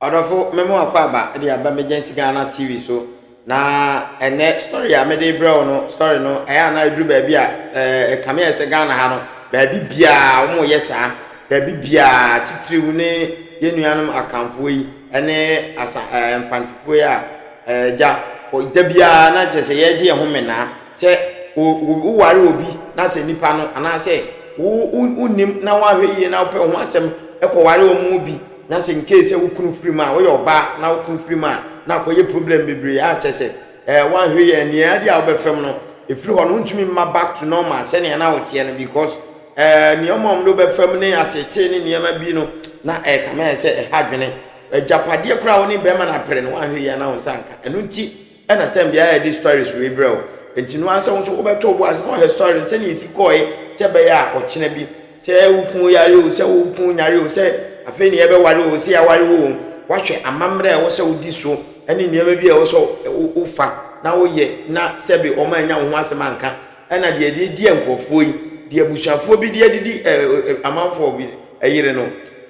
Ɔdɔfo, mema wo akwaaba de aba Emergency Ghana TV so. Na ɛnɛ story a mede brɛ wo no, story no ɛyɛ a na ɛduru baabi a ɛkame ayɛ sɛ Ghana ha no, baabi biara wɔn yɛ saa. Baabi biara, titiriw ne yɛn nuanom Akanfoɔ yi ne asa ɛɛ Mfantefoɔ yi a ɛɛ gya da biara na kyerɛ sɛ yɛregye yɛn ho menaa sɛ woware obi na sɛ nipa no anaasɛ wo wonnim na woahwɛ yie na wopɛ ho asɛm kɔware wɔn mu bi Na sɛ incase sɛ wo kunu firi mu a, woyɛ ɔbaa na wo kunu firi mu a, na akɔyɛ problem bebree a kyerɛ sɛ eh, woanhwɛ yie a, nea adeɛ a wobɛfam no, ɛfiri hɔ no wontumi mma back to normal sɛnea na woteɛ no because eh, nneɛma a wɔde wobɛfam ne atetee ne nneɛma bi no, na ɛkame ayɛ sɛ ɛha adwene. Agyapadeɛ koraa a wo ne bɛrima no apere no, woanhwɛ yie a na wo nsa nka. Ɛno nti Ɛna time biara yɛde stories wei brɛ wo. Nti no ara sɛ wo nso wobɛtɔ wo bo ase na wahwɛ story no sɛnea esi kɔɔe sɛ ɛbɛyɛ a ɔkyena bi sɛ wo kun yare o sɛ wo kun nyare o sɛ afei ne yɛbɛware o sɛ yɛaware wo o wahwɛ amammerɛ a ɛwɔ sɛ wodi so ɛne nneɛma bi a ɛwɔ sɛ wofa na woyɛ na sɛbe wɔn annya wo ho asɛm anka ɛna deɛ ɛde di nkurɔfoɔ yi deɛ abusuafoɔ bi de adidi amanfoɔ bi yere no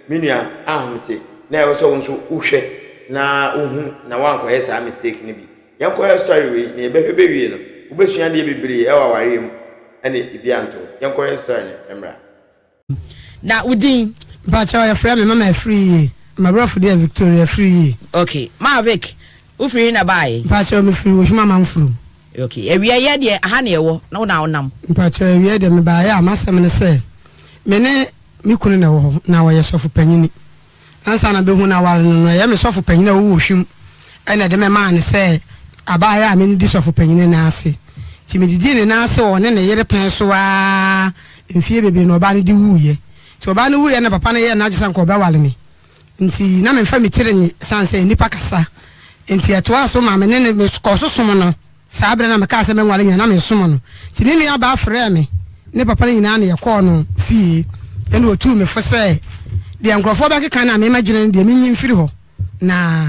me nua ahomete na ɛwɔ sɛ wo nso wohwɛ na wohu na woankɔyɛ saa mistake no bi. Yɛnkɔhwɛ story wei na yɛbɛhwɛ bɛwie no wobɛsua adeɛ bebree ɛwɔ awareɛ mu ɛne ebi anto. Yɛnkɔhwɛ story no mmra. Na wo din? Mpakyɛw yɛfrɛ me mama Afriyie. M'abrɔfo din yɛ Victoria Afriyie. Ok. Maa Vic, wo firi he na baae? Mpakyɛw me firi Wohwim Amanfurom. Ok. Awia yɛ deɛ aha na yɛwɔ na wo na wo nam? Mpakyɛw awia deɛ me baaeɛ a m'asɛm ne sɛ me ne me kunu na ɛwɔ hɔ na ɔyɛ sɔfo panyini. Ansa na mebehu no aware no no, ɛyɛ me sɔfo panyin a ɔwɔ Ohwim na ɛde me maa no sɛ abaayewa a mennidi sɔfo panyin no nan ase. Nti mididii ne nan ase wɔ ɔne ne yere pɛn so ara mfeɛ bebree na ɔbaa no de wuiɛ. Nti ɔbaa no wuiɛ na papa no yɛɛ n'adwene sɛ anka ɔbɛware me. Nti na memfa me tiri nnye ɛsiane sɛ nnipa kasa. Nti ɛtoaa so maa me ne no, mekɔɔ so som no. Saa berɛ no a mekaa sɛ mɛnware nyinaa, na meresom no. Nti ne nuabaa frɛɛ me ne papa no nyinaa na yɛkɔɔ no fie. Ɛnna ɔtuu me fo sɛ, deɛ nkurɔfoɔ bɛkeka no a me mɛdwene no deɛ, menyi mfiri hɔ. Na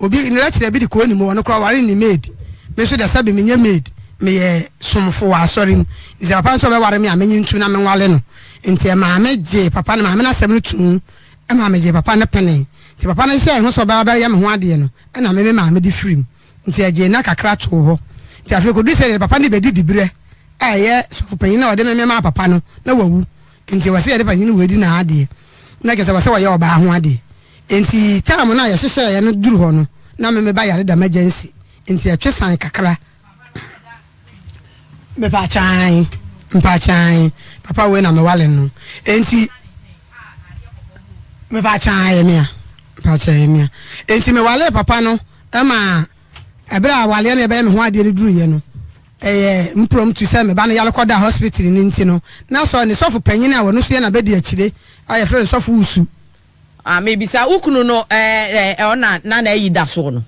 obi, ne lecturer bi de kɔɔ ne mu, ɔno koraa ɔware ne maid. Me nso deɛ sɛbe menyɛ maid, meyɛ somfo wɔ asɔre mu. Nti sɛ papa no sɛ ɔbɛware me a, menye ntom na menware no. Nti ɛmaa megyee papa no, maame no asɛm no toom, ɛmaa megyee papa no penee. Nti papa no hyɛɛ ne ho sɛ ɔbɛba abɛyɛ me ho adeɛ no, ɛnna me me maame de firim. Nti ɛgyee nna kakra too hɔ. Nti afei kɔduru sɛ deɛ papa no rebɛdi diberɛ a ɛyɛ sɔfopanyin a ɔde me memaa papa no, na wawu. Nti ɛwɔ sɛ yɛde panyin wei di n'adeɛ. Na kyerɛ sɛ ɛwɔ sɛ wɔyɛ ɔbaa ho adeɛ. Nti time no a yɛhyehyɛeɛ no duru hɔ no, na me meba yare da emergency. Nti ɛtwe san kakra. Mepakyan, mpakyan, papa wei na mewale no. Nti, mepakyan ɛyɛ mea, mpakyan ɛyɛ mea. Nti mewale papa no. Ɛma ɛberɛ a awareɛ no ɛbɛyɛ me ho adeɛ no duruiɛ no, ɛyɛ mprɔmtu sɛ me ba no yare kɔdaa hospital no nti no, na sɔ ne sɔfo panyin a ɔno nso yɛ n'abadiakyire a yɛfrɛ no Sɔfo Wusu. Ah, mebisa, wo kunu no ɛɛ ɔna na n'ayi da soɔ no?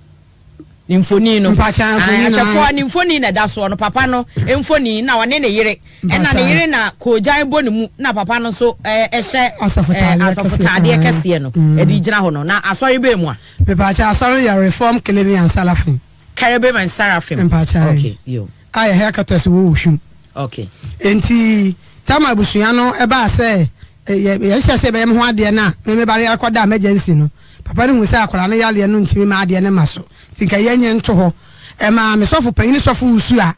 Ne mfoni no. Mpakyɛ mfoni no. Ahwɛfoɔ ne mfoni na ɛda soɔ no, papa no mfoni na ɔne ne yere. Ɛna ne yere na koogyan bɔ ne mu na papa no nso ɛhyɛ asɔfotaadeɛ kɛseɛ no ɛde gyina hɔ no. Na asɔre bɛn mu a? Mepaakyɛw asɔre no yɛ Reform Kelevin and Sarafim. Kerubim and Seraphim. Mpaakyɛw. Okay, yo. A yɛ headquarters wɔ Oshun. Okay. Enti Tama abusua no ɛbaa sɛ yɛ yɛhyehyɛ sɛ yɛbɛyɛ me ho adeɛ no a me me ba no yare kɔda emergency no papa no hu sɛ akwadaa no yareɛ no ntumi ma adeɛ no ma so nti nka yɛnyɛ nto hɔ. Ɛmaa me sɔfo panyin ne sɔfo wusu a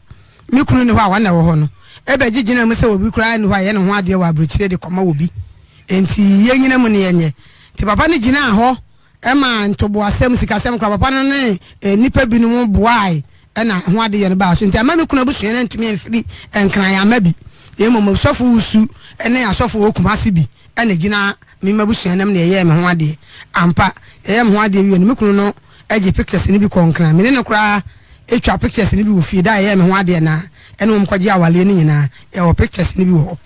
me kunu nni hɔ a wɔn na ɛwɔ hɔ no ɛbɛgye gyinaa mu sɛ obi koraa nni hɔ a yɛyɛ ne ho adeɛ wɔ aburokyire de kɔma obi enti yɛnyina mu ne yɛnyɛ. Nti papa no gyinaa hɔ Ɛmaa ntoboasɛm, sikasɛm koraa, papa no ne nnipa binom boae na ɛho adeyɛ no baa so. Enti amma me kunu abusua no antumi amfiri Nkran amma bi, na mmom Ɔsɔfo Wusu ne asɔfo wɔ Kumasi bi na egyina me m'abusua no mu na yɛyɛɛ me ho adeɛ. Ampa, yɛyɛɛ me ho adeɛ wiei no, me kunu no gye pictures no bi kɔɔ Nkran. Me ne no koraa twaa pictures no bi wɔ fie da a yɛyɛɛ me ho adeɛ no ara, ɛne wɔn kɔgyee awareɛ no nyinaa, yɛwɔ pictures no bi wɔ hɔ.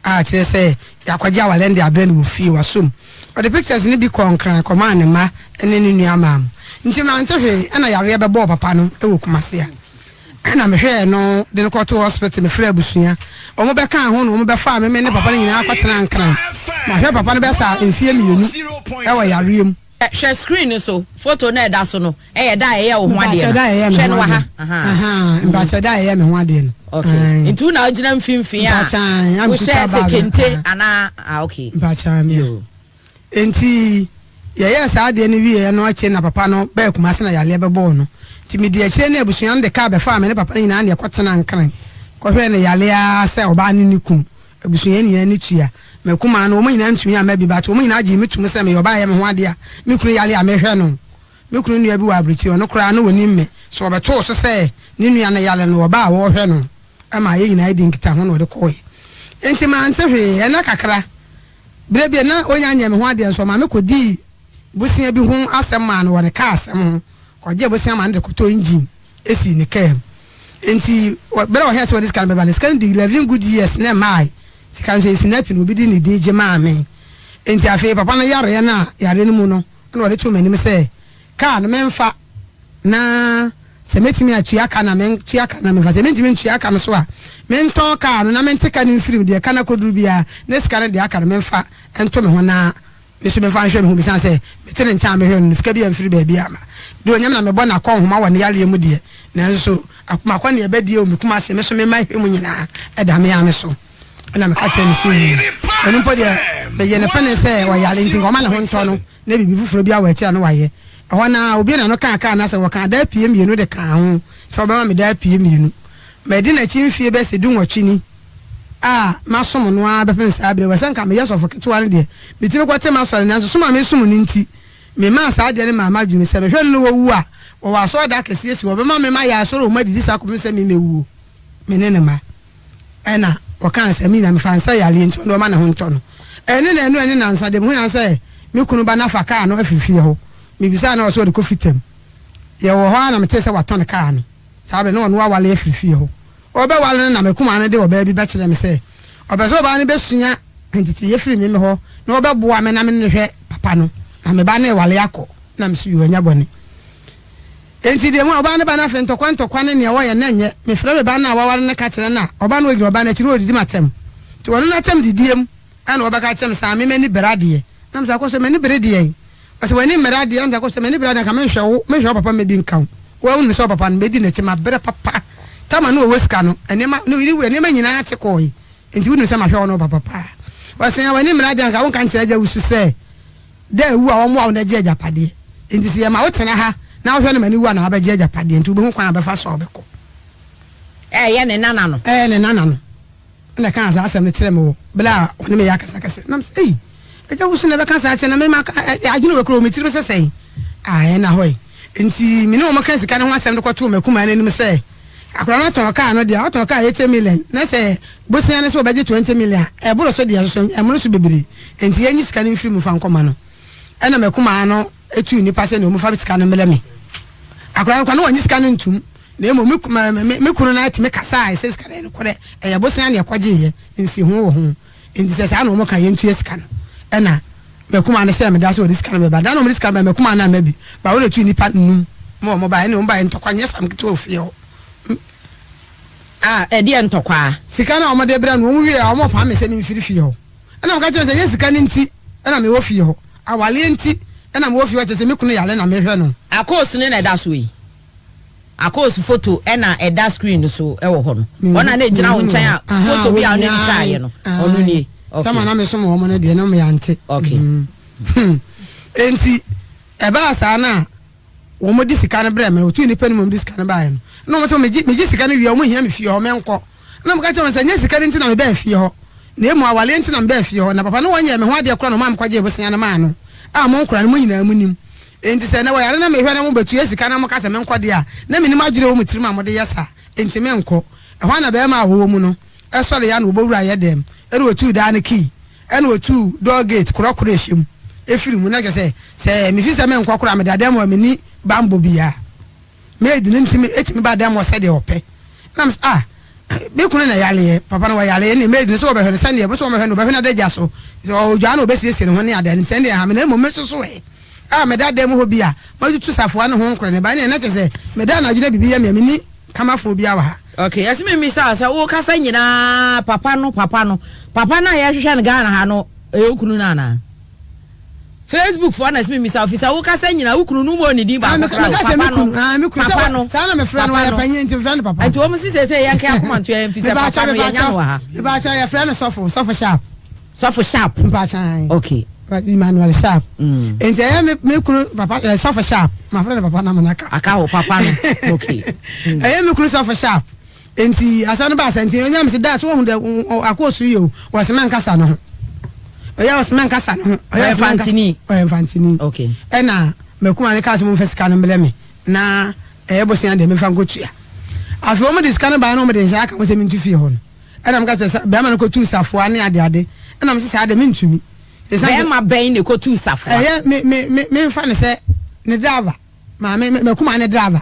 A kyerɛ sɛ yɛakɔgye aware no de abrɛ no wɔ fie, wasom. Ɔde pictures no bi kɔɔ Nkran kɔmaa ne mma ne ne nua maa mo. Nti mante hwee ɛna yareɛ bɛbɔɔ papa no wɔ Kumasi a ɛna mehwɛɛ no de no kɔtoo hospital, mefrɛɛ abusua, wɔn bɛkaa ho na wɔn bɛfaa me me ne papa no nyinaa kɔtenaa Nkran. Mahwɛ papa no bɛsa mfeɛ mmienu wɔ yareɛ mu. Hwɛ screen no so, photo no a ɛda so no yɛ da a ɛyɛ wo ho adeɛ no. Hwɛ no wɔ ha. Mpakyɛ da a ɛyɛ me ho adeɛ no. Okay. Nti wo na wogyina mfimfini a wohyɛ sɛ kente anaa ah okay. Mpakyɛ mi. Nti. Yɛyɛɛ saa adeɛ no wieeɛ no akyire na papa no baa Kumasi na yareɛ bɛbɔɔ no. Nti medii akyire ne abusua no de kaa bɛfaa me ne papa no nyinaa na yɛkɔtenaa Nkran kɔhwɛɛ no yareɛ ara sɛ ɔbaa ne ne kunu. Abusua nyinaa ani tua. M'akumaa no, wɔn nyinaa ntumi amma bi but wɔn nyinaa gyee me tom sɛ meyɛ ɔbaa a ɛyɛ me ho adeɛ a me kunu yare a mehwɛ no. Me kunu nua bi wɔ aburokyire, ɔno koraa na ɔnim me. So ɔbɛtoo so sɛ ne nua no yare no, ɔbaa a wɔrehwɛ no ma yɛn nyinaa dii nkitaho na ɔde kɔeɛ. Enti mante hwee. Ɛnna kakra, berɛ bi a na ɔnnya nyɛɛ me ho adeɛ nso, ɔmaa me kɔdii bosea bi ho asɛm maa no wɔ ne kaa asɛm ho. Kɔgyee bosea maa no de kɔtɔɔ engine sii ne kaa mu. Enti berɛ a ɔhwɛɛ sɛ ɔde sika no bɛba no, sika no dii 11 good years na ɛmaae. Sika no nso, ɛsi no api na obi de ne din gye maa me. Enti afei papa no yareɛ no a yareɛ no mu no, ɛna ɔde too m'anim sɛ kaa no memfa na sɛ mɛtumi atua ka na mentua ka na memfa, sɛ mentumi ntua ka no so a, mentɔn kaa no na mente ka no mfiri mu, deɛ ka no akɔduru biara ne sika no deɛ aka no memfa nto me ho na me nso memfa nhwɛ me ho, besiane sɛ mete ne nkyɛn a mehwɛ no no, sika biara mfiri baabi amma. Deɛ ɔnya me na mebɔ no akɔnhoma wɔ ne yareɛ mu deɛ, nanso m'akɔneaba die wɔ me Kumasi, me nso me mma hwɛ mu nyinaa ɛda me ara me so. Ɛna meka kyerɛɛ no sɛ, Ɔno mpo deɛ, meyɛ no pene sɛ ɔyare nti nka ɔma ne ho ntɔ no na biribi foforɔ bi awɔ akyiri a na wayɛ. Ɛhɔ no ara, obi na no kaa kaa no asɛ wɔkaa daa pie mmienu de kaa ho sɛ ɔbɛma me daa pie mmienu. Madi n'akyi mfeɛ bɛyɛ sɛ dunwɔtwe ni a masom no ara bɛpem saa berɛ yi. Wɔ sɛ nka meyɛ sɔfo ketewa no deɛ, metumi kɔte m'asɔre nanso som a mesom no nti, memaa saa adeɛ no maa m'adwene sɛ mehwɛ no na wawu a, wɔwɔ asɔredan akɛseɛ si hɔ, wɔbɛma me mayɛ asɔre wɔ mu adidi saa kɔpem sɛ memɛwuo, me ne ne mma. Ɛna ɔkaa sɛ, Me na mefa nsa yareɛ nti ɔno ɔma ne ho ntɔ no. Ɛne na ɛno ɛne nansa deɛ mehu ara sɛ me kunu ba no afa kaa no afiri fie hɔ. Mebisaa no a ɔse ɔde kɔ fitam. Yɛwɔ hɔ ara na metee sɛ watɔn kaa no. Saa berɛ no na ɔno awale afiri fie hɔ. Ɔrebɛwale no na m'akumaa no de ɔbaa bi bɛkyerɛɛ me sɛ ɔpɛ sɛ ɔbaa no bɛsua nteteeɛ firi me me hɔ na ɔbɛboa me na me ne no hwɛ papa no. Na me ba no rewale akɔ. Na mese yoo ɛnyɛ bɔne. Enti deɛ mu a ɔbaa no ba no afei ntɔkwa ntɔkwa ne nea wɔyɛ no nyɛ. Mefrɛ me ba no a waware no ka kyerɛ no a, ɔba no ɔgyina ɔbaa no akyi na ɔredidi m'atɛm. Nti ɔno n'atɛm didie mu ɛna ɔbɛka akyerɛ me sɛ ame m'ani bere adeɛ. Na mesɛ Akosua m'ani bere deɛn? Ɔsɛ w'ani mmere adeɛ. Na mesɛ Akosua m'ani bere adeɛ anka menhwɛ wo, menhwɛ wo papa mmɛdi nka wo. Woahunu sɛ ɔpapa no mɛdi n'akyi mabrɛ papa. Tama no ɔwɔ sika no, nneɛma, ne nneɛma nyinaa te kɔɔe. Enti wonim sɛ mahwɛ wo ne wo papa paa. Ɔsɛ w'ani mmere adeɛ anka wonka nkyerɛ agya wusu sɛ Da a ewu a wɔmmoa wo na gye agyapadeɛ. Enti sɛ yɛma wo tena ha na wohwɛ no ma no wu a na wabɛgye agyapadeɛ. Enti wobɛhu kwan a wobɛfa so a wobɛkɔ. Ɛyɛ ne nana no. Ɛyɛ ne nana no na ɛkaa saa asɛm no kyerɛɛ me wɔ berɛ a ɔne me yɛ akasakasa. Na mesɛ, Ei, agya wo so na ɛbɛka saa akyerɛ na me maka adwene wɔ kura wɔ me tirim sɛ sɛn? Ah, ɛnna hɔ yi. Enti me ne wɔn kaa sika no ho asɛm de kɔtoo m'akumaa no anim sɛ, Akwadaa no tɔn kaa no deɛ, ɔtɔn kaa 80 million, na sɛ bosea no sɛ wɔbɛgye 20 million a, ɛboro so deɛ, nso ɛmmoro so bebree. Enti yɛnyi sika no mfiri mu mfa nkɔma no. Ɛnna m'akumaa no tuu nnipa sɛ nea wɔmfa sika no mmrɛ me. Akwadaa no koraa, na wannye sika no ntom, na mmom me, me, me kunu no ara tumi kasae sɛ sika no yɛ nokorɛ, ɛyɛ bosea na yɛkɔgyeeɛ, nsiho wɔ ho. Enti sɛ saa na wɔka a, yɛntua sika no. Ɛnna m'akumaa no hyɛɛ me da sɛ wɔde sika no bɛba. Da no a wɔde sika no bae, m'akumaa no amma bi. Ba wɔn na etuu nnipa nnum ma wɔbae. Ɛnna wɔbae, ntɔkwa nyɛ asɛm ketewa wɔ fie hɔ. A, ɛdeɛn ntɔkwa? Sika no a wɔde brɛ no, wɔwiee a, wɔpam me sɛ memfiri fie hɔ. Ɛnna meka kyerɛɛ wɔn sɛ, ɛnyɛ sika no nti na mewɔ fie hɔ. Awareɛ nti na mewɔ fie hɔ, kyerɛ sɛ me kunu yare na mehwɛ no. Akos no na ɛda so yi. Akos foto na ɛda screen no so wɔ hɔ no. Wɔn a na egyina wo nkyɛn a foto bi a ɔne no twaeɛ no, ɔno nie. Okay. Tama na mesom wɔn no deɛ na wɔyɛ ante. Okay. Enti ɛbaa saa na wɔn de sika no brɛ me, wɔtuu nnipa no mu wɔn de sika no baeɛ no. Na wɔn sɛ megye megye sika no wie a wɔn hia me fie hɔ menkɔ. Na meka kyerɛ wɔn sɛ nyɛ sika no nti na mebaa fie hɔ, na mmom awareɛ nti na mebaa fie hɔ. Na papa no wɔnyɛɛ me ho adeɛ koraa na ɔmaa mekɔgyee bosea no maa no a mo nkwadaa no mo nyinaa monim. Enti sɛ nnɛ wɔyare na mehwɛ na mobɛtua sika na moka sɛ menkɔ deɛ a, na mennim adwene a ɛwɔ mo tirim a mode yɛ saa, enti menkɔ. Ɛhɔ ara na barima a ɔwɔ mu no sɔreeɛ a na wɔbɔwuraa yɛn dan mu, ɛnna ɔtuu daa no key, ɛnna ɔtuu door gate korɔkorɔ a ɛhyɛ mu firii mu. Na kyerɛ sɛ, sɛ mefi sɛ menkɔ koraa a, meda dan mu a menni bammɔ biara. Maid no ntumi tumi ba dan mu hɔ sɛdeɛ ɔpɛ. Na mesɛ, ah, me kunu na yareɛ, papa no wɔyareɛ, ɛnneɛ maid no sɛ wɔbɛhwɛ no sɛdeɛ, sɛ wɔbɛhwɛ no, wɔbɛhwɛ no adagya so, sɛ ɔdwaa no wɔbɛsiesie ne ho ne adeɛ, nti ɛndeɛ ɛha me, na mmom me nso so ɛ, a meda dan mu hɔ bi a, matutu safoa ne ho nkorɛ ne ba, ɛnneɛ na kyerɛ sɛ meda anadwo na biribi yɛ me a, menni kamafoɔ biara wɔ ha. Ok, ɛsɛ me mmisa wo sɛ wo kasa nyinaa papa no papa no papa no a yɛhwehwɛ no Ghana ha no ɛyɛ wo kunu no anaa? Facebook foɔ na ɛsɛ me mmisa wo fisɛ wo kasa nyinaa wo kunu no mmɔɔ ne din baako koraa o papa no papa no saa na mefrɛ no papa ɔyɛ no panyin nti mefrɛ no papa. Nti wɔn si sese yɛn kɛ akoma nto yɛn fisɛ papa no yɛn nya no wɔ ha. Mepakyɛ yɛfrɛ no sɔfo sɔfo sharp. Sɔfo sharp. Mpakyɛ. Ok. Emmanuel Sharp. Nti ɛyɛ me me kunu papa ɛ sɔfo Sharp. Ma frɛ no papa na mana ka. Aka hɔ papa no. Okay. Ɛyɛ me kunu sɔfo Sharp. Nti asɛm no ba sɛ nti onya me sɛ da so wɔn dɛ akɔ so yie o. Wɔsɛ mɛ nkasa no ho. Ɔyɛ wɔsɛ mɛ nkasa no ho. Ɔyɛ mfantini. Ɔyɛ mfantini. Okay. Ɛna mɛkuma ne kaa sɛ mo nfa sika no mbrɛ me na ɛyɛ bosia deɛ mefa nkɔtua. Afei wɔn de sika no baeɛ na wɔn de nhyɛ aka ho sɛ mentu fie hɔ no. Ɛna meka kyerɛ sɛ bɛrima no kɔtuu safoa ne adeade. Ɛna mese saa deɛ mentumi. Bɛrima bɛn na ɛkɔtuu safoa? Ɛyɛ me me me memfa no sɛ ne driver. Maame me m'akumaa ne driver.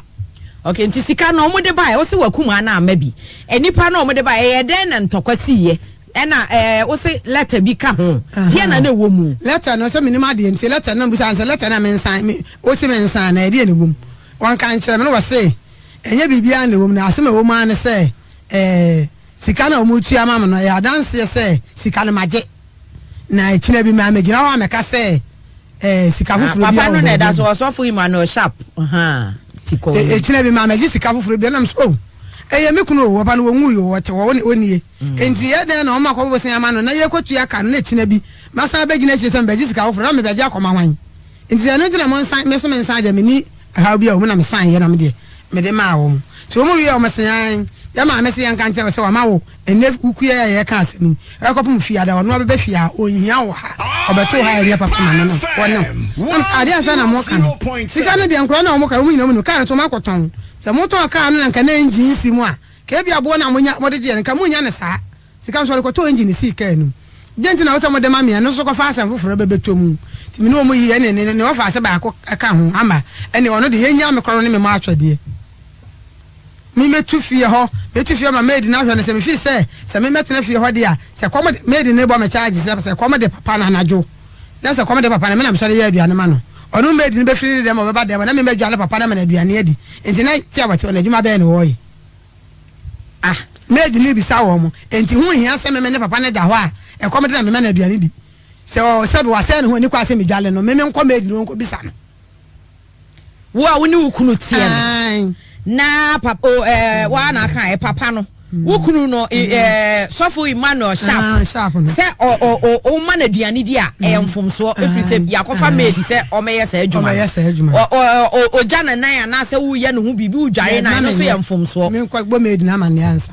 Okay, nti sika no wɔn de baeɛ, wose w'akumaa no amma bi. Nnipa no a wɔn de baeɛ, ɛyɛ dɛn na ntɔkwa siiɛ? Ɛna ɛɛ wose letter bi ka ho, deɛ na na ɛwɔ mu? Letter no sɛ menim adeɛ nti letter no na mebisa no sɛ letter no a mensan me wose mensan no ɛdeɛ na ɛwɔ mu? Wɔnka nkyerɛ me na wɔse ɛnyɛ biribiara na ɛwɔ mu na asɛm a ɛwɔ mu ara ne sɛ ɛɛ sika no a wɔretua ma me no ɛyɛ adanseɛ sɛ sika no magye na akyina bi maa megyina hɔ a mɛka sɛ ɛɛ sika foforɔ bi a Papa no na ɛda so ɔsɔfo Emmanuel Sharp ahaa ti kɔ. Akyina bi maa mɛgye sika foforɔ bi ɛnam so oh ɛyɛ me kunu o papa no wɔnwui o ɔte hɔ ɔnie nti yɛ dɛn na wɔn akɔbɔ bosea ama no na yɛkɔtua ka no na akyina bi masan abɛgyina akyire sɛ mebɛgye sika foforɔ na mebɛgye akɔma hwan Nti sɛ ɛno nti na monsan, me nso mensan deɛ, menni ɛhaw biara wɔ mu na mesaneeɛ na me deɛ mede maa wɔn. Nti wɔn wieeɛ a wɔse aane, yɛn maame se yɛnka nkyerɛ wo sɛ wama wo ɛnnɛ wokua yi a yɛreka asɛm yi, ɛkɔpem fie ada ɔno ɔbɛba fie a ɔnhia wo ha, ɔbɛto wo ha a ɛnyɛ papa ma me no, wɔne wo. Na mese adeɛ ansa na moka no, sika no deɛ nkwadaa no a wɔka no wɔn nyinaa wɔnim, kaa no nso wɔakɔtɔn, sɛ motɔn kaa no na nka na engine nsi mu a, nka ebia boɔ no a monya mode gyeeɛ no nka monnya no saa. Sika nso ɔde kɔtɔɔ engine sii kaa no mu. Dɛn nti na wosɛ mode ma me a ɛno nso kɔfa asɛm foforɔ bɛbɛtɔ mu? Nti me ne wɔn yii ɛne ne ne wɔfaase baako ka ho ama ɛne ɔno deɛ yɛnyaa me korɔ no ne me mɔ atwɛdeɛ. Me mɛtu fie hɔ, mɛtu fie hɔ ma maid no ahwɛ no sɛ mefii sɛ sɛ me mɛtena fie hɔ deɛ a sɛ kɔm de maid no bɔ me charge sɛ sɛ kɔm de papa no anadwo na sɛ kɔm de papa no me na mesɔre yɛ aduane ma no ɔno maid no bɛfiri ne dɛm ɔbɛba dɛm na me mɛdwale papa no ama no aduane adi nti na tia wɔte hɔ no adwuma bɛn na wɔyɛ. Ah, maid no rebisa wɔn, enti ho nhia sɛ me me ne papa no da hɔ a ɛkɔm de na mema no aduane di. Sɛ ɔ, sɛbe wasɛe ne ho a, ɛnni kwan sɛ midwale no, me menkɔ maid no hɔ nkɔbisa no. Wo a wo ne wo kunu teɛ no, Ae. na papa, o, ɛɛ, wo ara na aka ɛ, papa no, wo kunu no, ɛɛ, sɔfo Emmanuel Sharp, Ah, Sharp no. sɛ ɔ, ɔ, ɔ, woma no aduane di a, ɛyɛ mfomsoɔ, ɛfiri sɛ yɛakɔfa maid sɛ ɔmmɛyɛ saa adwuma no. Ɔmmɛyɛ saa adwuma no. Ɔ, ɔ, ɔ, ɔgya ne nan anaasɛ woyɛ ne ho biribi, wodware no a, ɛno nso yɛ mfomsoɔ. Menkɔ bɔ maid no amanneɛ ansa.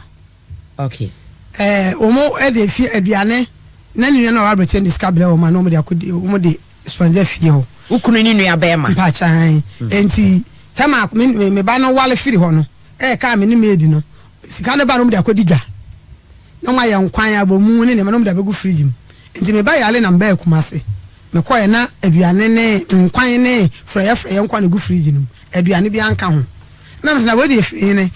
Okay. Ɛɛ, wɔn de fie aduane na ne nua no a ɔwɔ abrɛkyɛ no de sika brɛ wɔn a na wɔn de akɔdi, wɔn de sponsor fie hɔ. Wo kunu ne nua bɛrima. Mpakyɛ, enti tɛm a me, me, me ba no wale firi hɔ no, ɛɛ kaa me ne maid no, sika no ba no wɔn de akɔdi dwa. Na wɔn ayɛ nkwan, abomu ne nneɛma na wɔn de abɛgu fridge mu. Nti me ba yare na me baa Kumasi. Me kɔɛ na aduane ne nkwan ne frɔyɛ frɔyɛ nkoa na egu fridge no mu. Aduane biara nka ho. Na me se na wei deɛ efiri hene?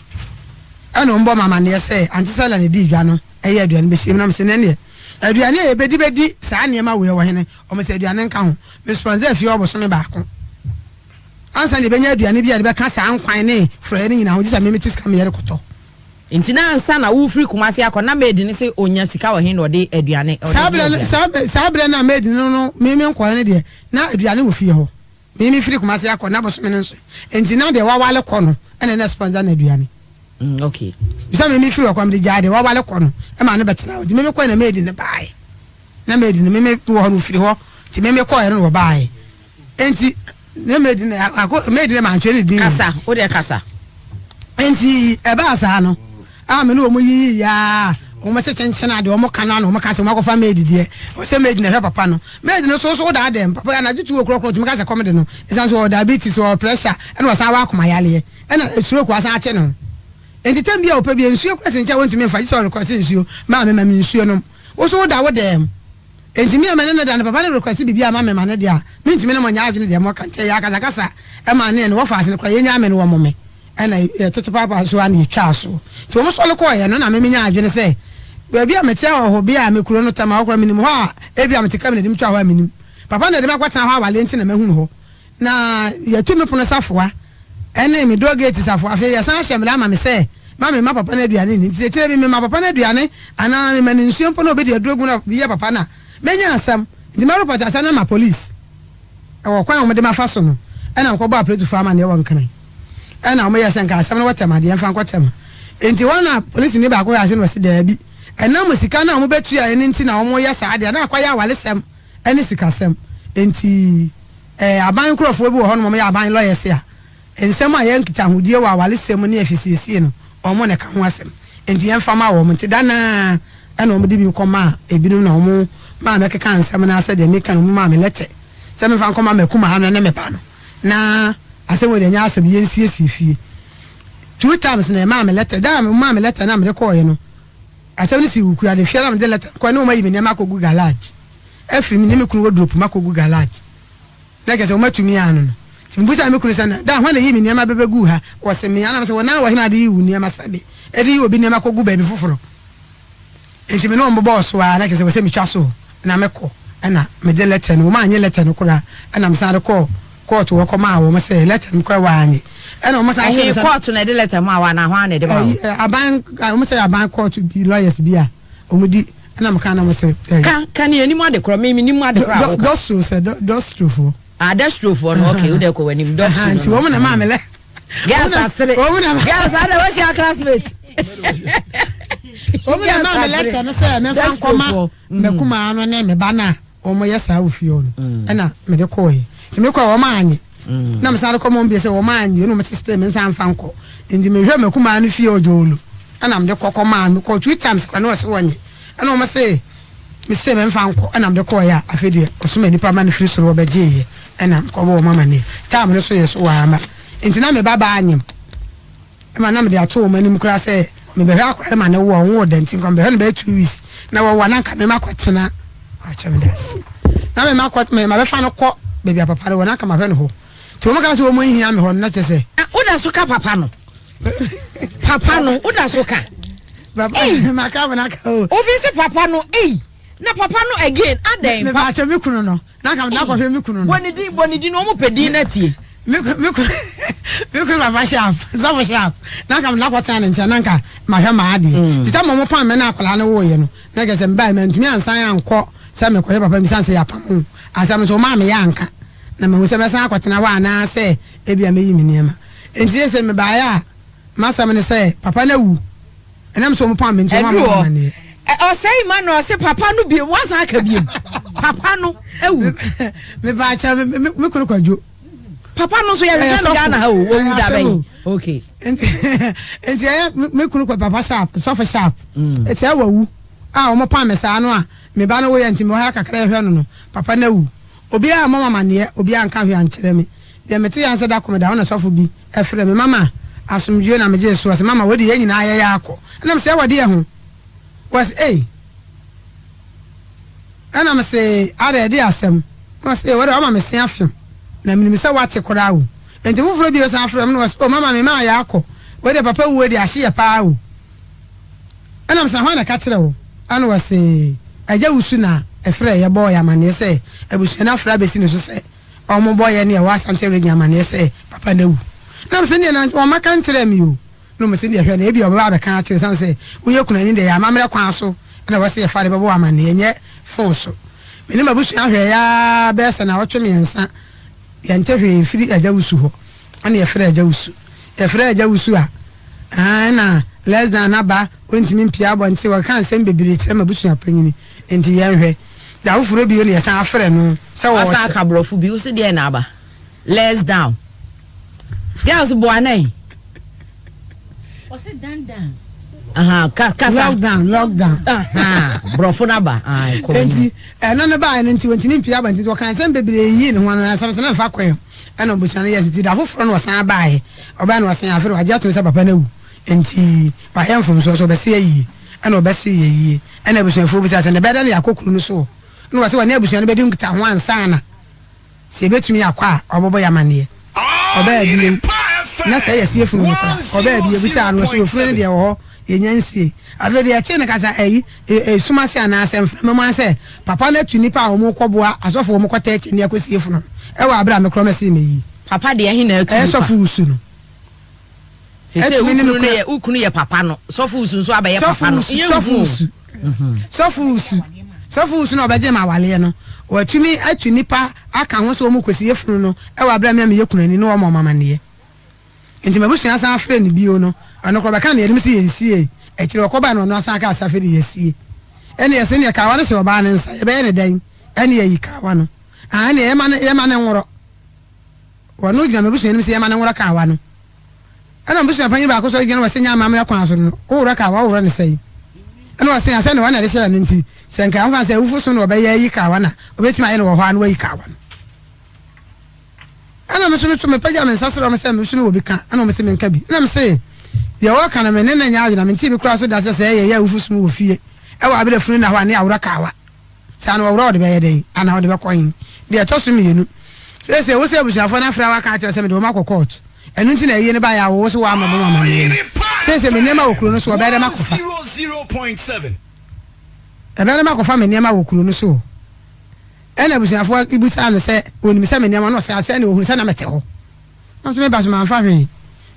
Ɛna wɔn bɔ me amaneɛ sɛ Auntie Sela na edii dwa no ɛyɛ aduane bɛhyɛ mu. Na me se nɛneɛ aduane a yɛbɛdi bɛdi saa nneɛma wei ɛwɔ hene? Wɔn se aduane nka ho. Me sponsor fie hɔ bosome baako ansa na yɛbɛnya aduane bi a yɛde bɛka saa nkwan ne frɔyɛ no nyinaa ho gye sɛ me mete sika meyɛ de kɔtɔ. Nti na ansa na worefiri Kumasi akɔ na maid no se ɔnya sika wɔ he na ɔde aduane ɔde Saa gye berɛ no aduane? saa saa berɛ no a maid no no me me nkɔɛ no deɛ na aduane wɔ fie hɔ. Me me firi Kumasi akɔ na bosome no nso nti na deɛ wawale kɔ no ɛna na sponsor no aduane. Mm, okay. Bisa me me firi hɔ kɔ mede gyaa deɛ wawale kɔ no ɛma no bɛtena hɔ nti me me kɔɛ na maid no baaɛ na maid no me me wɔ hɔ no ofiri hɔ nti me me kɔɛ no na wɔbaaɛ nti Ne maid no ako maid no mantwerɛ ne din. Kasa wo deɛ kasa. Nti ɛbaa saa no a me ne wɔn yiyi yaa wɔn se kyenkyen a deɛ wɔn ka no ano wɔn ka sɛ wɔn akɔfa maid deɛ wɔsɛ maid na ɛhwɛ papa no maid no so so daa dɛm papa anadwo tu wɔ korɔkorɔ tumi ka sɛ kɔm de no ɛsan so wɔ diabetes wɔ pressure ɛna ɔsan wɔ akoma yareɛ ɛna stroke asan akye no nti tɛm bi a ɔpɛ bi nsuo kora sɛ nkyɛn wɔntumi nfa gye sɛ ɔrekɔse nsuo maa me ma me nsuo nom wo so woda wo dɛm. Enti me a me ne no da no, papa no request biribi ama me ma no deɛ a, mentumi ne mo nyɛ adwene deɛ moka nti ɛyɛ akasakasa ma ne ne wɔfaase no koraa yɛnyaa me no wɔmo me ɛna yɛtoto paapaa so a na yɛtwaa so nti wɔn sɔre kɔɔeɛ no na me menya adwene sɛ baabi a mete ahɔho bea a me kuro no tɛm a hɔ koraa menim hɔ a ebi a mete ka me na de metwa hɔ a menim papa na de me akɔtena hɔ awale nti na mahunu hɔ Na yɛatu me pono safoa ne me door gate safoa. Afei yɛsan ahyɛ mmara ama me sɛ mma memma papa no aduane nni. Nti sɛ kyerɛ bi mema papa no aduane anaa mema no nsuo mpo na ɔbɛdi aduro gu na bi yɛ papa no a, mɛnya asɛm. Nti mɛrepɔt asɛm no ama police. Ɛwɔ kwan a wɔde mafa so no, ɛna mekɔbɔɔ apolisifoɔ amanneɛ wɔ Nkran. Ɛna wɔyɛɛ sɛ nka asɛm no wɔ Tema deɛ yɛmfa nkɔ Tema. Nti hɔ na polisini baako hwɛɛ ase na ɔse daabi, ɛnam sika no a wɔbɛtuaeɛ no nti na wɔyɛ saa deɛ, na akɔyɛ awaresɛm. ne sikasɛm. Enti ɛɛ aban nkorɔfoɔ bi wɔ hɔnom a wɔyɛ aban lɔyɛse a, nsɛm a ɛyɛ nkitahodie wɔ awaresɛm ne afisiesie no, wɔn na ɛka ho asɛm. Enti yɛmfa ma wɔn. Nti da no ara na wɔde bi kɔmaa ebinom na wɔn maa mɛkekaa nsɛm no ara sɛdeɛ meka no, wɔn maa me lɛtɛ sɛ memfa nkɔma m'akumaa no ne me ba no. Na asɛm wei deɛ ɛnyɛ asɛm, yɛnsiesie fie. Two times na ɛmaa me lɛtɛ. Da a wɔmaa me lɛtɛ no a mede kɔeɛ no, asɛm no sii Wukuada. Efie na mede lɛtɛ no kɔeɛ na wɔayi me nneɛma akɔgu garage. Afiri me ne me kunu wardrobe mu akɔgu garage. Na kyerɛ sɛ wɔatumi ano no. Nti mebisaa me kunu sɛ, na da a hwan na ɛyii me nneɛma bɛbɛguu ha? Ɔse me. Ɛna mese, wo nan wɔ he na ade yi wo nneɛma sɛbe ɛde yi obi nneɛma kɔgu baabi foforɔ? Nti me ne wɔn bobɔɔ so ara na kyerɛ sɛ wɔsɛ metwa so na mekɔ. Ɛna mede lɛtɛ no, wɔn annye lɛtɛ no koraa. Ɛna mesan de kɔɔ kɔɔto hɔ kɔmaa wɔn sɛ lɛtɛ no mekɔɛ wɔannye. Ɛna wɔn san kyerɛ Ɛhe me sɛ. kɔɔto na ɛde lɛtɛ maa wo anaa hwan na ɛde maa wo? Ɛyi, aban, wɔn sɛ aban kɔɔto bi, lawyers bi a wɔn di, ɛna meka na wɔn sɛ ɛyi. Ka, ka nea anim ade korɔ, me mennim ade korɔ a woka. Dɔstro sɛ, dɔstrofoɔ. Ah, dɔstrofoɔ no, okay, wode kɔ w'anim, dɔstro no. Nti wɔn na maa me lɛ. Girls asere. Girls ada wɔhyia classmate. Wɔn na maa me lɛtɛ no sɛ mɛmfa nkɔma mɛkumaa no ne me ba no a wɔyɛ saa wɔ fie hɔ no ɛna mede kɔɔɛ. Nti mekɔɛ wɔn anye. Na mesan de kɔma wɔn bio sɛ wɔn anye ɛna wɔn sɛ me nsa mfa nkɔ. Nti mehwɛ mɛkumaa no fie ɔdwoolo ɛna mede kɔ kɔmaa no. Mekɔɔ two times koraa na wɔse wɔnye. Ɛna wɔn se me se memfa nkɔ ɛna mede kɔɔɛ a afei deɛ ɔsoma nipa ma no firi soro ɔbɛgyeeɛ ɛna mekɔbɔɔ wɔn amaneɛ. Time no so yɛ so wɔamma. Nti na me ba baa nyem. Ɛma na mede ato wɔn anim koraa sɛ mebɛhwɛ akwadaa no ma no wo a ɔnwoo da nti nka mebɛhwɛ no bɛyɛ 2 weeks na wɔwo a na nka mema kɔtena akyɛ me das na mema kɔ mema bɛfa no kɔ baabi a papa no wɔ na nka mahwɛ no hɔ nti wɔn ka sɛ wɔn nhia me hɔ no na kyerɛ sɛ. Na woda so ka papa no papa no woda so ka. Papa maka mo naka o. Obi se papa no ei na papa no again adɛn. Meba akyɛ me kunu no. Na nka meda kɔhwɛ me kunu no. Bɔ ne din bɔ ne din wɔn pɛ din na tie. Me me kunu me kunu papa sharp sɔfo sharp na nka meda kɔtena ne nkyɛn na nka mahwɛ maa adeɛ. Mm. Tita mo mo pam me na akwadaa no woeɛ no na kɛ sɛ mbae mantumi ansan ankɔ sɛ mekɔhwɛ papa mi san sɛ yɛapam ho asɛm nso ɔmaa meyɛ anka na mahu sɛ mɛsan akɔtena hɔ anaasɛ ebia mɛyi me nneɛma. Nti sɛ mebaeɛ a m'asɛm ne sɛ papa no awu. Ɛnam sɛ wɔn pam me nti wɔn ama Ɛduru me hɔ amaneɛ. ɛ ɔsɛe Emmanuel ɔse papa no biom wasan aka biom papa no awu. Mepa kyɛw me me me kunu kwadwo. Papa no nso Ɛyɛ yɛhwehwɛ no sɔfo Ghana ha o ɛyɛ wawu da asɛm bɛn o. okay. Nti nti ɛyɛ me me kunu kwa papa sharp sɔfo sharp. Nti ɛwɔ wu a wɔn pam me saa no a me ba no woyɛ nti me wɔ ha kakra yɛhwɛ no no papa no awu. Obiara ammɔ me amaneɛ obiara anka hwee ankyerɛ me. Deɛ mete yɛ ara ne sɛ da koro meda hɔ na sɔfo bi frɛɛ me, Mama, asomdwoeɛ na megyee so. Ɔse, Mama, wei deɛ yɛn nyinaa yɛyɛ akɔ. Ɛna mese, Ɛwɔ deɛ ho? Ɔse, Ei. Ɛna mese, Adɛn, ɛdeɛ asɛm? Ɛna ɔse, Ei, wo deɛ woama me se afem, na menim sɛ woate koraa o. Enti foforɔ bio san frɛɛ me na ɔse, Oh, mama, me maa yɛ akɔ. Wei deɛ papa wuo deɛ ahye yɛ paa o. Ɛna mese, Na hwan na ɛka kyerɛɛ wo? Ɛna ɔse, Agya Wusu na ɛfrɛɛ yɛ bɔɔ yɛ amaneɛ sɛ abusua no afrɛ abɛsi ne so sɛ Wɔbɔ yɛn a yɛwɔ Asante Region amaneɛ sɛ papa no awu. Na mese neɛ na wɔmmɛka nkyerɛɛ me o. Na wɔse neɛ hwɛ no ebia wɔbɛba abɛka akyerɛ ɛsiane sɛ woyɛ kunani deɛ ɛyɛ amammerɛ kwan so na ɛwɔ sɛ yɛfa de bɛbɔ wo amaneɛ ɛnyɛ phone so. Me ne m'abusua hwɛeɛ ara bɛyɛ sɛ nnawɔtwe mmiɛnsa yɛnte hwee mfiri Agya Wusu hɔ. Ɛna yɛfrɛɛ Agya Wusu. Yɛfrɛɛ Agya Wusu a, ɛna less than n'aba ɔntumi mpue abɔnten, wɔkeka nsɛm bebree kyerɛ m'abusua panyini. Enti yɛnhwɛ. Da foforɔ bio na yɛsan afrɛ no sɛ Wasan ɔɔkyɛ. aka borɔfo bi, wose deɛn na aba? Less down. Girls boa nɛn. Ɔse dan down. Aha, ka, kasa. Lockdown, lockdown. Aha, borɔfo no aba. Ae, kɔ w'anim. Enti ɛno no baeɛ no nti ɔntumi mpue aba nti ɔkaa nsɛm bebree yii ne ho ano na nsɛm sɛ na mfa kwan mu ɛna ɔbusua no yɛɛ nti da foforɔ no ɔsan baeɛ ɔbaeɛ no ɔsan afei wagye atom sɛ papa no awu nti wayɛ mfomsoɔ so ɔbɛse ayie ɛna ɔbɛse yɛ yie Ɛnna abusuafoɔ bisaa sɛ, Na ɛbɛyɛ dɛn na yɛakɔ kuro no soɔ? Ɛnna wɔse wɔne abusua no bɛdi nkitaho ansa na sɛ yɛbɛtumi akɔ a, wɔbɛbɔ yɛn amanneɛ. Ɔbaa bio, na sɛ yɛasie funu no koraa. Ɔbaa bio, bisaa no, ɔse, Ofunu no deɛ ɛwɔ hɔ, yɛnnya nsiei. Afei deɛ yɛtee no kasa ayi, esum ase anaasɛ mframa mu ara sɛ, papa no atu nnipa a wɔrekɔboa asɔfoɔ a wɔkɔtaa akyi no akɔsie funu no, ɛwɔ aberɛ a me korɔ mɛsee mɛyie. Papa deɛ he na atu Ɛyɛ nnipa? sɔfo wusu no. Sese wo kunu no yɛ wo kunu yɛ papa no sɔfo wusu nso abɛyɛ papa no. Sɔfo wusu sɔfo wusu sɔfo wusu na ɔbɛgye ma awaleɛ no watumi atu nipa aka ho sɛ wɔn kɔsi efunu no ɛwɔ abira mi a meyɛ kunani ne wɔn ɔmo amaneɛ nti mabusua asan afrɛ no bio no ɔno korɔ bɛka ne yɛnim sɛ yɛn sie akyire ɔkɔba no ɔno asan aka asafo de yɛsie ɛne yɛsɛ ne yɛ kawa no hyɛ ɔbaa ne nsa yɛbɛyɛ ne dɛn ɛne yɛyi kawa no. Ah, ɛnneɛ yɛma no, yɛma no nworɔ. Wɔno gyina m'abusua anim sɛ yɛma no nworɔ kawa no. Ɛna m'abusua panyin baako sɔre gyina na ɔse nyɛ amammerɛ kwan so no, woworɔ kawa, woworɔ no sɛn? Ɛna ɔse asɛ na wɔn na ɛde hyɛɛ no nti, sɛ nka ɛmfa sɛ awufo som na wɔbɛyɛ ayi kawa na ɔbɛtumi ayɛ no wɔ hɔ a na wayi kawa no. Ɛna me nso me nso mepagya me nsa srɛ wɔn sɛ me nso mewɔ bi ka, ɛna wɔn se menka bi. Ɛna mese deɛ wɔka no me ne no nyɛ adwene na mentee bi koraa so da sɛ sɛ yɛyɛ awufo som wɔ fie ɛwɔ abere funu nna hɔ a ne yɛaworɔ kawa. Saa no wɔworɔ wɔde bɛyɛ dɛn anaa wɔde bɛkɔ he? Deɛ ɛtɔ so mmienu, seesei wo sɛ abusuafoɔ no afrɛ wo aka akyerɛ sɛ mede wɔn akɔ kɔɔto, ɛno nti na ayie no baeɛ a wo se woammɛbɔ me amanneɛ no. Seesei me nneɛma wɔ kuro no so, wɔbɛyɛ dɛn makɔfa? Ɛbɛyɛ dɛn makɔfa me nneɛma wɔ kuro no so? Ɛnna abusuafoɔ bisaa no sɛ ɔnim sɛ me nneɛma no, ɔse sɛ ɛnna ɔhunu sɛ na mete hɔ. Na nso meba so mamfa hwee.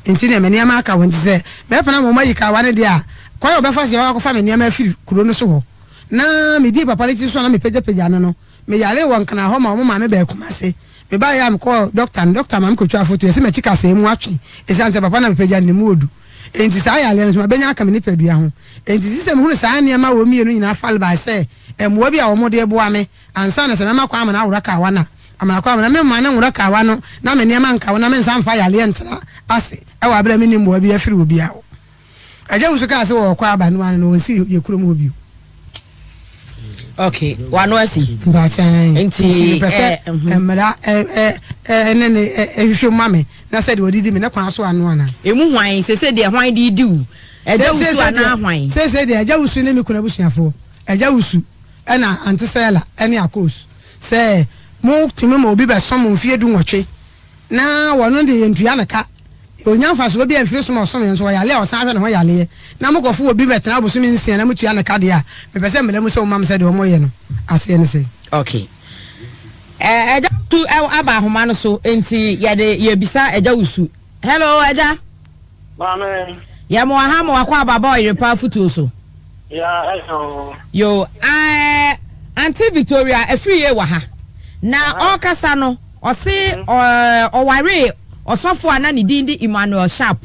Enti deɛ me nneɛma aka hɔ nti sɛ mɛpene ama wɔayi kawa no deɛ a, kwan a wɔbɛfa so akɔfa me nneɛma afiri kuro no so hɔ. Na medii papa no ti so a na mepagyapagya no no, meyaree wɔ Nkran hɔ ma wɔmaa me baa Kumase. Mebaeɛ a mekɔɔ dɔkta no, dɔkta ma mekɔtwaa foto, yɛse m'akyi kasɛɛ mu atwe ɛsiane sɛ papa no a mepagya no ne mu ɔdu. Enti saa yareɛ no nso mabɛnya aka me nipadua ho. Enti gye sɛ mehunu saa nneɛma wɔ mmienu nyinaa falbae sɛ mmoa bi a wɔde reboa me ansa na sɛ mɛma kwan ama no aworɔ kawa no a, amana kwan ama no, na memma no nworɔ kawa no na me nneɛma nka ho na mensan mfa yareɛ ntena ase wɔ aberɛ a menni mmoa biara firi obiara hɔ. Agya Wusu kaa sɛ wɔrekɔ aba no ano no wɔnsi yɛ kurom hɔ bio. Okay, wano asi. Mpakyɛn. Nti mepɛ sɛ eh, mhm. mmara ɛne ne ɛhwehwɛ mu ma me na sɛ deɛ ɔde di me ne kwan so ano ana. Emu hwan sese deɛ hwan de di wo? Agya Wusu anaa hwan? Sese deɛ Agya Wusu ne me kunu abusuafoɔ. Agya Wusu ɛna Ante Sɛla ɛne Akos sɛ mo tumi ma obi bɛsom mo mfie du nwɔtwe na wɔno deɛ yɛntua no ka, ɔnnya mfasoɔ biara mfiri som a ɔsom yɛn nso ɔyale a ɔsan hwɛ ne ho yaleɛ, na mokɔfo obi bɛtena abosome nsia na motua no ka deɛ a, mepɛ sɛ mmara mu sɛ woma me sɛdeɛ wɔyɛ no aseɛ ne sɛn. Ok. Eh, Agya Wusu aba ahoma no so, enti yɛde yɛbisa Agya Wusu. Hello, Agya. Maame. Yɛ mo aha mo wakɔ aba ba ɔyere pa afutuo so. Ya ɛyɛ o. Yo, eh, Auntie Victoria Afriyie wɔ ha. Na ɔrekasa no, ɔse ɔwaree ɔsɔfo a na ne din de Emmanuel Sharp.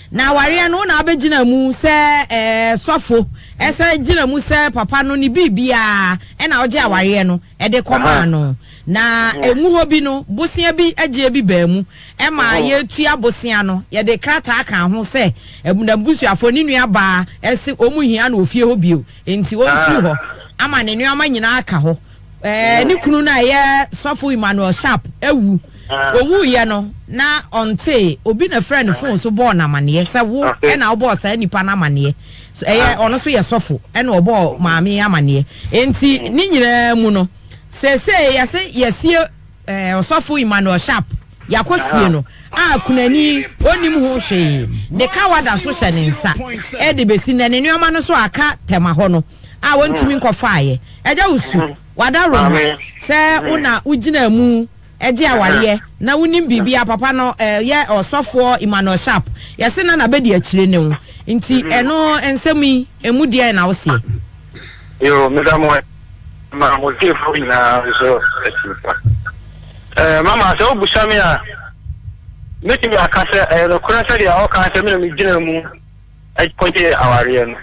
Na awareɛ no, wo na wabɛgyina mu sɛ eh, sɔfo, ɛsɛ gyina mu sɛ papa no ne biribiara, ɛna ɔgye awareɛ no. de kɔmaa no. Na emu hɔ bi no, bosea bi gyeɛ bi baa mu ma yɛretua bosea no, yɛde krataa kaa ho sɛ n'abusuafoɔ, ne nua baa se wɔn nhia no wɔ fie hɔ bio, enti ɔmfiri hɔ ama ne nnoɔma nyinaa aka hɔ. Ne kunu no a ɛyɛ Sɔfo Emmanuel Sharp awu. Ɔwuiɛ no, na ɔntee, obi na frɛɛ no fon so bɔɔ no amaneɛ sɛ wo na wobɔɔ saa nipa no amaneɛ. So ɛyɛ ɔno nso yɛ sɔfo ɛna ɔbɔɔ maame yi amaneɛ. Enti ne nyinaa mu no, seesei yɛse yɛasie ɛɛ ɔsɔfo Emmanuel Sharp, yɛakɔsie no a kunani ɔnnim ho hwee, ne kawa da so hyɛ ne nsa ɛde bɛsi nnɛ, ne nneɛma no nso aka tɛma hɔ no a ɔntumi nkɔfaeɛ. Agya Wusu, w'adaworoma sɛ wo na wogyinaa mu gye awareɛ na wonim biribi a papa no yɛ ɔsɔfoɔ Emmanuel Sharp yɛse na nabɛdi akyire ne wo nti ɛno nsɛm yi ɛmu deɛn na woseɛ? Yoo meda mo ma mo tiefoɔ nyinaa nso akyi pa. Eh, mama sɛ wobusa me a mɛtumi aka sɛ ɛyɛ nokorɛ sɛdeɛ ɔka sɛ me na megyina mu kɔgye awareɛ no.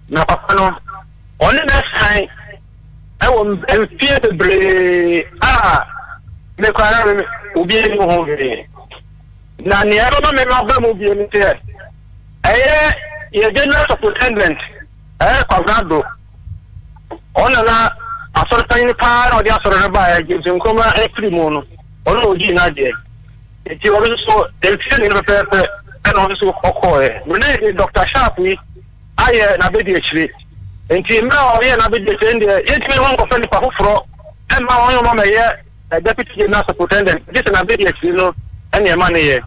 Na papa no ɔne no asan wɔ mfeɛ bebree a me koraa na me obi anim ho hwee. Na nea ɛbɛma me maba mu bio ne sɛ ɛyɛ yɛ general superintendent ɛyɛ Kwabena Do. Ɔno na asɔre panyin paa na ɔde asɔre no baeɛ James Nkrumah afiri mu no ɔno na ɔdii n'adeɛ. Nti ɔno nso mfeɛ mmienu pɛpɛɛpɛ ɛna ɔno nso ɔkɔɔɛ. Me ne Dr. Sharp yi ayɛ n'abadiakyire. Nti mmerɛ a ɔyɛɛ n'abadiakyire no deɛ, yɛntumi ne ho nkɔfa nipa foforɔ mma wɔn wɔn mmɛyɛ Deputy General Superintendent, gye sɛ n'abadiakyire no na ɛma no yɛ.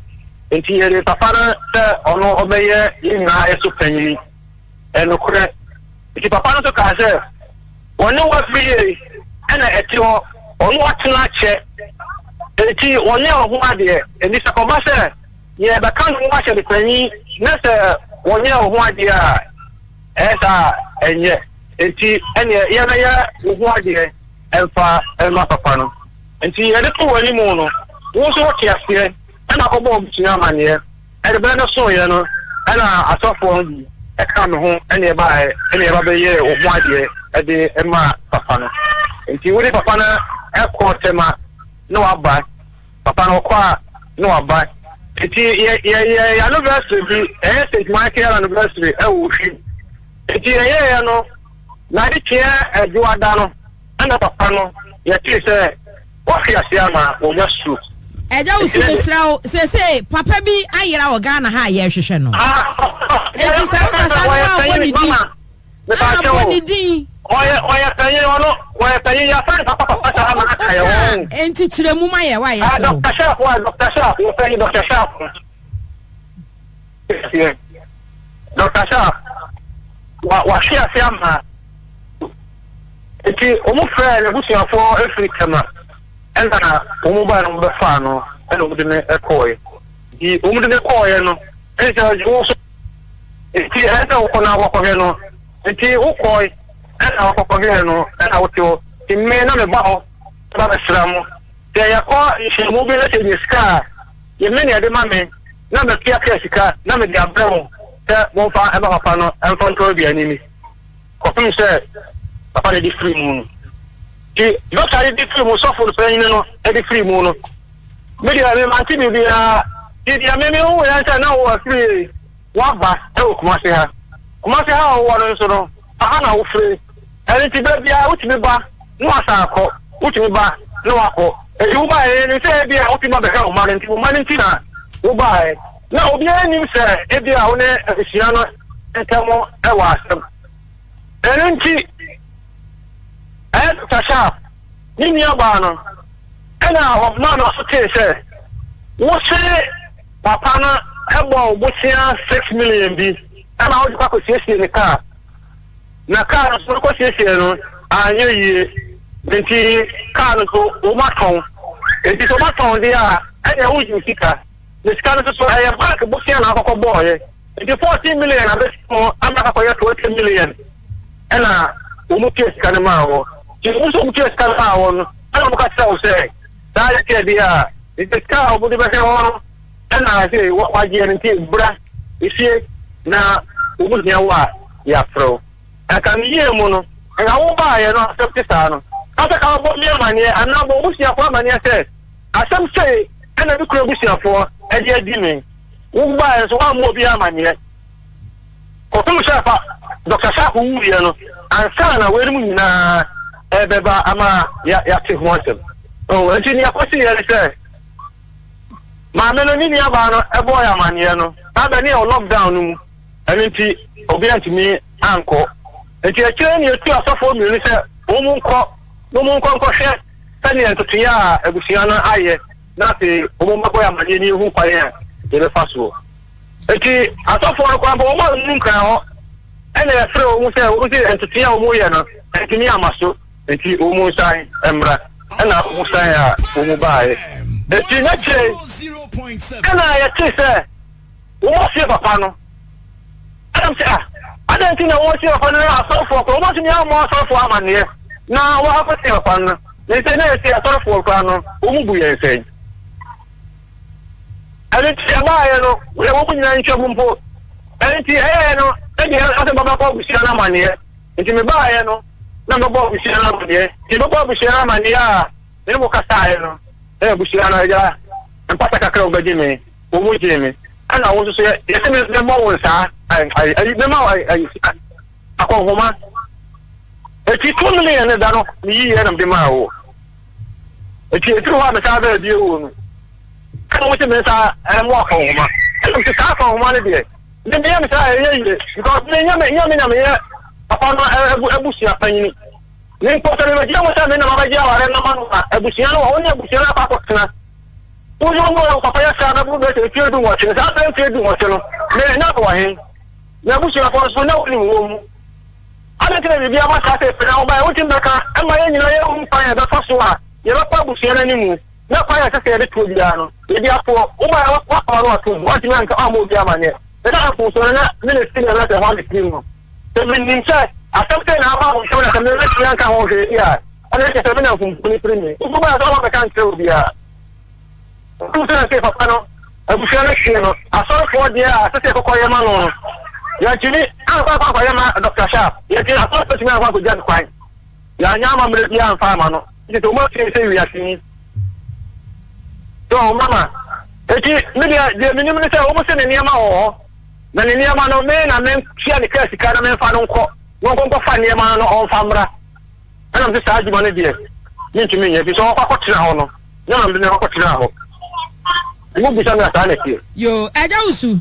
Nti yɛde papa no sɛ ɔno ɔbɛyɛ yɛn nyinaa yɛ so panyini. Ɛnokorɛ. Nti papa no nso kaa sɛ, wɔne wo afiri yie ɛna ɛte hɔ, ɔno atena akyɛ, nti wɔnyɛ wo ho adeɛ. Nti sɛ kɔba sɛ Yɛrebɛka ne ho ahyɛ no panyin na sɛ wɔnyɛɛ wo ho adeɛ a, ɛyɛ saa a, ɛnyɛ. Enti ɛnneɛ yɛbɛyɛ wo ho adeɛ mfa mma papa no. Enti yɛde too w'anim no, wo nso wote aseɛ na kɔbɔɔ abusua amanneɛ. Ɛde berɛ no soeɛ no, ɛna asɔfoɔ no bi kaa me ho na yɛbaeɛ na yɛba bɛyɛɛ wo ho adeɛ de maa papa no. Enti wode papa no. kɔ Tema na waba. Papa no ɔkɔ a na waba. Nti yɛ yɛ yɛ anniversary bi, ɛyɛ St. Michael anniversary ɛwɔ Ohwim. Nti yɛyɛeɛ no, n'ade kyeɛ Adwoada no, ɛna papa no yɛtee sɛ wahwe ase ama wanya stroke. Agya Wusu mesrɛ wo seesei papa bi ayera wɔ Ghana ha a yɛrehwehwɛ no. Enti sɛ wokasa no a wobɔ ne din. Mepaakyɛw o. Ne din. Ɔyɛ ɔyɛ panyin ɔno ɔyɛ panyin yɛafrɛ no papa papa saa ma aka yɛ wɔn. Enti kyerɛ mu ma yɛ wa yɛ srɛ wo. Dr. Sharp wa Dr. Sharp wɔfrɛ no Dr. Sharp. Dr. Sharp wa wahwe ase ama nti wɔn frɛ n'abusuafoɔ efiri Tema ɛna wɔn baa no wɔn bɛfaa no ɛna wɔn de no kɔɔɛ nti wɔn de no kɔɔɛ no ɛna sɛ wɔn nso. Nti ɛsɛ sɛ wokɔ na wakɔhwɛ no. Nti wokɔe ɛna wakɔkɔhwɛɛ no ɛna wote hɔ. Nti me na meba hɔ ba bɛsra mo. Sɛ yɛkɔ nhyiamu bi na sɛ yɛnya sika a, yɛ me na ɛde ma me na matua kaa sika na mede abrɛ mo sɛ momfa mma papa no mfa ntɔ aduane nni kɔpem sɛ papa no de firi mu no. Nti dɔkta no de firi mu, sɔfo no panyin no de firi mu no, Me deɛ me mante biribiara. Nti deɛ me mehu yɛ sɛ na wo afiri waba wɔ Kumasi ha. Kumasi ha a wowɔ no nso no, aha na wofiri. Ɛno nti berɛ biara wotumi ba na wasan akɔ, wotumi ba na wakɔ. Nti wobaeɛ yɛnim sɛ ebia wotumi ba bɛhwɛ wo mma no nti wo mma no nti na wobaeɛ. Na obiara nnim sɛ ebia wo ne abusua no ntam wɔ asɛm. Ɛno nti ɛyɛ Dr. Sharp ne nuabaa no Ɛnna ɔmaa n'aso tee sɛ, Wose papa no bɔɔ wo bosea 6 million bi ma wode kɔ akɔsiesie ne kaa, na kaa no nso wokɔsiesiee no anyɛ yie, enti kaa no nso wɔatɔn. Enti sɛ wɔatɔn deɛ a, ɛnneɛ wogye wo sika. Na sika no nso so, ɛyɛ bank bosea na wokɔkɔbɔeɛ. Enti 14 million abɛsi mu ama akɔyɛ 20 million ɛnna wɔtua sika no maa wo. Nti wɔn nso wɔtua sika no maa wo no, Ɛnna wɔka kyerɛɛ wo sɛ, Saa yɛ deɛ a, enti sika a wɔde bɛhwɛ hɔ no na sɛ wɔagyeɛ no nti, bra efie na wɔn hia wo a, yɛafrɛ wo. Anka ne yie mu no, anka wobaeɛ no asɛm te saa no, na sɛ ka wobɔ me amaneɛ anaa bɔ w'abusuafoɔ amaneɛ sɛ, asɛm sei na me kunu abusuafoɔ de adi me. Wobaeɛ nso woammɔ obiara amaneɛ. Kɔpem sɛ fa Dɔkta Sharp wuiɛ no ansa na weinom nyinaa ɛrebɛba ama yɛate ho asɛm. Oh, nti nea ɛkɔsiiɛ ne sɛ maame no ne nuabaa no ɛbɔɔ yɛ amanneɛ no, saa bɛ ne yɛwɔ lockdown no mu, ɛno nti obiara ntumi ankɔ. Nti akyire ne yɛtu asɔfoɔ mmienu sɛ wɔn nkɔ na wɔn nkɔ nkɔhwɛ sɛdeɛ ntotoeɛ a abusua no ayɛ na afei wɔn mmɛbɔ yɛ amanneɛ ne yɛhu kwan a yɛbɛfa soɔ. Enti asɔfoɔ no koraa mpo, wɔn a wɔnni nkran hɔ na yɛfrɛɛ wɔn sɛ wɔn sɛ ntetee a wɔyɛ no antumi amma so, enti wɔn nsan mmra. Ɛnna wɔsan a wɔbaeɛ. Enti n'akyire ɛnna yɛtee sɛ wɔasie papa no. Ɛnna mese, Ah, adɛn nti na wɔasie papa no na asɔrefoɔ koraa wɔantumi ammɔ asɔrefoɔ amanneɛ na wɔakɔsie papa no? Na enti na yɛse asɔrefoɔ koraa no, wɔbu yɛn sɛn? Ɛno nti ɛbaeɛ no, woyɛ wɔn nyinaa ntwam mpo. Ɛno nti ɛyɛɛ no, ɛdeɛ asɛ mɛbɛbɔ abusua no amaneɛ. Nti mebaeɛ no, na mɛbɔ abusua no amaneɛ. Nti mɛbɔ abusua no amaneɛ a, me ne mo kasaeɛ no, na abusua no agya mpata kakra a wɔbɛgye me, wɔn gyee me. Ɛna wo nso so yɛ, yɛsɛ memmɔ wo nsaa, ayi, mema wo ayi, akɔnhoma. Eti 2 million no da no, meyiiɛ na mede maa wo. Enti ɛfiri hɔ a mesan baa bio wɔ no, ɛna wɔn sɛ mensa ɛmo akɔnhoma. Ɛna mese saa akɔnhoma no deɛ, me meyɛ me saa ɛyɛ yie because me nyɛ me nyɛ me na meyɛ papa no abu abusua panyini. Me mpo sɛ mebɛgyina mu sɛ me na mabɛgye aware no ama no a, abusua no wɔ wo ne abusua no akɔ akɔtena. Wo wo papa yɛ saa bɛboro bɛyɛ sɛ mfeɛ 18 no, saa bɛyɛ mfeɛ 18 no, me na mewɔ he? Na abusuafoɔ nso na wonim wɔn mu. Adɛn nti na biribi aba saa sɛ pɛ na wobae? Wontumi bɛka ma yɛn nyinaa yɛahu kwan a yɛbɛfa so a yɛbɛkɔ abusua no anim na kwan a ɛsɛ sɛ yɛde toɔ biara no, yɛde atoɔ. Wobae a, woaka w'ano atom. Woantumi anka ammɔ obiara amanneɛ. Na na mfomsoɔ no, na me na ɛfiri me anaasɛ hwan na ɛfiri mu? Sɛ menim sɛ asɛm sei na aba wo ntam na sɛ mantumi anka ho hwee deɛ a, ɛnna ɛkyerɛ sɛ me na mfomsoɔ no firi me. Nso wobae a, sɛ woaba bɛka nkyerɛ obiara. Wohu sɛ seesei papa no abusua no hwee no, asɔrefoɔ deɛ a ɛsɛ sɛ yɛkɔkɔ yɛ ma no no, yɛantumi ankɔ ankɔ ankɔyɛ ma Dɔkta Sharp. Yɛntumi, asɔrefoɔ antumi ankɔ ankɔgya no kwan. Yɛanyɛ amammerɛ biara amfa amma no. Nti sɛ wɔn afei sɛ wiase yi. So mama. Eti me deɛ deɛ menim ne sɛ wɔn se ne nneɛma wɔ hɔ. Na ne nneɛma no me na mentua ne kaa sika na memfa no nkɔ na ɔnkɔ nkɔfa nneɛma no na ɔmfa mmra. Ɛna mese saa adwuma no deɛ mentumi nyɛ ɛfiri sɛ ɔkɔ akɔtena hɔ no na na mede no akɔtena hɔ. Mo bisa me a saa na ɛteɛ. Yoo, Agya Wusu.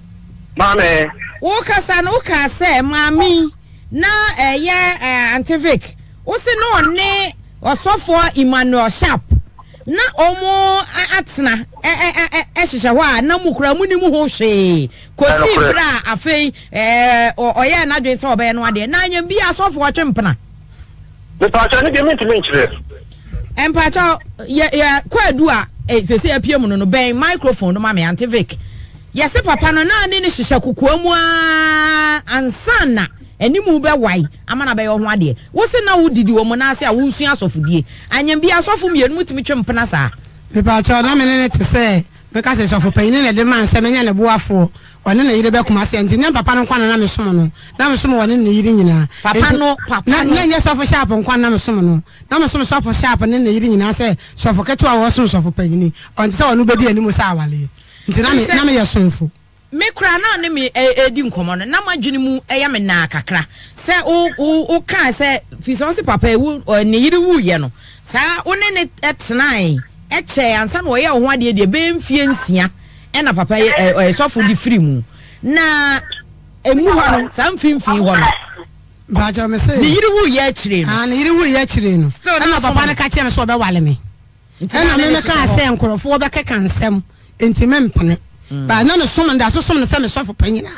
Maame. Wo kasa no wo kaa sɛ maame yi na ɛyɛ Auntie Vic, wo se na ɔne Ɔsɔfoɔ Emmanuel Sharp na ɔmo atena hyehyɛ hɔ a na mo koraa mo nim ho hwee kɔsii berɛ a afei ɔyɛɛ n'adwene sɛ ɔbɛyɛ no adeɛ na anyɛ bi asɔfoɔ twe mpena. Mepaakyɛw ne deɛ mentumi nkyerɛ. Mpakyɛw yɛ yɛ kwaadu a eh, sese apue mu no no bɛn microphone no ma me Auntie Vic. Yɛse papa no na ne ne hyehyɛ kokoa mu aa ansa na animu bɛwae ama no abɛyɛ wo ho adeɛ. Wo se na wo didi wɔn nan ase a wosua asɔfodie. Anyɛ bi asɔfo mmienu motumi twe mpena saa? Mepaakyɛw na me ne no te sɛ mɛka sɛ sɔfo panyin na ɛde maa sɛ menyɛ ne boafoɔ. Ɔne ne yere bɛ Kumasi a, nti nyɛ papa no nko na na mesom no, na mesom ɔne ne yere nyinaa. Papa Nti, no, papa na, no. na ɛnyɛ sɔfo Sharp nko na na mesom no, na mesom sɔfo Sharp ne ne yere nyinaa sɛ sɔfo ketewa a ɔsom sɔfo panyini, ɔnte sɛ ɔno bɛdi anim sɛ awaleɛ. Nti na me, Sɛ na meyɛ somfo. me koraa na ɔne me redi nkɔmmɔ no, na m'adwene mu yɛ me naa kakra sɛ wo, wo, wokaa sɛ, firi sɛ ɔse papa yi wu, ne yere wuiɛ no, saa wo ne no tenae kyɛɛ ansa na ɔyɛɛ wo ho adeɛ deɛ ɛbɛyɛ mfeɛ nsia. Ɛna papa yi ɛ ɔyɛ sɔfo de firi mu na emu hɔ no saa mfimfini hɔ no. Mpakyɛw me se. Ne yere wu yɛ akyire no. Ah ne yere wu yɛ akyire no. Still na Ɛna asom papa no. no ka kyerɛ me sɛ ɔbɛwale me. Nti Ɛna na me ne ne me kaa hyehyɛ hɔ. sɛ nkorɔfoɔ bɛkeka nsɛm nti me mpene. But na me som no da so som no sɛ me sɔfo panyin a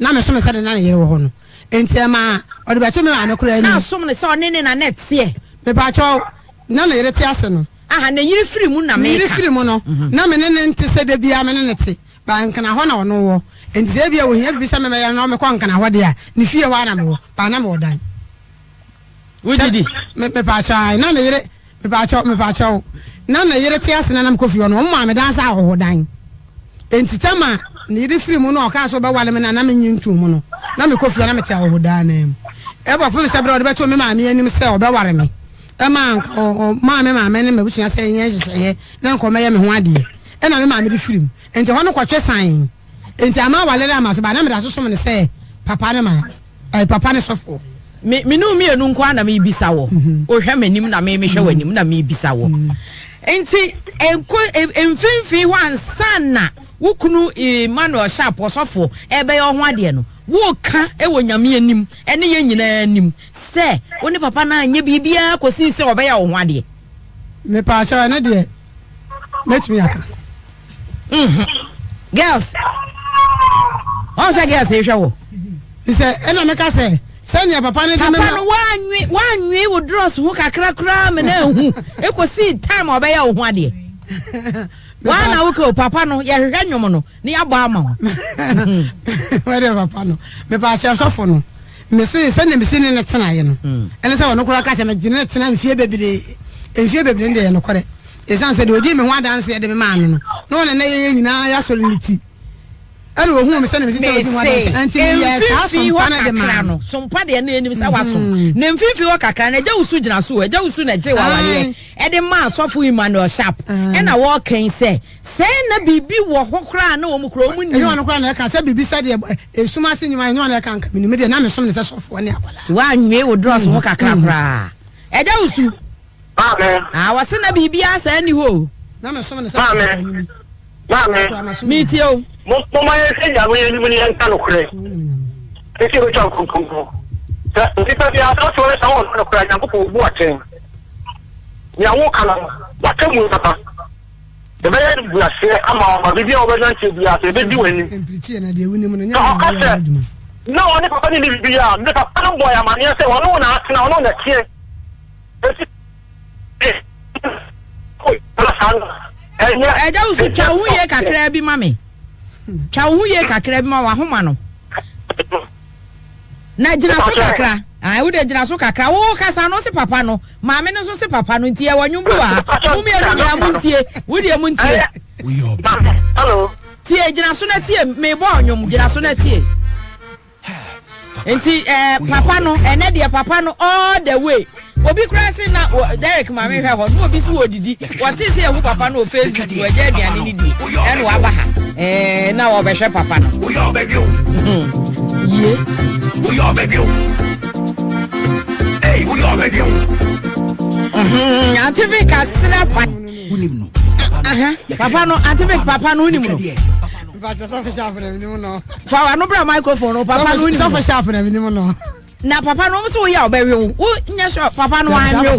na me som no sɛde na ne yere wɔ hɔ no. Nti ɛmaa ɔde bɛto me maame koraa Na anim. asom no sɛ ɔne ne na na ɛteɛ. Mepakyɛw na ne yere te ase no. Aha, ne yere firi mu na Ne yere meka. firi mu no, na me ne no nte sɛ da biara me ne no te, but Nkran hɔ na ɔno wɔ. Enti sɛ ebia ohia biribi sɛ memmɛyɛ no na mekɔ Nkran hɔ deɛ a, ne fie hɔ ara na mewɔ, but na mewɔ dan. Wogye di? Me, mepaakyɛw, ae, na ne yere, mepaakyɛw, mepaakyɛw, na ne yere te ase na na mekɔ fie hɔ no, wɔmaa me dan sɛ ahɔhodan. Enti tam a ne yere firii mu na ɔkaa sɛ ɔbɛware me no a na mennye ntoo mu no, na mekɔ fie a na mete ahɔhodan no ara mu. Ɛkɔpem sɛ berɛ a ɔde bɛtoo me maame anim sɛ ɔbɛware me, ɛmaa anka ɔmaa me maame ne m'abusua sɛ yɛnyɛ nhyehyɛeɛ na anka ɔmmɛyɛ me ho adeɛ. Ɛnna me maame de firii mu. Enti ɛhɔ no kɔtwe sann. Enti amma aware no amma so, but na meda so som no sɛ papa ne maame, ɛɛ, papa ne sɔfoɔ. Me, me ne wo mmienu nko ara na merebisa wɔ. Wohwɛ m'anim na me mehwɛ w'anim na merebisa wɔ. Nti, nko, mfimfini hɔ ansa na wo kunu Emmanuel Sharp, ɔsɔfoɔ, ɛrebɛyɛ wo ho adeɛ no, woreka wɔ Nyame anim ne yɛn nyinaa anim sɛ wo ne papa no anyɛ biribiara kɔsii sɛ ɔbɛyɛ wo ho adeɛ. Mepaakyɛw, ɛno deɛ mɛtumi aka. Mm-hmm. Girls, wɔn sɛ girls ehwɛ wɔ. Sɛ ɛna mɛka sɛ sɛnea papa no de me ma. Papa no wanwe wanwe wo drɔs ho kakra koraa mɛ na ehu ekosi time a ɔbɛyɛ wo ho adeɛ. Waa na woka o papa no yɛhwehwɛ nnwom no na yɛabɔ ama wo. Wɔde papa no mepa akyɛ sɔfo no mese sɛnea mesi ne ne tenaeɛ no ɛne sɛ ɔno koraa ka sɛ megye ne tena mfie bebree mfie bebree no deɛ yɛ nokorɛ. Esiane sɛ deɛ ɔdii me ho adanseɛ de me maa no no, na ɔne na yɛyɛ nyinaa yɛasɔre no ti, ɛna ɔhuu me sɛdeɛ mesi sɛ ɔdi ho adanseɛ. Enti meyɛɛ saa Mfimfini hɔ sompa no de maa kakra no. no, sompa deɛ na yɛnim sɛ wasom. Na mfimfini hɔ kakra no, Agya Wusu gyina so o, Agya Wusu na ɛgyee w'awareɛ de maa Sɔfo Emmanuel Sharp. Ɛna wɔreka yi sɛ, sɛɛ na biribi wɔ hɔ koraa a na wɔn koraa wɔn Ɛnyɛ nnim. ɔno koraa na ɛka sɛ biribi sɛdeɛ esum ase nnwuma, ɛnyɛ ɔno na ɛka anka menim. Me deɛ na mesom no sɛ sɔfoɔ ne akwadaa. Nti woanwee wo drɔs ho kakra koraa. Agya Wusu. Maame. Ah, wɔse na biribiara saa nni hɔ o. Na me som no sɛ Maame. ɔpanyin. Maame. Metie o. Mo, momma yɛnhwɛ Nyame anim na yɛnka nokorɛ. Sɛ yɛbɛtwa nkontompo. Sɛ nnipa biara sɛ wote hɔ sɛ wonka nokorɛ a, Nyankopɔn obu atɛn. Nea woka no, w'atemmu bɛba. Yɛbɛyɛ animguaseɛ ama wo ma biribi a wobɛnanteɛ biara so, yɛbɛdi w'anim. Sɛ ɔka sɛ, na ɔne papa no nni biribi a, me papa no bɔɔ yɛn amaneɛ sɛ ɔne wo na atena, ɔne wo na ɛteɛ. Ɛgya wo so twa wo ho yie kakraa bi ma me. Twa wo ho yie kakraa bi ma wahoma no. Na gyina so kakra. Ah, wo de gyina so kakra. Wo kasa no se papa no. Maame no nso se papa no. Nti yɛwɔ nnwom bi wɔ ha. Mo mmienu nyinaa mo ntie. Wo deɛ mo ntie. Tie, gyina so na tie. Mebɔ nnwom, gyina so na tie. Nti eh, papa no, ɛnɛ deɛ papa no all the way. Obi koraa se na Derek maame hwɛ hɔ na obi so wɔ didi. Wɔte sɛ ehu papa no wɔ Facebook wɔagya aduane no die ɛna waba ha ɛɛ na wɔbɛhwɛ papa no. Yie. Auntie Vic asrɛ kwan. Papa no Auntie Vic papa no wonim no. Fa w'ano bra microphone no papa no wonim no. Sɔfo sharp na menim no. Na papa no wɔn sɛ woyɛ a ɔbɛwe wo wo nyɛ sure papa no wanwe wo.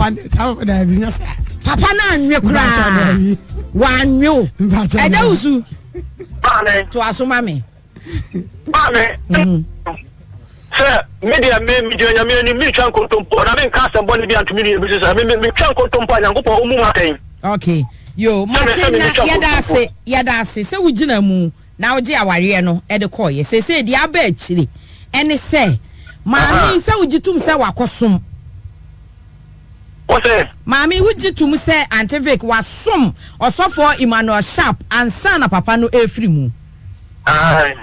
Papa no anwe koraa wanwe wo. Ɛgya wusu. To aso ma me. Maame. Mhm. Sɛ me deɛ me megyina nyame anim mentwa nkontompo na menka asɛm bɔne bi anto me nua bi so sɛ me metwa nkontompo a Nyankopɔn ɔmmu m'atɛn. Okay. Yo, mate na yɛda ase yɛda ase sɛ wogyina mu. Na ɔgye awareɛ no de kɔeɛ. Seesei deɛ aba akyire ne sɛ, maame yi, sɛ wogye tom sɛ wakɔsom? Wose? Maame yi, wogye tom sɛ Auntie Vic wasom Ɔsɔfoɔ Emmanuel Sharp ansa na papa no refiri mu? Aane.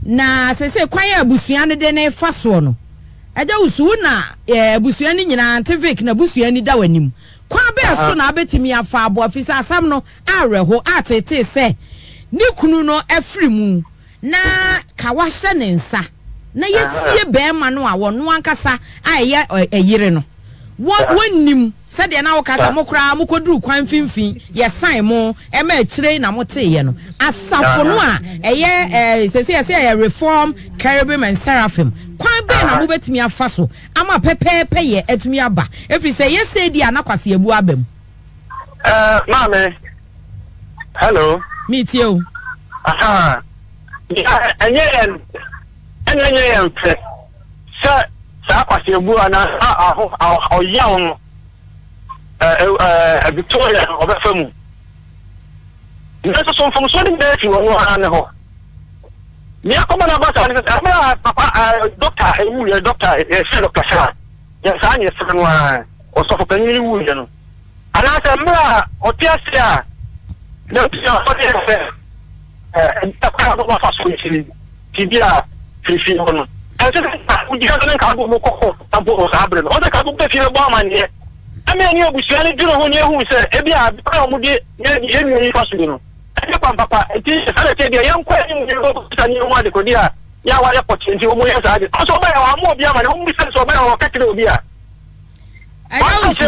Na seesei kwan a abusua no de no refa soɔ no, Agya Wusu, wo na abusua no nyinaa, Auntie Vic n'abusua ani da w'anim. Kwan bɛn so na wobɛtumi afa aboa, firi sɛ asɛm no awerɛho ateetee sɛ ne kunu no afiri mu na ka wahyɛ ne nsa na yɛasie barima no a wɔno ankasa a ɛyɛ ɛyere no wɔ wɔnnim sɛdeɛ na woka sɛ mo koraa mokɔduru kwan mfimfini yɛsan mo ɛma akyire na moteeɛ no asafo no a ɛyɛ ɛɛ sɛsɛ yɛsɛ ɛyɛ Reform Cherubim and Seraphim kwan bɛn na mobɛtumi afa so ama pɛpɛɛpɛ yɛ atumi aba ɛfiri sɛ yɛsɛ di a na kwaseabu aba mu. Eh, maame. Hello. Mi tie o. Aha. Ɛnyɛ yɛn, ɛna ɛnyɛ yɛn fɛ sɛ saa kwaseabu anaa saa aho ɔyaw no ɛɛ Victoria no ɔbɛfa mu. Nanso so mfomsoɔ no nyinaa fi wɔn ara ne hɔ. Nea akɔma no aba saa ne sɛ ɛberɛ a papa dɔkta ɛwuiɛ dɔkta yɛfrɛ dɔkta saa yɛ saa ne yɛfrɛ no ara ɔsɔfo panyin no wuiɛ no. Anaasɛ mmerɛ a ɔte ase a n'abusuafoɔ no yɛ sɛ ɛda kwan a wɔafa so nti biribi a firi fie hɔ no, ɛnsɛ sɛ nka wogyina so ne nka wode wɔn kɔ kɔɔto mpo wɔ saa bere no. Ɔsɛ ka wobɛ fie bɛbɔ amanneɛ ɛma ɛne abusua no dwene ho ne ehu sɛ ebi a kwan a wɔde yɛn nua yi fa so yi no ɛnyɛ kwan papa nti saa na ɛteɛ deɛ yɛnkɔ anim ne yɛnkɔbisa ne yɛhu adekode a yɛ a wɔayɛ pɔtee nti wɔyɛ saa de. Ɔsɛ ɔbɛyɛ wɔammɔ obi amanneɛ wɔmmisa no sɛ ɔbɛyɛ wɔka kyerɛ obi a. Ɛda wo so.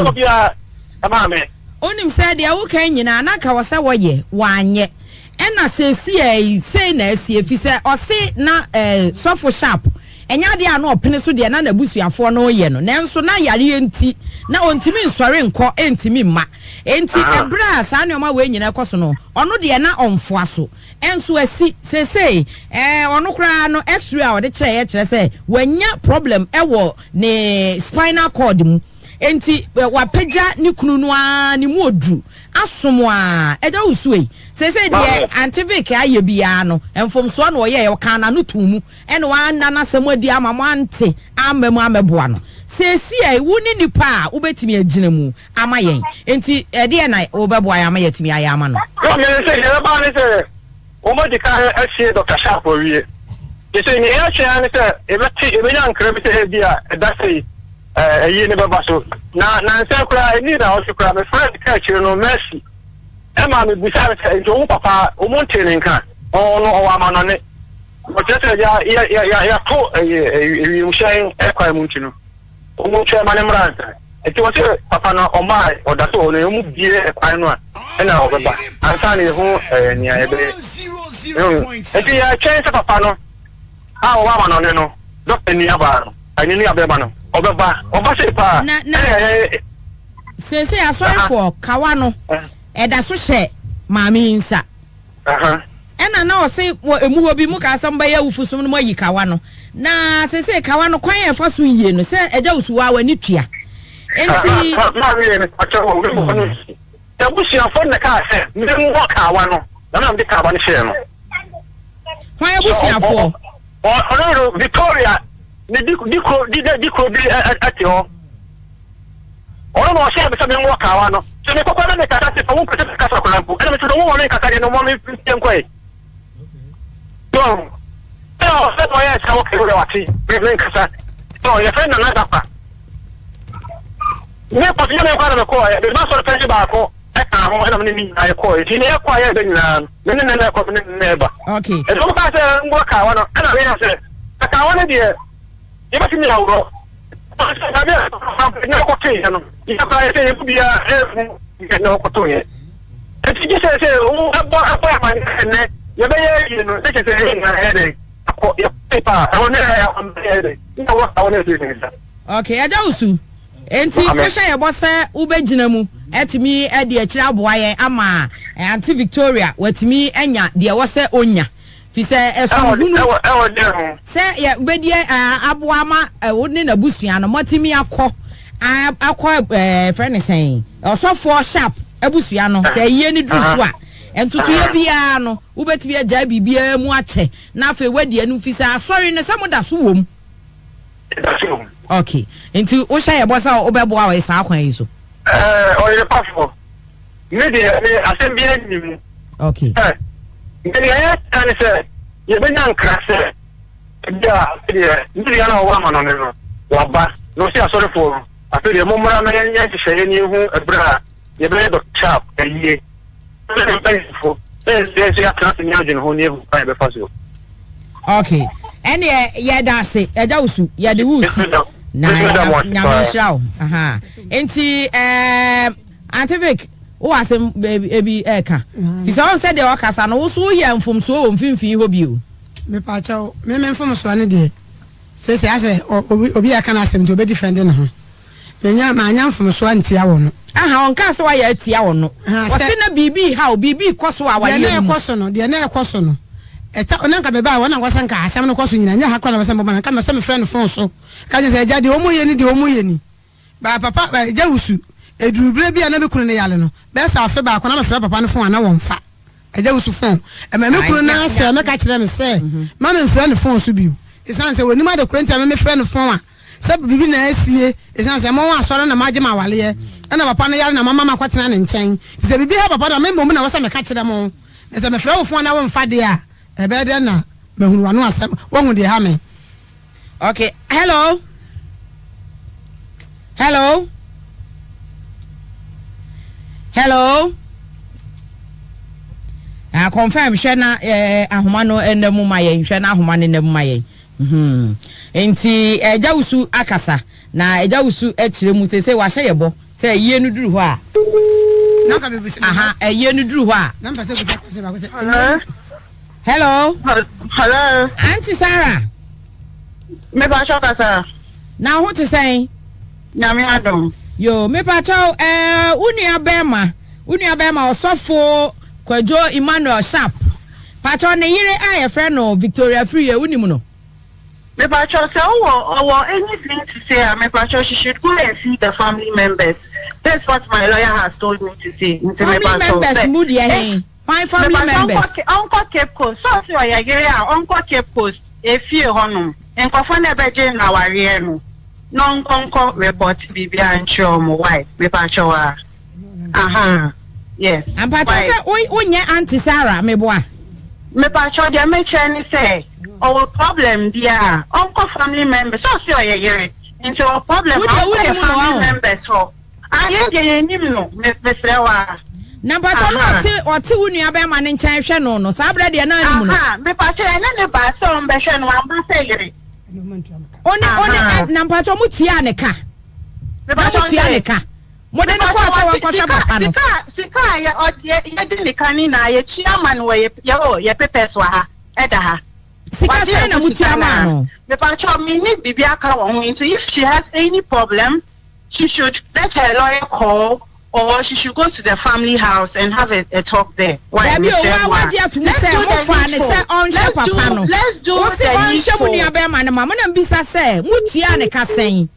Wonim sɛ deɛ woka yi nyinaa na anka wɔ sɛ wɔyɛ, wɔanyɛ. Ɛna seesei yi, sei na asi, ɛfiri sɛ ɔse na eh, Sɔfo Sharp, ɛnyɛ adeɛ a na ɔpene so deɛ na n'abusuafoɔ no reyɛ no, nanso na yareɛ nti, na ɔntumi nsɔre nkɔ, ɛntumi mma. Enti ɛberɛ a saa nneɛma wei nyinaa rekɔ so no, ɔno deɛ na ɔmfoa so. Ɛnso asi, seesei eh, ɔno koraa no x-ray a ɔde kyerɛeɛ kyerɛ sɛ wanya problem wɔ ne spinal cord mu. Enti wapagya ne kunu no ara ne mu oduru asom a agya wo su ei. Seesei deɛ Auntie Vic ayɛ biara no, mfomsoɔ na ɔyɛeɛ, ɔkaa n'ano too mu ɛna wanna n'asɛm adi ama mo ante amma mu ammɛboa no. Seesei wo ne nipa a wobɛtumi agyina mu ama yɛn. Enti ɛdeɛn na wobɛboa yɛn ama yɛatumi ayɛ ama no? Deɛ ɔmenim sɛ deɛ ɛbɛba ne sɛ wɔadi kan asie Dɔkta Sharp awie. Te sɛ nea yɛatwe ara ne sɛ yɛbɛte, yɛbɛnya nkra bi sɛ ebia ɛda sei ayie no bɛba so. Na nnansa yi koraa, ɛnni nnawɔtwe koraa, mefrɛɛ ne kaakyire no, Mercy, ɛma mebisaa no sɛ, nti wɔn papa, wɔn ntee ne nka? Ɔno ɔwɔ amanɔne. Ɔkyerɛ sɛ yɛ, yɛ, yɛ, yɛato wiemhyɛn kwan mu nti no, Wɔn twɛn ma no mmra ansa. Nti wɔse papa no ɔmmae, ɔda so wɔ hɔ no wɔn bue kwan no a ɛna ɔbɛba ansa na yɛhu ɛɛ nea yɛbɛyɛ. Nti yɛtwɛn sɛ papa no a ɔwɔ amanɔne no, dɔkta nua baa no, ɛne nua bɛrima no, ɔbɛba. Ɔba sei paa Na na ɛna yɛ. Seesei asɔrefoɔ kawa no ɛda so hyɛ maame yi nsa. Ɛna na ɔse wɔ emu hɔ bi mo kaa sɛ mobɛyɛ awufosom no moayi kawa no na sesei kawa no kwan a ɛfa so yie no sɛ agya wo suwaa w'ani tua nti. Maame mepakyɛ wɔ me hɔ no abusuafoɔ na kaa sɛ memmɔ kawa no na na mede kawa no hyɛɛ no. Hwan abusuafoɔ? Ɔno no Victoria ne di di kuro di di kuro bi ɛte hɔ. Ɔno na ɔhyɛɛ me sɛ menwɔ kawa no. Sɛ mekɔ koraa na mekasa se fa wompɛ sɛ mekasa koraa mpo. Ɛna mese no wowɔ me nkasa deɛ no mma me ntie nkɔe. So ɛna ɔsɛ na ɔyɛɛ sɛ okay wode wate me menkasa. So yɛfrɛ no Nana Dafa. Me kɔ nyɛ me nkoa na me kɔɔɛ, me m'asɔre panyin baako ɛkaa ho ɛna me ne ne nyinaa yɛ kɔɔɛ, nti ne yɛ kɔɔ a yɛ bɛ nyinaa no, me ne ne na ɛkɔ, me ne ne na ɛba. Okay. Nti wɔn kaa sɛ ngorɔ kaawa no, ɛna me yɛ sɛ, kaawa no deɛ, yɛbɛtumi aworɔ. Baabi a na ɔkɔtoeɛ no, yɛ koraa yɛ sɛ yɛn mu biara ɛnhu deɛ na ɔkɔtoeɛ. Nti gye sɛ sɛ wo ɛbɔ ɛbɔ amanneɛ sɛ nnɛ yɛbɛyɛ awie no, na kyerɛ sɛ yɛn nyinaa ɛyɛ dɛn akɔ yɛkɔe paa ɛhɔ na ɛyɛ ɛyɛ dɛn na wɔ saa wɔ na ɛsɛ nsa. Okay, Agya Wusu, enti wohyɛ yɛ bɔ sɛ wobɛgyina mu atumi adi akyire aboa yɛn ama Auntie Victoria watumi anya deɛ ɛwɔ sɛ ɔnya. Fi sɛ ɛsom hunu sɛ yɛbɛdi aboa ama wo ne n'abusua no moatumi akɔ akɔ frɛ ne sɛn ɔsɔfoɔ sharp abusua no sɛ ayie no duru so a ntotoeɛ biara no wobɛtumi agyae biribiara mu akyɛ na afei woadi anim fi sɛ asɔre no sɛ moda so wom. Ok nti wohyɛ yɛ bɔ sɛ wobɛboa wɔ saa kwan yi so. Ɛɛ ɔyerepafoɔ me deɛ me asɛm biara nni mu. Ok. Ɛ nti deɛ yɛka ne sɛ yɛbɛnya nkra sɛ ebi a afei deɛ ne nua no a ɔwɔ amanɔne no waba na ɔsi asɔrefoɔ no afei deɛ mommra na yɛnyɛ nhyehyɛeɛ ne yɛhu ɛberɛ a yɛbɛyɛ Dr. Sharp ayie. Sɛ mpanyinfo na yɛn nso yɛatena ase ne adwene ho ne yɛhu kwan yɛbɛfa so. Ok ɛneɛ yɛda ase ɛgya wo su yɛde wo si na nyame nhyira wo nti ɛɛm Auntie Vic wowɔ asɛm ebi ɛɛka fi sɛ ɔn sɛ deɛ ɔkasa no wo so woyɛ mfomsoɔ wɔ mfimfini hɔ bio. Mepaakyɛw me me mfomsoɔ no deɛ sese asɛ obi obi ɛka n'asɛm nti obedi fɛnde ne ho. Menya, manyɛ mfomsoɔ antia wɔ no. Aha, ɔnkaa sɛ wayɛ atia wɔ no. Ɔse na biribi reha wo, biribi rekɔ so wɔ awareɛ no mu. Deɛ na ɛrekɔ so no, deɛ na ɛrekɔ so no, ɛta, na nka mebaa hɔ na nka sɛ nka asɛm no kɔ so nyinaa, nyɛ ha koraa na mɛsɛ mebɔ no, nka mɛsɛ mefrɛ no fon so, ka kyerɛ sɛ agya deɛ wɔn yɛ ni, deɛ wɔn yɛ ni. Baa papa, agya wusu, ɛduru berɛ bi a na me kunu no yare no, bɛyɛ sɛ afe baako na mefrɛ papa no fon a na wɔmfa. Agya wusu fon. Ɛma me kunu nan sɛɛ me ka kyerɛ me sɛ mma me mfrɛ no fon so bio. Esiane sɛ onim ade koro nti a me mefrɛ no fon a, sɛ biribi na asie, esiane sɛ mowɔ asɔre na moagye me awareɛ, ɛna papa no yare na moama makɔtena ne nkyɛn. Nti sɛ biribi ha papa no a, me mmom na ɛwɔ sɛ meka kyerɛ mo. Na sɛ mefrɛ wo fon na womfa deɛ a, ɛbɛyɛ dɛn na mahunu w'ano asɛm, woahu deɛ ɛha me? Okay, hello. Hello. Hello. Ah, confirm hwɛ na eh, ahoma no ɛna mu ma yɛn hwɛ na ahoma no ɛna mu ma yɛn. Hmm. Nti ɛgya wusu akasa na ɛgya wusu akyerɛ mu sese wahyɛ yɛ bɔ sɛ ɛyie no duru hɔ a. Aha, ɛyie no duru hɔ a. Hello. Hello. Auntie Sarah. Mepa kyɛw kasa. Na ho te sɛn? Nyame adom. Yo, mepa kyɛw eh, wo nua bɛrima, wo nua bɛrima ɔsɔfo Kwadwo Emmanuel Sharp. Pa kyɛw ne yere a yɛfrɛ no Victoria Afriyie, wonim no? Mepa kyɛw sɛ wowɔ ɔwɔ anything to say a mepa kyɛw she should go and see the family members. That's what my lawyer has told me to say. Nti Family mepa kyɛw members sɛ mu deɛ he? Hwan family Mepakyɛ members? ɔnkɔ ɔnkɔ Cape Coast sɛ ɔse ɔyɛ yere a ɔnkɔ Cape Coast efie hɔ nom nkorɔfoɔ no ɛbɛgye no awareɛ no na ɔnkɔ nkɔ report biribiara nkyerɛ ɔmo why mepakyɛw aa ahaa yes Mpakyɛw why. sɛ wo wonyɛ aunty Sarah meboa? Mepakyɛw deɛ mekyerɛ ne sɛ ɔwɔ problem biaa ɔnkɔ family members sɛ ɔse ɔyɛ yere nti ɔwɔ problem Wo a deɛ ɔnkɔ yɛ wonim no family wahu? members hɔ. Ah yɛn deɛ yɛn nim no me mesrɛ wo aa. Na mpakyɛw na Ahaa. ɔte ɔte wo nua bɛɛma no nkyɛn hwɛ no no saa berɛ deɛ na anim no. Ahaa mepakyɛw yɛne no baa sɛ ɔmbɛhwɛ no wamba sɛ yere. Ɔne ɔne Ahaa. ɛ na mpakyɛw mo tuaa ne ka na mo Mepakyɛw tua ne nse. ka mo de no Mepakyɛw kɔɔ sɛ ɔte wɔnkɔhwɛ sika papa no. sika sika a yɛ ɔ yɛ yɛde ne ka ne nyinaa yɛtua ma no wɔ yɛ yɛ o yɛ papers wɔ ha ɛda ha. Sika Wagye sɛn yɛn na ho mo sika tua maa naa. no? Mepakyɛw menni biribi aka wɔ ho nti if she has any problem She should let her lawyer call or she should go to the family house and have a, a talk there. Why, Dabi o, Mesrɛ wa mo a. wagye ato mu Let's sɛ do mo the faa ne needful. sɛ ɔnhwɛ Let's papa do no. let's do Wo se the ɔnhwɛ mo needful. nua bɛrima no ma mo na mbisa sɛ mo tua ne ka sɛn?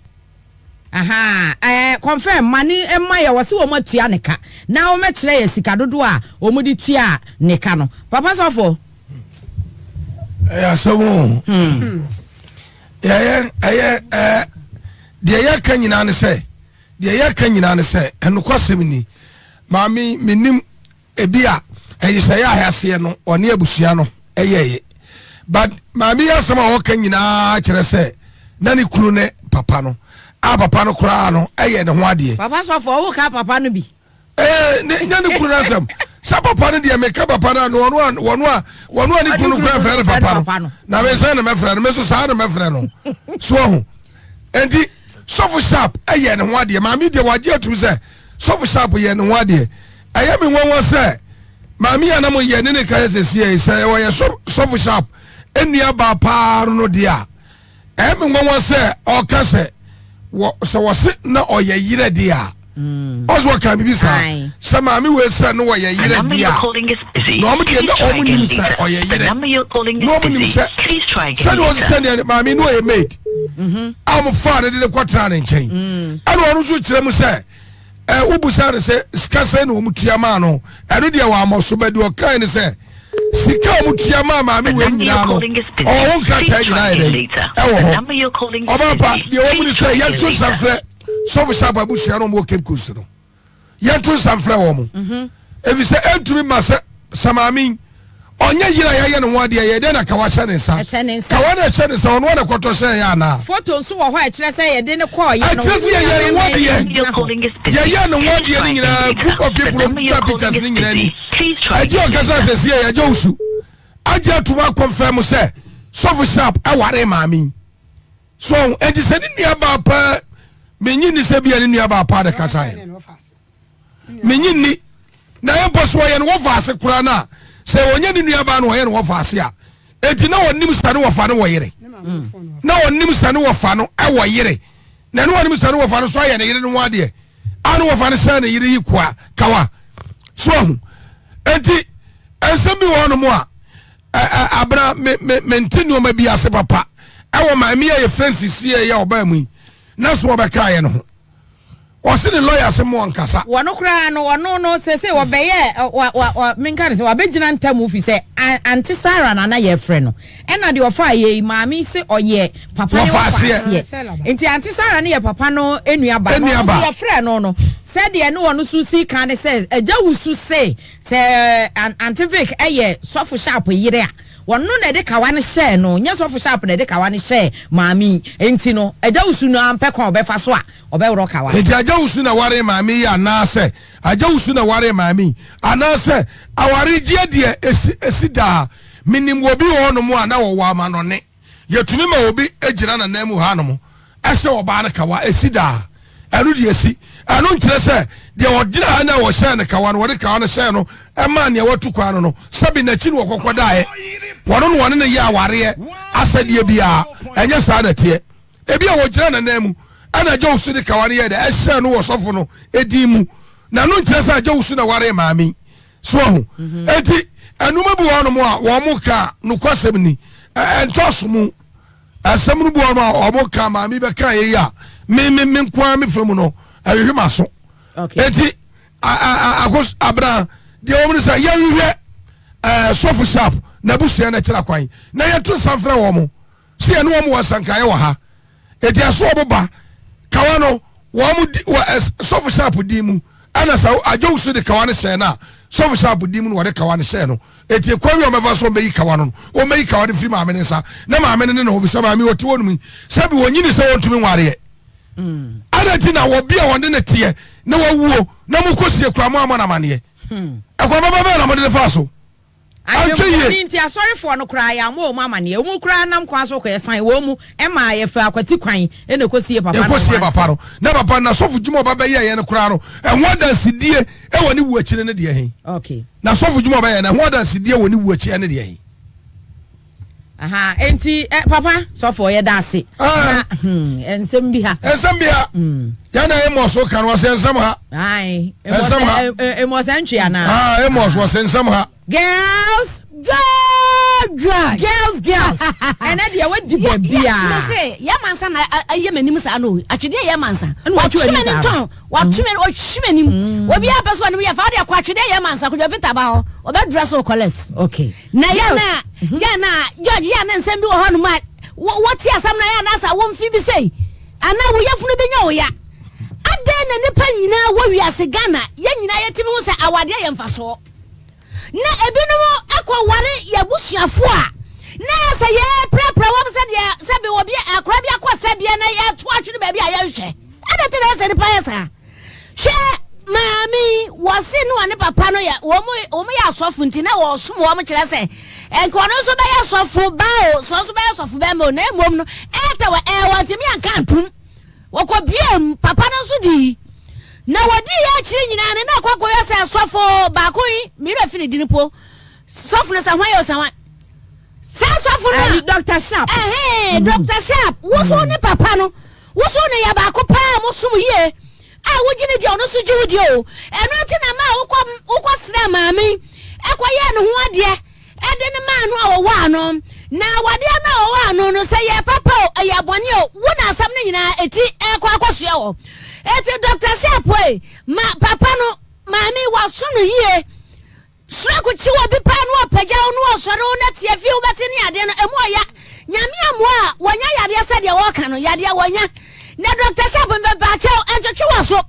Ahaa, ɛɛ confirm ma ne mma yɛ wɔ se wɔn atua ne ka na wɔn mɛkyerɛ yɛ sika dodoɔ a wɔn de tua ne ka no. Papa sɔfo. Ɛyɛ asɛm o. Hmm. Ɛyɛ ɛyɛ ɛɛ deɛ yɛka nyinaa ne sɛ deɛ yɛka nyinaa ne sɛ ɛnokwasɛm ni maame menim ebi a ɛhyehyɛeɛ a aseɛ no ɔne abusua no ɛyɛɛyɛ but maame yi asɛm a ɔka nyinaa kyerɛ sɛ na ne kunu ne papa no. A papa no koraa no ɛyɛ ne ho adeɛ. Papa sɔfo ɔwo ka papa no bi. Ɛɛ ne nya ne kunu n'asɛm sɛ papa no deɛ meka papa no ano ɔno a wɔno a wɔno a ne kunu no koraa frɛ no papa no na me nsa na mɛfrɛ no me nso saa na mɛfrɛ no so ɔho nti sɔfo sharp ɛyɛ ne ho adeɛ maame deɛ wagye atum sɛ sɔfo sharp yɛ ne ho adeɛ ɛyɛ me nwanwa sɛ maame yɛ anam yɛ ne ne ka yɛ sɛ sie sɛ ɔyɛ sɔfo sharp nnua baa paa no deɛ a Ɛyɛ me nwanwa sɛ ɔka sɛ wɔ sɛ wɔse na ɔyɛ yerɛ deɛ a mm. ɔsɛ ɔka biribi saa sɛ maame wei sɛ no wɔyɛ yerɛ deɛ a na ɔmo deɛ na ɔmo nim sɛ ɔyɛ yerɛ na ɔmo nim sɛ sɛdeɛ ɔsi sɛ deɛ maame no ɔyɛ maid mm-hmm. a ɔmo faa ne de ne kɔtena ne nkyɛn mm. ɛna ɔno nso kyerɛ mu sɛ ɛ wobusa no sɛ sika sɛn na wɔn tua maa no ɛno deɛ wɔamɔ so bɛ deɛ ɔkae ne sɛ sika a wɔn tua maa maame wei nyinaa no ɔwɔ ho nkrataa nyinaa yɛ dɛ ɛwɔ hɔ ɔbaa pa deɛ wɔn mu sɛ yɛnto nsa frɛ sɔfo sharp abusua no wɔn wɔ Cape Coast no yɛnto nsa frɛ wɔn mhm. efisɛ ɛntumi ma sɛ sɛ maame ɔnyɛ yere a yɛayɛ ne ho adeɛ yɛ dɛn na kawa hyɛ ne nsa kawa na ɛhyɛ ne nsa ɔno na ɛkɔtɔ hyɛ yɛ anaa. foto nso wɔ hɔ a ɛkyerɛ sɛ yɛde ne kɔɔ yɛ no ɛkyerɛ sɛ yɛyɛ ne ho adeɛ yɛyɛ ne ho adeɛ ne nyinaa group of people ɔmo pictures ne nyinaa ni ɛgye ɔkasa sɛ si yɛ yɛgye osu agye atum akɔnfɛn mu sɛ sɔfo sharp ɛware maame yi so ɛnti sɛ ne nua baa paa menyi ni sɛ bia ne nua baa paa de kasa yɛ. Menye nni. Na mpo so ɔyɛ no wɔfa ase koraa no a, sɛ ɔnyɛ ne nuabaa na ɔyɛ no wɔfa ase a, enti na ɔnim sɛ ne wɔfa no wɔ yere. Na ɔnim sɛ ne wɔfa no wɔ yere. Na ne ɔnim sɛ ne wɔfa no so ayɛ ne yere no ho adeɛ. A ne wɔfa no hyɛ ne yere yi koa kawa. So ahu. Enti nsɛm bi wɔ hɔnom a abena me me mente nneɛma bi ase papa. Ɛwɔ maame a yɛfrɛ no sisi a ɛyɛ ɔbaa mu yi. Na so ɔbɛkaeɛ no ho. Ɔse ne lawyer se mo ɔnkasa. Wɔno koraa no ɔno no sese wɔbɛyɛ wa wa wa menka no sɛ wabɛgyina ntam fi sɛ ante Sarah na na yɛfrɛ no ɛna deɛ ɔfaa yɛ yi maame yi se ɔyɛ papa ne Wɔfa aseɛ. wɔfa aseɛ nti ante Sarah no yɛ papa no nua ba no Nua ɔno ba. nso yɛfrɛ no no sɛdeɛ ne ɔno so si ka ne sɛ agya wusu se sɛ ante Vic ɛyɛ sɔfo sharp yere a Wɔno na ɛde kawa no hyɛɛ no, nyɛ sɔfo Sharp na ɛde kawa no hyɛɛ maame yi. Enti no, Agya Wusu no ampɛ kwan a ɔbɛfa so a ɔbɛworɔ kawa no. Enti Agya Wusu na waree maame yi anaasɛ Agya Wusu na waree maame yi anaasɛ awaregyeɛ deɛ ɛsi ɛsi daa. Menim obi wɔ hɔnom a na ɔwɔ amanɔne. Yɛtumi ma obi gyina n'ananmu hanom hyɛ ɔbaa no kawa, ɛsi daa. Ɛno deɛ ɛsi. Ɛno nkyerɛ sɛ deɛ ɔgyina ha no a wɔhyɛɛ no kawa no, wɔde kawa no hyɛɛ no maa nea watu kwan no no, sɛbe n'akyi na wɔkɔkɔ daeɛ. Wɔno na wɔne no yɛ awareɛ asɛdeɛ biara. Ɛnyɛ saa na ɛteɛ. Ebi a wɔgyina n'ananmu ɛna Agya Owusu de kawa no yɛɛ dɛ ɛhyɛɛ no wɔ sɔfo no din mu. Na ɛno nkyerɛ sɛ Agya Owusu na waree maame yi. So ahu? Mhm. Enti, nneɛma bi wɔ hɔnom a wɔn ka nokwasɛm ni, ɛntɔ so mu. Asɛm no bi wɔ hɔnom a wɔn ka maame bɛka yɛ yi a, me me me nko ara me fa mu no, ɛhwehwɛ ma so. Enti, akos abena deɛ wɔn sɛ yɛnhwehwɛ ɛɛ sɔfo sharp na abusua na ɛkyerɛ kwan na yɛnto nsa mfrɛ wɔn. Sɛ yɛne wɔn wɔ nsankaeɛ wɔ ha. Eti ɛso wɔn ba kawa no wɔn di wɔ ɛs sɔfo sharp din mu ɛna sɛ adwowsu de kawa no hyɛɛ no a sɔfo sharp din mu na wɔde kawa no hyɛɛ no. Eti kwan wi a wɔbɛfa so wɔbɛyi kawa no no wɔbɛyi kawa no firi maame no nsa na maame no ne ne ho bisa maame ɔte hɔ nom yi sɛbi wɔnyini sɛ wɔntumi nwareɛ. Mm. Ɛna ti na wɔbi a wɔne ne teɛ na wawuo na mo kɔ sie kura mo amɔ no amaneɛ. Hmm. Ɛkwan bɛbɛ bɛn na mo de ne fa so. Ankyɛ yie. Adwemmɔne nti, asɔrefoɔ no koraa, yɛammɔ wɔn amanneɛ. Wɔn koraa nam kwan so kɔeɛ, san wɔn mu maa yɛfaa akwati kwan na ɛkɔsiee papa no. Yɛkɔsiee papa no. Na papa no, n'asɔfo dwuma a ɔba bɛyɛeɛ no koraa no, ɛho adansedie wɔ ne wuo akyi no ne deɛ he? Okay. N'asɔfo dwuma a ɔbɛyɛɛ no, ɛho adansedie wɔ ne wuo akyi ne deɛ he? Aha, enti eh, papa sɔfo yɛda ase. Ah. Na, hmm, nsɛm bi ha. Nsɛm bi ha. Hmm. Yɛn na Amos ka no ɔsɛ nsɛm ha. Ayi. Nsɛm ha. Amos ntwi ana. Ah, Amos ɔsɛ nsɛm ha. Girls. Dwa. Girls girls. Ɛnɛ deɛ wadi baabi a. Mese yɛ mansa na ayɛ m'anim saa no. Atwedeɛ yɛ mansa. Ɛna watwe Watwe w'anim m'anim saa. tɔn. Watwe m'anim ɔtwe m'anim. Obi apɛ so ɔne yɛ fa ɔde akɔ atwedeɛ yɛ mansa kodwa Peter ba hɔ. Ɔbɛ dress wo collect. Okay. Na yɛ na yɛ na George yɛ na nsɛm bi wɔ hɔnom a wɔte asɛm na yɛ na asa wo mfe bi sei anaa wo yafunu bi nyɛ wo ya. Adɛn na nipa nyinaa wɔ wiase Ghana yɛn nyinaa yɛtumi hu sɛ awadeɛ yɛ mfasoɔ. Na ebinom kɔ ware yɛn abusuafoɔ a na yɛ sɛ yɛprapra wɔn sɛdeɛ sɛbi obi akora bi akɔ sɛ bi. bia na yɛto atwene baabi a yɛnhwɛ. Adɛn nti na ɛsɛ sɛ nnipa yɛ saa? Hwɛ, maame yi, wɔse ne ɔne papa no yɛ, wɔn, wɔn yɛ asɔfo nti na wɔsom wɔn kyerɛ sɛ, nka ɔno nso bɛyɛ sɔfo ba o, sɛ ɔnso bɛyɛ sɔfo bɛrima o, na mmom no, ɛɛtɛ wɔ, ɛɛ, wɔntumi anka antom. Wɔkɔbie mu, papa no nso dii. Na wɔdii yɛ akyiri nyinaa no, na akɔ akɔyɛ sɛ sɔfo baako yi, me werɛ fi ne din po, sɔfo no sɛ hwan yɛ o sɛ hwan. Saa sɔfo no a, Dr. Sharp. Ɛhɛn, mm. Dr. Sharp, woso ne papa no, Wo so no yɛ baako paa a mosom yie a wogye no di a ɔno nso gye wo di o. Ɛno nti na maa wokɔ wokɔsrɛɛ maame yi kɔyɛɛ ne ho adeɛ de no maa no a ɔwɔ ano. Na awadeɛ no a ɔwɔ ano no sɛ ɛyɛ papa o ɛyɛ bɔne o wo na asɛm no nyinaa ɛti ɛrekɔ akɔsoɛ wɔ. Enti Doctor Sharp ei ma papa no maame yi waso no yie. Soro kye obi paa na ɔpagya wo na ɔsɔre wo na tiafi wobɛte ne adeɛ no ɛmu ɔya. Nyame ammoa a wɔnya yadeɛ sɛdeɛ wɔka no yadeɛ wɔnya. Na Doctor Sharp mepaakyɛw ntwetwe w'aso.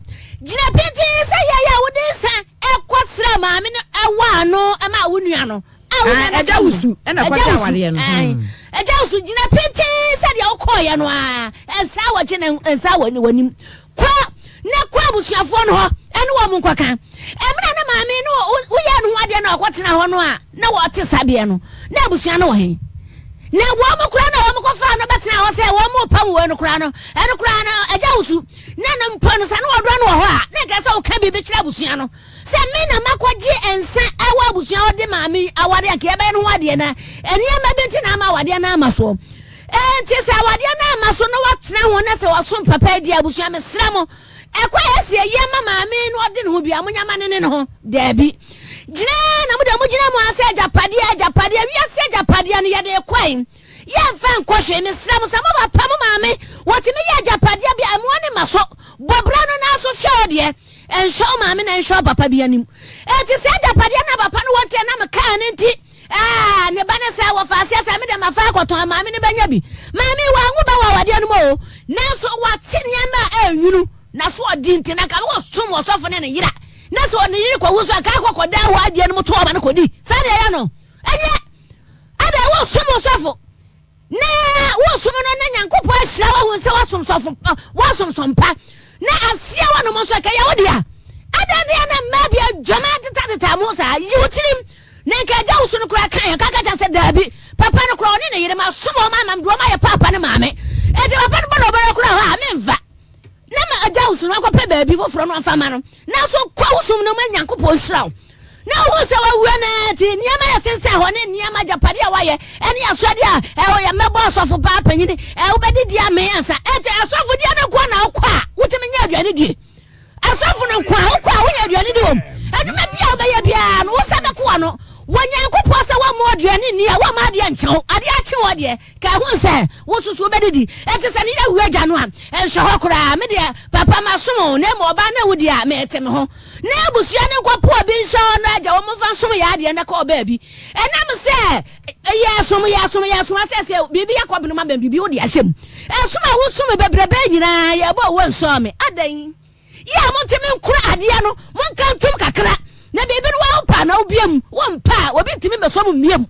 Gyina pintinn sɛ yɛyɛ a wode nsa kɔ sra maame no ɛwɔ ano ma wo nua no a wo nua no Ɛgya ka wo ho. su ɛna Ɛgya kɔgye wo su. awareɛ no. Ae. Ɛgya wo su gyina pintinn sɛdeɛ wokɔɔyɛ no ara. Nsa wɔ akyi na nsa wɔ w'anim. Kɔ na kɔ abusuafoɔ no hɔ ɛne wɔn nkɔka. Mmerɛ na maame no woyɛɛ ne ho adeɛ na ɔkɔtena hɔ no a na wɔte sabeɛ no, na abusua no wɔ he? Na wɔn koraa na wɔn kɔfaa no bɛtena hɔ sɛ wɔn repam wei no koraa no, ɛno koraa no agya wo su. Na no mpo no sɛ na wɔdɔ no wɔ hɔ a, na nka sɛ woka biribi kyerɛ abusua no sɛ me na makɔgye nsa ɛwɔ abusua hɔ de maame yi awadeɛ anka yɛbɛyɛ no ho adeɛ na nneɛma bi nti na ama awadeɛ no ama soɔ. Enti sɛ awadeɛ no amma so na watena ho na sɛ wasom papa adi a, abusua mesrɛ mo, ɛkwan a ɛsɛ yɛyɛ ma maame na ɔde ne ho bia, monyɛ ma ne ne ne ho. Daabi. Gyina na mo deɛ mogyina mu ara sɛ agyapadeɛ, agyapadeɛ, wiase agyapadeɛ no yɛde rekɔe. Yɛmfa nkɔ hwee. Mesrɛ mo sɛ mo papa, mo maame, wɔtumi yɛ agyapadeɛ bi a, mmoa ne mma so. Bɔ bra no nanso hwɛ wo deɛ. Ɛnhwɛ wo maame na ɛnhwɛ wo papa bi anim. Enti sɛ agyapadeɛ no a papa no wɔ nti ɛnam kaa no nti, Ah, ne ba no sɛ wɔfa aseɛ sɛ me deɛ mafa akɔtɔn a maame no bɛnya bi. Maame yi wanwo ba wɔ awadeɛ no mu o, nanso wate nneɛma a ɛnwunu na so ɔdi nti na nka wɔsom ɔsɔfo ne ne yera na sɛ ɔne yere kɔwu nso anka akɔ kɔda hɔ adeɛ no mu to ɔma no kɔdi. Saa deɛ ɛyɛ no ɛnyɛ ada wɔsom ɔsɔfo. Na wosom no na Nyankopɔn ahyira wo ahu sɛ woasom sɔfo woasom sɔmpa na aseɛ wɔ nom nso ɛkɛyɛ wo dea. Adɛn deɛ na mmaa bi adwaman tetateta mo saa yi wo tirim na nka agya wo so no koraa kan nka ka kyerɛ sɛ daabi papa no koraa ɔne ne yere ma som wɔn ama de wɔn ayɛ paapa ne maame enti papa no bɔ na ɔbɛyɛ koraa hɔ a memfa na ma agya wo so no akɔpɛ baabi foforɔ no amfa ma no nanso kɔ wo som no ma Nyankopɔn nhyira wo na wohu sɛ wawura no nti nneɛma yɛ sensɛn hɔ ne nneɛma agyapade a wayɛ ɛne asɔde a ɛwɔ yɛ mɛbɔ asɔfo paa panyini wobɛdidi amee ansa ɛnti asɔfo deɛ no nkoa na wokɔ a wotumi nya aduane die asɔfo no nkoa wokɔ a wonya aduane di wɔm adwuma bi a wobɛyɛ biara no wo nsa bɛko ano wɔ Nyankopɔn sɛ wɔmmɔ aduane nni a wɔmma adeɛ nkyɛ wo adeɛ akye wɔ deɛ Ka ho sɛ, Wo nso so wobɛdidi. Enti sɛ ne yere awu agya no a, nhwɛ hɔ koraa. Me deɛ, papa, masom wo, na mmom ɔbaa no awu deɛ a, mete me ho. Na abusua no nkɔpo obi nhyɛ hɔ na agya wɔn mfa nsom yɛn adeɛ na kɔ baabi. Ɛnam sɛ yɛsom, yɛsom, yɛsom asɛ sɛ biribi yɛ kɔbene ma bɛn biribi wode ahyɛ mu. Ɛsom a wosom bebrebe nyinaa yɛbɔ wo nsɔɔ me. Adɛn? Yɛ a montumi nkora adeɛ no, monka ntom kakra. Na biribi no wopa na wobie mu, wompɛ a obi ntumi mmɛsɔ mu mmie mu.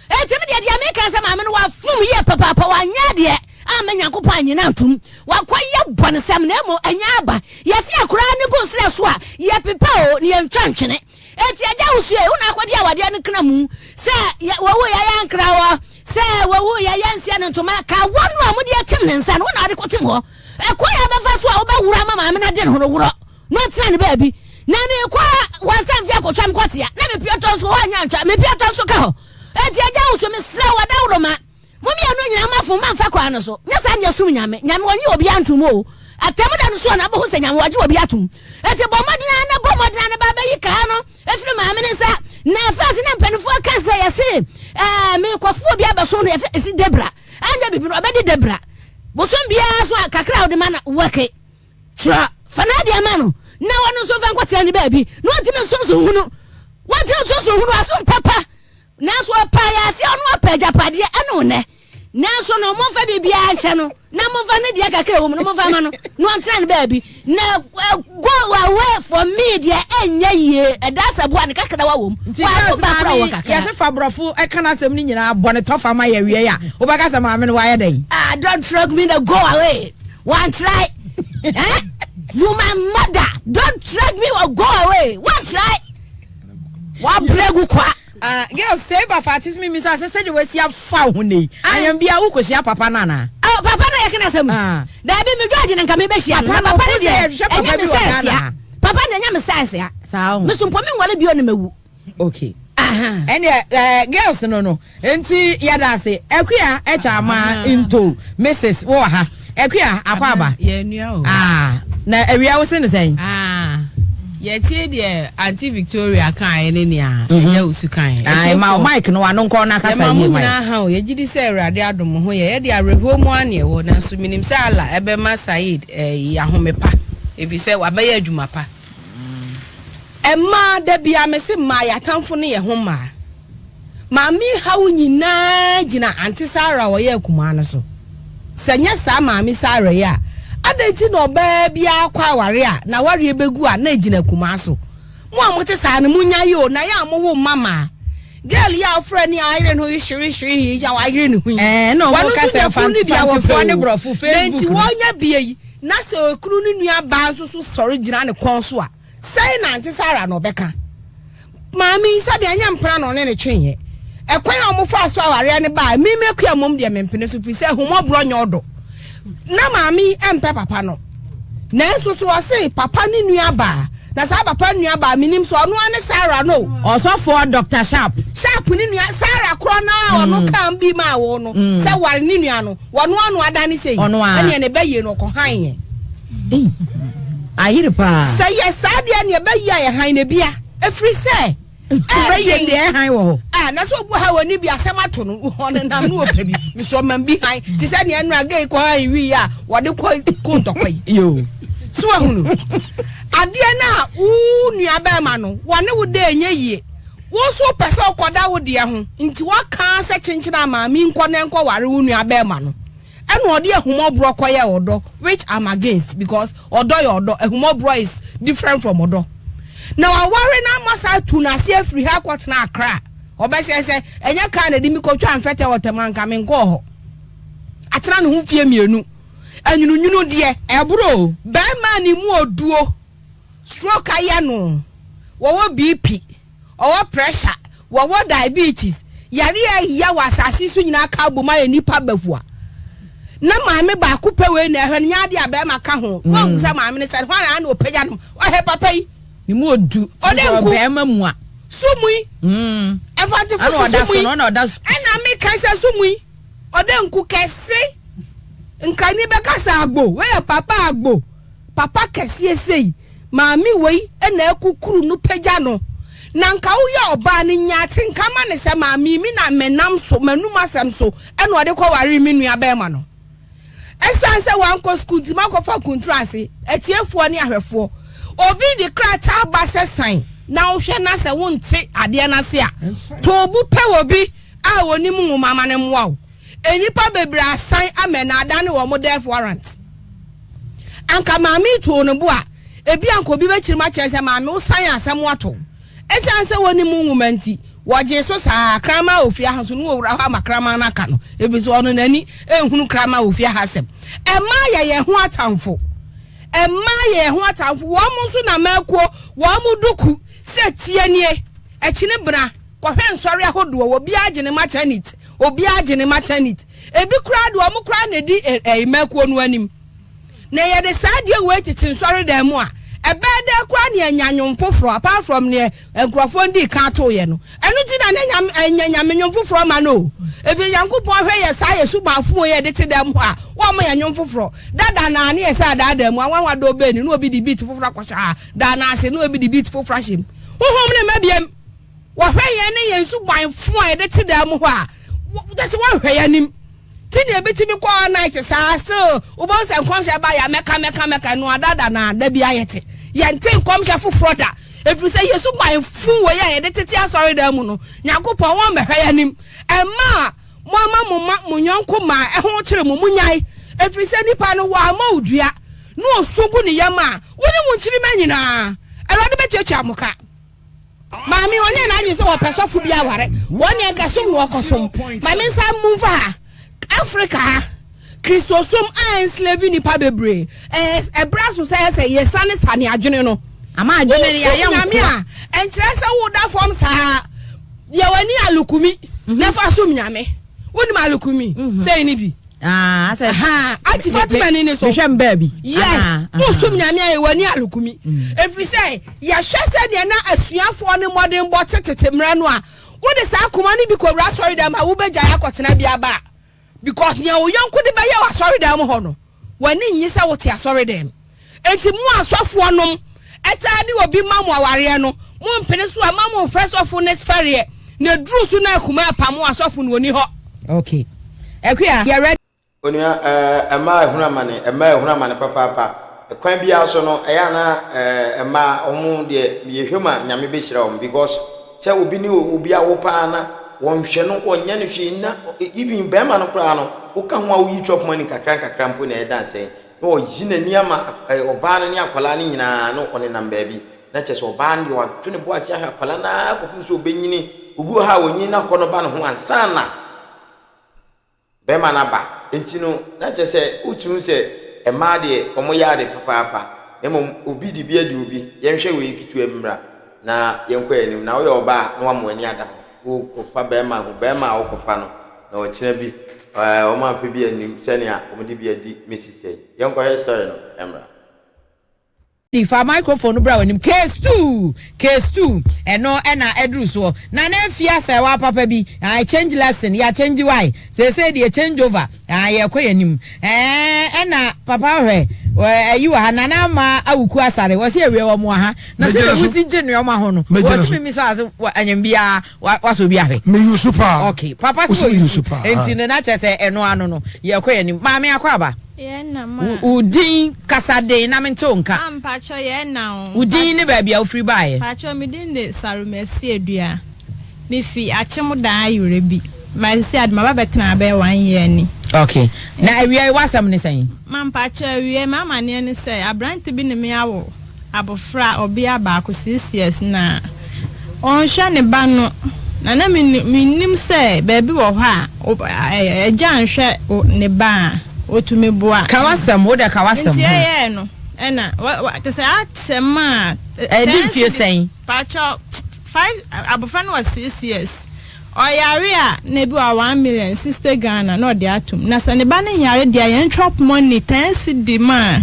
Enti me deɛ, deɛ meka ne sɛ maame no wafom yie papaapa, wanyɛ adeɛ amma Nyankopɔn annye no antom, wakɔyɛ bɔnesɛm na mmom ɛnyɛ aba. Yɛse akoraa no gu serɛ so a, yɛpepa o, na yɛntwa ntwene. Enti agya wo sue, wo na akɔgye awadeɛ no kena mu, sɛ wɔwu yɛyɛ ankra hɔ, sɛ wɔwu yɛyɛ nseɛ no ntoma, ka wɔ no a mode atim ne nsa no, wo na wode kɔtim hɔ. Ɛkwan a wobɛfa so a wobɛworɔ ama maame no ade ne ho no, worɔ. na ɔtena ne baabi na mekɔ wɔn nsa mfe akɔtwa me kɔtea na me piatɔ nso hɔ anya ntwa me piatɔ nso ka hɔ enti agya wo so mesrɛ wo adaworo ma mo mmienu nyinaa mafom mamfa kwan no so nyɛ saa neɛ som nyame nyame wɔnye obi antom o atɛm da no so na abɛho sɛ nyame wɔgye obi atom enti bɔ mmɔden na bɔ mmɔden na ba bɛyi kaa no ɛfiri maame ne nsa na afei na mpanimfoɔ ka sɛ yɛse ɛɛ mekɔfoɔ bi abɛsom no yɛfɛ ɛsi debra anyɛ bibi no ɔbɛdi debra bosom biara so a kakra a wode ma na wɔke Twerɛ, fa n'adeɛ ma no, na ɔno nso mfa nkɔtena ne baabi, na ɔntumi nsonso hunu. Wɔntumi nsonso hunu asom papa, nanso ɔpaa yɛ aseɛ, ɔno ɔpɛ agyapadeɛ ɛne wo nɛ. Nanso no, momfa biribiara nhyɛ no, na momfa ne deɛ kakra wɔ mu no momfa ma no, na ɔntena ne baabi. Na go away for me deɛ ɛnyɛ yie, ɛda asɛ boa ne kakra wa wɔ mu. Nti nurse maame yɛse fa borɔfo ɛka n'asɛm no nyinaa bɔ ne tɔfa ma yɛ wie a wobɛka sɛ maame no wayɛ dɛn? Ah, Don't drag me na go away. One try. Eh? You my mother. Don't drag me or go away. One try. Wabrɛ gu kwa. Ah, girl, sɛ ba fa ate mi misa sɛ sɛdeɛ wasi afa wo ho nnɛ yi. Ayambia wokɔhyia papa no anaa? Oh, papa no yɛ kena sɛm. Ah. Daabi me George ne nka mebɛhyia no. Na Papa no, papa no ɔpɛ sɛ deɛ yɛhwehwɛ papa ɛnyɛ me bi wɔ sɛ Ghana asia. ha. Papa no ɛnyɛ me sɛ asia. Saa ho. Me so mpo me nwale bio ne mawu. Okay. Aha. Ɛnneɛ eh, girls no no nti yɛda ase. Akua ɛkyɛ ama nto Mrs. Wowɔ ha. Akua akɔ aba. Yɛnua o. Ah, na awia wo se ne sɛn? Ah, yɛtie deɛ Auntie Victoria kaeɛ ne nea Agya Wusu kaeɛ. Ah, ma wo mic no wano nkɔ na kasa Yɛma mo yie ma nyinaa yɛ. ha o. Yɛgye di sɛ Awurade adom mo ho yɛ. Yɛde awerɛhoɔ mu ara na yɛwɔ, nanso menim sɛ Allah ɛbɛma Saeed ɛyi ahome pa, ɛfiri sɛ wabɛyɛ adwuma pa. Mmaa, da biara mese mmaa, yɛn atamfo ne yɛn ho mmaa. Maame yi haw nyinaa gyina Auntie Sarah a ɔyɛ akumaa no so. Sɛ nyɛ saa Maame Sarah yi a, adɛn nti na ɔbaa biara kɔ aware a n'awareɛ bɛgu a na ɛgyina akumaa so? Mo a mote saa no, monnyae o, na yɛ a mowo mma mmaa. Girl yi a wofrɛ ne a wayere ne ho hwehwehwehwe yi a wayere ne ho yi, Ɛɛ, na wɔno wɔka nso sɛ nya kunu no bi a wɔpɛ Mfantefoɔ ne o. Borɔfo, Na Facebook nti no. wɔnya bie yi, na sɛ okunu no nua baa nso so sɔre gyina ne kɔn so a, Sɛn na Auntie Sarah na ɔbɛka? Maame yi, sɛdeɛ ɛnyɛ mpena na ɔne no tweeɛ. Ɛkwan a wɔfaa so awareɛ no baa, me m'akua mmom deɛ mempene so firi sɛ ahummɔborɔ nyɛ ɔdɔ. Na maame yi mpɛ papa no. Nanso so ɔse papa ne nua baa, na saa papa nua baa menim sɛ ɔno ara ne Sarah no o. Ɔsɔfoɔ Doctor Sharp. Sharp ne nua Sarah korɔ no ara a ɔno kaa bi maa wo no sɛ ware ne nua no. Wɔno ano adane sei. Ɔno ara. Ɛneɛ ne bɛ yie no ɔkɔ han yɛn. Ei ayere paa. Sɛ yɛ saa deɛ neɛ bɛ yie a yɛ han na bia. Ɛfiri sɛ Bɛ yie deɛ ɛhan wɔ hɔ. Ah na sɛ obu ha wɔ ni bi asɛm ato no ɔnenam no ɔpɛ bi mesɛ ɔmam bi han te sɛ neɛ nnora gay kɔ han wii a wɔde kɔ ko ntɔkwa yi. Yoo. So ahunu adeɛ no a wo nua bɛrima no wɔne wo dɛ ɛnyɛ yie. Wo nso wopɛ sɛ wokɔda wo deɛ ho, nti woaka ara sɛ kyenkyen a maame nkɔ na nkɔware wo nua bɛɛma no. Ɛna ɔde ahummɔborɔ kɔyɛɛ ɔdɔ which I'm against because ɔdɔ yɛ ɔdɔ, ahummɔborɔ is different from ɔdɔ. Na waware no ama saa atu no ase afiri ha akɔtena Accra. Ɔbɛsɛ sɛ ɛnyɛ kaa na ɛde me kɔtwaa mfɛtɛ wɔ Tema anka menkɔɔ hɔ. Atena ne ho mfeɛ mmienu. Anyununwunu deɛ. Ɛboro o. Bɛɛma a ne mu ɔduo, stroke ayɛ no, wɔwɔ BP. ɔwɔ pressure, wɔwɔ diabetes, yare a ɛya wɔ asase so nyinaa ka abom ayɛ nipa bafua. Na maame baako pɛ wei na ɛhwɛ no, nyɛ adeɛ a bɛrima ka ho. Mm. Wɔn sɛ maame no sɛ hwan na na ɔpagya no, ɔhwɛ papa yi. Ne mu odu, ɔdɛ nku, bɛrima mu a. Sumui. Mm. Ɛfantefo so sumui. Ɛna mi ka sɛ sumui. Ɔdɛ nku kɛse. Nkrani bɛka sɛ agbo, wei yɛ papa agbo. Papa kɛseɛ sei, maame wei na akukuru no pagya no. Na nka woyɛ ɔbaa no nya atenka ma no sɛ maame yi me na menam so, m'anum asɛm so na ɔde kɔwaree me nua bɛrima no. Ɛsiane sɛ wankɔ sukuu nti makɔfa kunturu ase, atiefoɔ ne ahwɛfoɔ. Obi de krataa ba sɛ san na wohwɛ na sɛ wonte adeɛ no ase a, to wo bo pɛ obi a ɔnim nwoma ma no mmoa wo. Nnipa bebree asan ama na adane wɔn death warrant. Anka maame yi too ne bo a, ebia anka obi bɛkyirim akyerɛ sɛ maame wo san asɛm ato wo. Esiane sɛ wɔnnim nwoma nti, wɔgyee so saa ara. Kraman a ofie ha nso, ne wɔwura hɔ ama kraman no aka no, efisɛ ɔno n'ani nhunu kraman a ofie ha asɛm. Mmaa yɛ yɛn ho atamfo. Mmaa yɛ yɛn ho atamfo. Wɔn nso na mmakuo, wɔn duku sɛ tie nie, akyini bena. Kɔhwɛ nsɔre ahodoɔ, obiara gye ne maternity, obiara gye ne maternity. Ebi koraa deɛ wɔn koraa na edi ɛɛ mmakuo no anim. Na yɛde saa adeɛ wei tete nsɔredan mu a, ɛbɛyɛ dɛ koraa na yɛanya nnwom foforɔ apart from neɛ nkurɔfoɔ no dii kan toeɛ no. Ɛno nti na ne nyame ɛnyɛ nyame nnwom foforɔ ma no o. Ɛfiri Nyankopɔn hwɛ yɛ saa yɛ subanfo wei yɛde te dɛm hɔ a, wɔmma yɛn nnwom foforɔ. Dada naa ne yɛ sɛ adaadaa mu anwanwa dɔ bɛn ni na obi de beat foforɔ akɔhyɛ ha, daa naa ase na obi de beat foforɔ ahyɛ mu. Honhom no mma biam. Wɔhwɛ yɛn ne yɛn suban fo a yɛde te dan mu hɔ a, kyɛ sɛ wɔnhwɛ yɛn anim. Ti deɛ ebi tumi kɔ all night saa still wobɛhu sɛ nkɔmhyɛ ba yɛ a mɛka mɛka mɛka no adada na da bi ayɛ te. Yɛnte nkɔmhyɛ foforɔ da ɛfiri sɛ yɛn suban fo wei a yɛde tete asɔredan mu no, Nyankopɔn wɔmmɛhwɛ yɛn anim. Ɛmma a moama mo ma mo yɔnko maa ɛho kyere mo, monyae, ɛfiri sɛ nipa no wɔammɔ wo dua na ɔsu gu ne yam a, wo ne wo nkyirimma nyinaa Awurade bɛtuatua mo ka. Maame ɔnyɛ n'adwene sɛ wɔpɛ sɔfo bi aware. Wɔn deɛ nka som na wɔkɔsom. Ma me nsa mmu mfa ha. Africa ha. Kristosom a enslave nnipa bebree. Ɛyɛ ɛberɛ aso sɛ ɛyɛ sɛ yɛsane sane adwene no. Ama adwene no yɛayɛ Wosom Nyame nkoa. a, ɛnkyerɛ sɛ woda fam saa. Yɛ w'ani alukumi na fa som Nyame. Wonim alukumi? Sei ne bi. Ah, asɛ. Aha, ati fa to m'ani ne so. Mehwɛ mbaa bi. Yes, wosom Nyame a yɛ w'ani alukumi. Ɛfiri sɛ yɛhwɛ sɛdeɛ na asuafoɔ no mmɔdenbɔ te tete mmerɛ no a, wode saa akoma no bi kɔwura asɔredan mu a, wobɛgyae akɔtena bi aba a. Because nea wo yɔnko de bɛyɛ wɔ asɔredan mu hɔ no, w'ani nnye sɛ wote asɔredan mu. Enti mo asɔfoɔ nom taa de obi ma mo awareɛ no, mo mpene so a, mma mo mfrɛ sɔfo no fɛreɛ, na ɛduru so na akuma apamo asɔfo no, ɔnni hɔ. Okay. Akua, yɛ ready. Onua, eh, mmaa ehunu amane, mmaa ehunu amane papaapa. Kwan biara so no, ɛyɛ a na eh, mmaa, wɔn deɛ, yɛhwɛ mu a, Nyame bɛhyira wɔn because Sɛ obi ne obi awo paa na wɔnhwɛ no, wɔnyɛ no hwee na even bɛrima no koraa no, woka ho a woyi chop money nkakra nkakra mpo na ɛda nsɛn na ɔyi n'ani ama ɔbaa no ne akwadaa no nyinaa na ɔnenam baabi na kyerɛ sɛ ɔbaa no deɛ wato ne bo ase ahwɛ akwadaa no ara kɔpem sɛ ɔbɛnyini. Obi wɔ ha a ɔnyini na akɔ no ba ne ho ansa na Bɛrima no aba. Nti no, na kyerɛ sɛ wotumi hu sɛ mmaa deɛ wɔyɛ ade papaapa, na mmom obi de bi adi obi. Yɛnhwɛ wei ketewa bi mmra na yɛnkɔ yɛn anim. Na woyɛ ɔbaa a, na woama w'ani ada hɔ. Wokɔfa bɛrima ho, bɛrima a wokɔfa no, na ɔkyena bi, ɛɛ, wɔamfa bi anni sɛnea wɔde bi adi me sister yi. Yɛnkɔhwɛ story no mmra. Fa microphone no bra w'anim. Case 2, case 2, ɛno ɛna aduru soɔ. Nana Afie Asɛɛwaa papa bi, ae, change lesson, yɛ change why, seesei deɛ change over, ae, yɛkɔ yɛn anim. Ɛɛ, ɛna papa hwɛ, ayi wɔ ha, Nana Ama Awuku Asare, wɔse awie wɔn wɔ ha, na sɛdeɛ wosi gye nnoɔma ho no, wɔse memmisa ase, anyam biara. Wa wasɔ obi ahwɛ. Me use paa. Okay papa sɛ wɔ use paa. Nti no na kyerɛ sɛ ɛno ano no yɛ kɔ yɛ nim. Maame akɔ aba. Yɛ na ma. Wo din kasa den na me nte wo nka. Ah mpakyɛw yɛ na o. Wo din ne baabi a wo firi baeɛ. Mpakyɛw me din de Salome Asiedua. Me fi Akyem Dan Ayerɛ bi. Ma sisi ade maba bɛtena ha bɛyɛ one year ni. Okay na awia yi w'asɛm ne sɛn? Ma mpakyɛw awia yi m'amaneɛ ne sɛ abrante bi ne me awo. Abofra, ɔbea baako, CCS, na ɔnhwɛ ne ba no, na na minnim sɛ baabi wɔ hɔ a agya nhwɛ ne ba a, otumi boa. Ka w'asɛm, wo deɛ ka w'asɛm. Nti ɛyɛɛ no, ɛna te sɛ akyɛ ma a. Ɛdi mfie sɛn? Pakyɛw, five, abofra no wɔ CCS. Ɔyare a na ebi wɔ 1 million 60 Ghana na ɔde atom. Na sɛ ne ba no nyare deɛ a yɛn chop money 10 cedi ma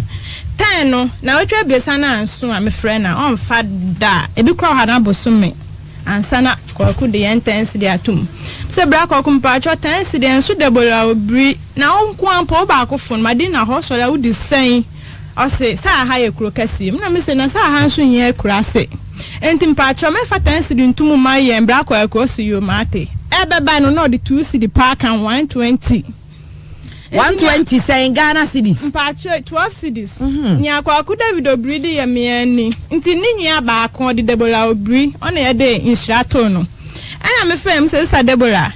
10 no nawɔtwe abiesa no anso a mefrɛ no a ɔmfa da. Ebi koraa wɔ ha na bosome ansa na Kwaku de yɛn 10 cedi atom. Sɛ bra Kwaku mpakyɛw 10 cedi ɛnso dabolo a obiri na wo nko ara mpo wo baako fon Madina hɔ sɔre a wodi sɛn? Ɔse sɛ aha yɛ kuro kɛseɛ mu na mese na sɛ aha nso nyɛ akurase enti mpakyɛw mɛfa ten cedi nto mu ma yɛn bra Kwaku ɔse yoo mate ɛbɛba no na ɔde 2 cedi paa ka ho 120. 120 sɛn Ghana cedis? Mpakyɛw 12 cedis nea Kwaku David Obiri de yɛ me ara ni nti ne nua baako ɔde Deborah Obiri ɔna yɛde nhyira too no ɛna mefrɛ no mese sista Deborah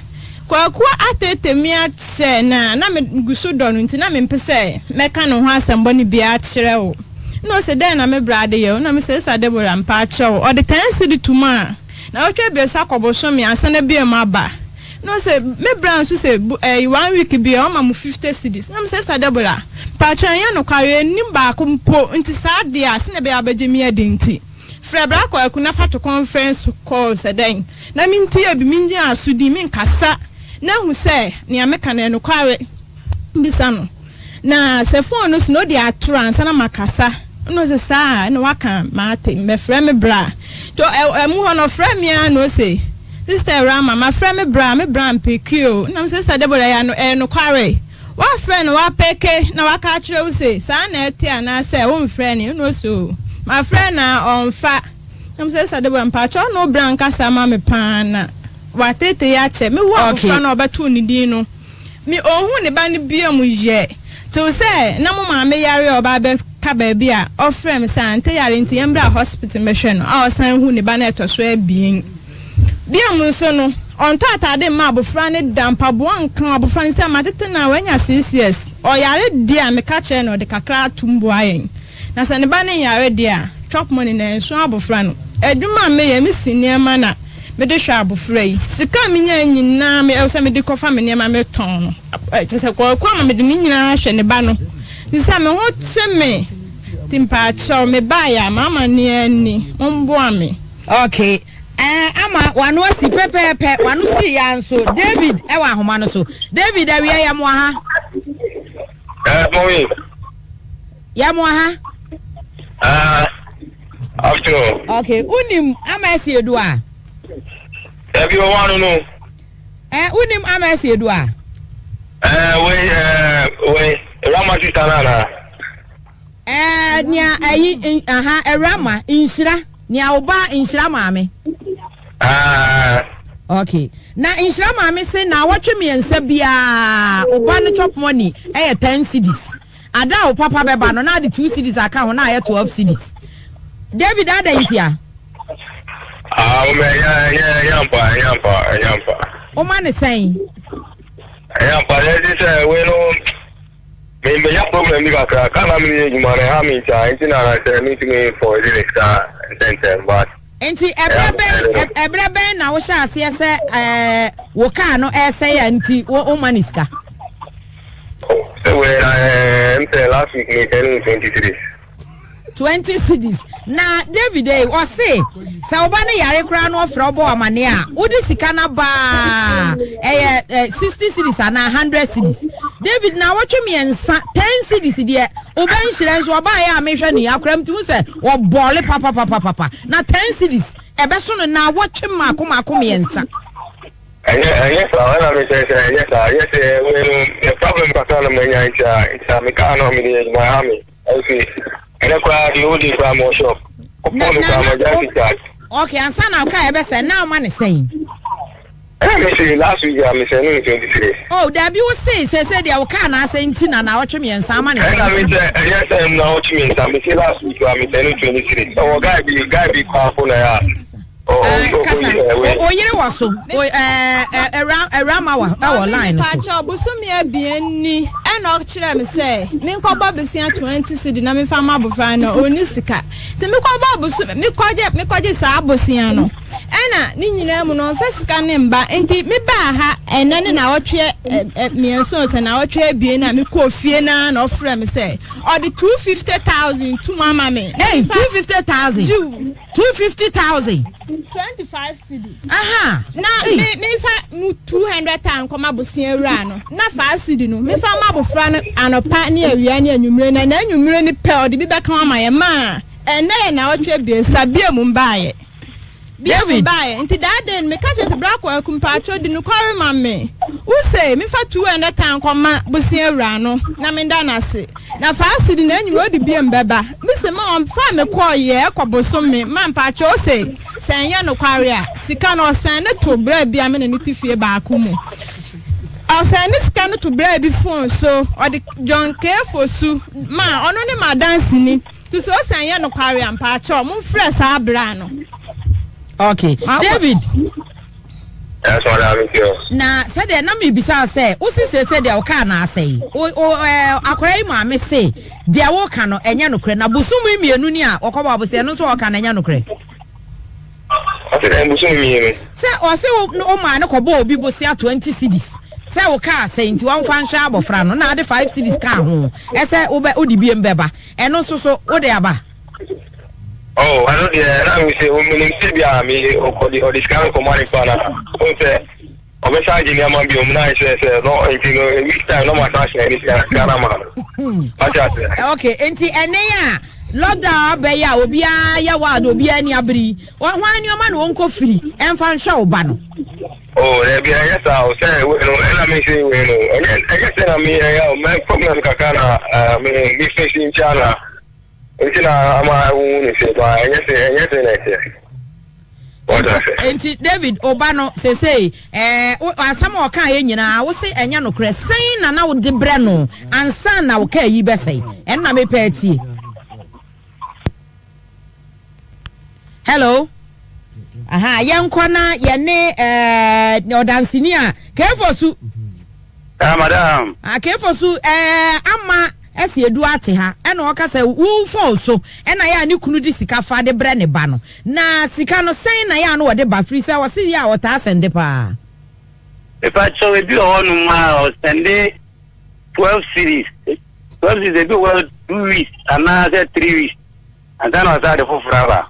Kwaku atete me akyɛ na na megu so dɔ no nti na mempɛ sɛ mɛka ne ho asɛm bɔne biara akyerɛ wo. Nna ose, Dɛn na me bra de yɛ wo? Nna mese, Esa Deborah, mpaakyɛw, ɔde ten cedi to mu a, naawɔtwe abiɛsa kɔ bosome ansa na biom aba. Nna ose, Me bra nso se bu ɛyi one week biara ɔma mo 50 cedis. Nna mese, Esa Deborah, mpaakyɛw ɛnyɛ nokware, yɛnnim baako mpo, nti saa deɛ a, sɛnea ɛbɛyɛ a wobɛgye me adi nti, frɛ bra Kwaku na fa to conference call sɛ dɛn na mentie bi, mengyina so din, menkasa na ahu sɛ nea meka no yɛ nokware. Bisa no na sɛ phone no so na odi atoro ansa na makasa. Ɛna ose saa a ɛna waka mate, mɛfrɛ me bra. Nti ɛmu hɔ no ɔfrɛ me ara na ose Sister Awurama mafrɛ me bra, me bra mpeke o. Ɛna mese Sister Deborah ɛyɛ nokware? Woafrɛ no wapeke na waka akyerɛ wo se saa na ɛte anaasɛ womfrɛ no? Ɛna ose oo mafrɛ no a ɔmfa. Na mese Sister Deborah mpakyɛw wo ne wo bra nkasa ma me paa na wateetee akyɛ. Mewoo abofra no a ɔbɛtoo ne din no me onhu ne ba no biom yɛ tew sɛ na mo maame yare a ɔba abɛka baabi a ɔfrɛ me sɛ ante yare nti yɛmbra hospital mbɛhwɛ no a ɔsan hu ne ba no a ɛtɔ so abien biom nso no ɔntɔ atade mma abofra no da mpaboa nka abofra no sɛ matete no a wanya 6 years ɔyare deɛ a meka kyerɛ no ɔde kakra atom boa yɛn na sɛ ne ba no nyare deɛ a chop money na ɛnso abofra no adwuma a meyɛ mesi nneɛma na mede hwɛ abofra yi sika a menya nyinaa me ɛwɔ sɛ mede kɔfa me nneɛma metɔn no. Kyerɛ sɛ Kwaku ama mede ne nyinaa ahwɛ ne ba no. Nti sɛ me ho te me nti mpaakyɛw mebaeɛ a m'amanneɛ ni, momboa me. Okay eh ama wano asi pɛpɛɛpɛ wano sii ya nso David ɛwɔ ahoma no so David awia yɛ moa ha. Eh mommy. Yɛ moa ha. Ah afternoon. Okay unim ama asi edu a. Dabi o wano no. Eh unim ama asi edu a. Eh wei eh wei Rama sister na na. Eh nea ayi aha Rama nhyira. Nea wo ba nhyira maame. Ah. Okay. Na nhyira maame se naawɔtwe mmiɛnsa biara wo ba no chop money ɛyɛ 10 cedis. Ada a wo papa bɛba no na ade 2 cedis aka ho na ayɛ 12 cedis. David adɛn ntia? Ah, wo mɛ ɛnyɛ ɛnyɛ ɛnyɛ ampa ɛnyɛ ampa ɛnyɛ ampa. Woma ne sɛn? Ɛnyɛ ampa ɛdi sɛ wei no. Me menya problem bi kakra, car na mede yɛ adwuma no ɛha me nti a nti na na sɛ mentumi forward ne sika ntɛntɛm but. Nti ɛberɛ bɛn ɛberɛ bɛn na wohyɛ aseɛ sɛ ɛɛ wo car no ɛresɛe a nti wo woma ne sika? Sɛ wei na ɛɛ m sɛ last week me sɛ no 20 cedis. 20 cedis na David ei ɔse sɛ wo ba no yare koraa na ɔfrɛ wobɔ amaneɛ a wode sika no abaa ɛyɛ eh, 60 cedis anaa 100 cedis David na awɔtwe mmiɛnsa 10 cedis deɛ wobɛ nhyerɛ nso ɔbaeɛ a mehwɛ ne akora mti hu sɛ ɔbɔɔle papapapapa na 10 cedis ɛbɛso no na awɔtwe mmaako mmaako mmiɛnsa. Ɛnyɛ ɛnyɛ saa ɛna mekyerɛ sɛ ɛnyɛ saa yɛ sɛ wei no problem kakra na manya nti a nti a mekaa no a mede adwuma ha me. Okay. Ɛnɛ koraa deɛ wodi koraa mɔ shop. Ɔpɔn no koraa mɔ gya sika. Okay, ansa na ɔka ɛbɛ sɛ na ɔma ne sɛn. Ɛna mi se last week a mi sɛ ne 23. Oh, dabi wo se sɛ sɛ deɛ ɔka na asɛ nti na na ɔtwe mmiɛnsa ama ne. Ɛna mi sɛ ɛyɛ sɛ na ɔtwe mmiɛnsa mi se last week a mi sɛ ne 23. Ɛwɔ guy bi guy bi kɔ afo na ya. Kasa oyere wɔ so ɛwura ma wɔ ɛwɔ line no so. Mpakyɛw bosome abien ni ɛna ɔkyerɛ me sɛ menkɔbɔ bosea 20 cedi na memfa ma abofra no ɔnni sika nti mekɔbɔ bosome mekɔgye mekɔgye saa bosea no ɛna ne nyinaa mu no ɔmfa sika ne mba nti mebaa ha ɛnɛ ne naawɔtwe mmiɛnsa sɛ naawɔtwe abien a mekɔɔ fie naa na ɔfrɛ me sɛ ɔde 250,000 tum ama me. Hey, 250,000? Jiw. 250,000. 25 cedi. Aha. Na me me fa mu 200 thousand kɔma bosea wura no. Na 5 cedi no me fa ma abofra no anɔpa ne awia ne anwummere na na anwummere ne pɛ ɔde bi bɛka ho ama yɛ maa ɛnɛ yɛ na ɔtwe abiɛsa bia mu mbaayɛ. Bia mu baayɛ nti that day no meka kyerɛ sɛ bra kwaku mpakyɛw di nokware ma me. Wo se me fa 200 thousand kɔma bosea wura no na menda no ase. Na faa sidi na enyim odi biom bɛba. Me se ma ɔmfaa me kɔɔ yɛ ɛkɔ bosome ma mpakyɛ ose sɛ ɛnyɛ nokware a sika no ɔsɛn ne to bra bi a me ne no te fie baako mu ɔsɛn ne sika no to bra bi phone so ɔde John K Fosu ma ɔno ne m'adanseni to so ose ɛnyɛ nokware a mpakyɛ mo mfrɛ saa bra no. Okay David. Yes, madam, me too. Na sɛdeɛ na mebisa sɛ wosi seesei deɛ wo kaa na asɛe wo wo ɛɛ akwadaa yi maame se deɛ woka no ɛnyɛ nokorɛ na bosom mmienu ni a wɔkɔbɔ abosea ɛno nso ɔka no ɛnyɛ nokorɛ. Ɔse dɛn bosom mmienu. Sɛ ɔse wo wo maa no kɔbɔ obi bosea 20 cedis sɛ wo kaa asɛe nti wɔmfa nhwɛ abɔfra no na ade 5 cedis kaa ho ɛsɛ wobɛ wode biem bɛba ɛno nso so wode aba. Oh, ɛno deɛ na mi sɛ menim sɛ bi a me ɔde ɔde sika no kɔma nipa na ɔn sɛ ɔbɛsa agye nneɛma bi ɔmu na ayɛ sɛ sɛ no nti no a week time na ɔma san hyɛ ne sika sika no ama no wate ase. Okay, nti ɛnɛ yi a lockdown abɛ yi a obiara yɛ wa na obiara ani abere yi hwan nneɛma na wɔnkɔ firi ɛmfa nhwɛ wo ba no. Oh, ɛbi ɛyɛ saa o sɛ wei no ɛna mi sɛ wei no ɛnyɛ ɛnyɛ sɛ na mi ɛyɛ o mɛ problem kakra na mi mi face nkyɛn na. Nti na ama wohu no sei paa, ɛnyɛ se ɛnyɛ sei na ɛteɛ. Wate ase? Nti David oba no sesei ɛɛ asɛm a ɔka yɛ nyinaa wo se ɛnyɛ nokorɛ sɛn na na wode brɛ no ansa na wo kaa yi bɛsɛe ɛno na mepɛ atie. Hello. Aha, yɛnkɔ na yɛne ɛɛ ɔdanseni a kefo su. Ah, madam. Ah, kefo su ɛɛ ama ɛsi edu ate ha ɛna ɔka sɛ wo phone so ɛna yɛ a ne kunu de sika fa de brɛ ne ba no na sika no sɛn na yɛ a no wɔde ba firi sɛ ɔsi yɛ a ɔtaa sɛnde paa. Mepakyɛw ebi wɔ hɔnom a ɔsɛnde 12 cedis, 12 cedis ebi wɔ hɔ 2 weeks anaasɛ 3 weeks ansa na ɔsan de foforɔ aba.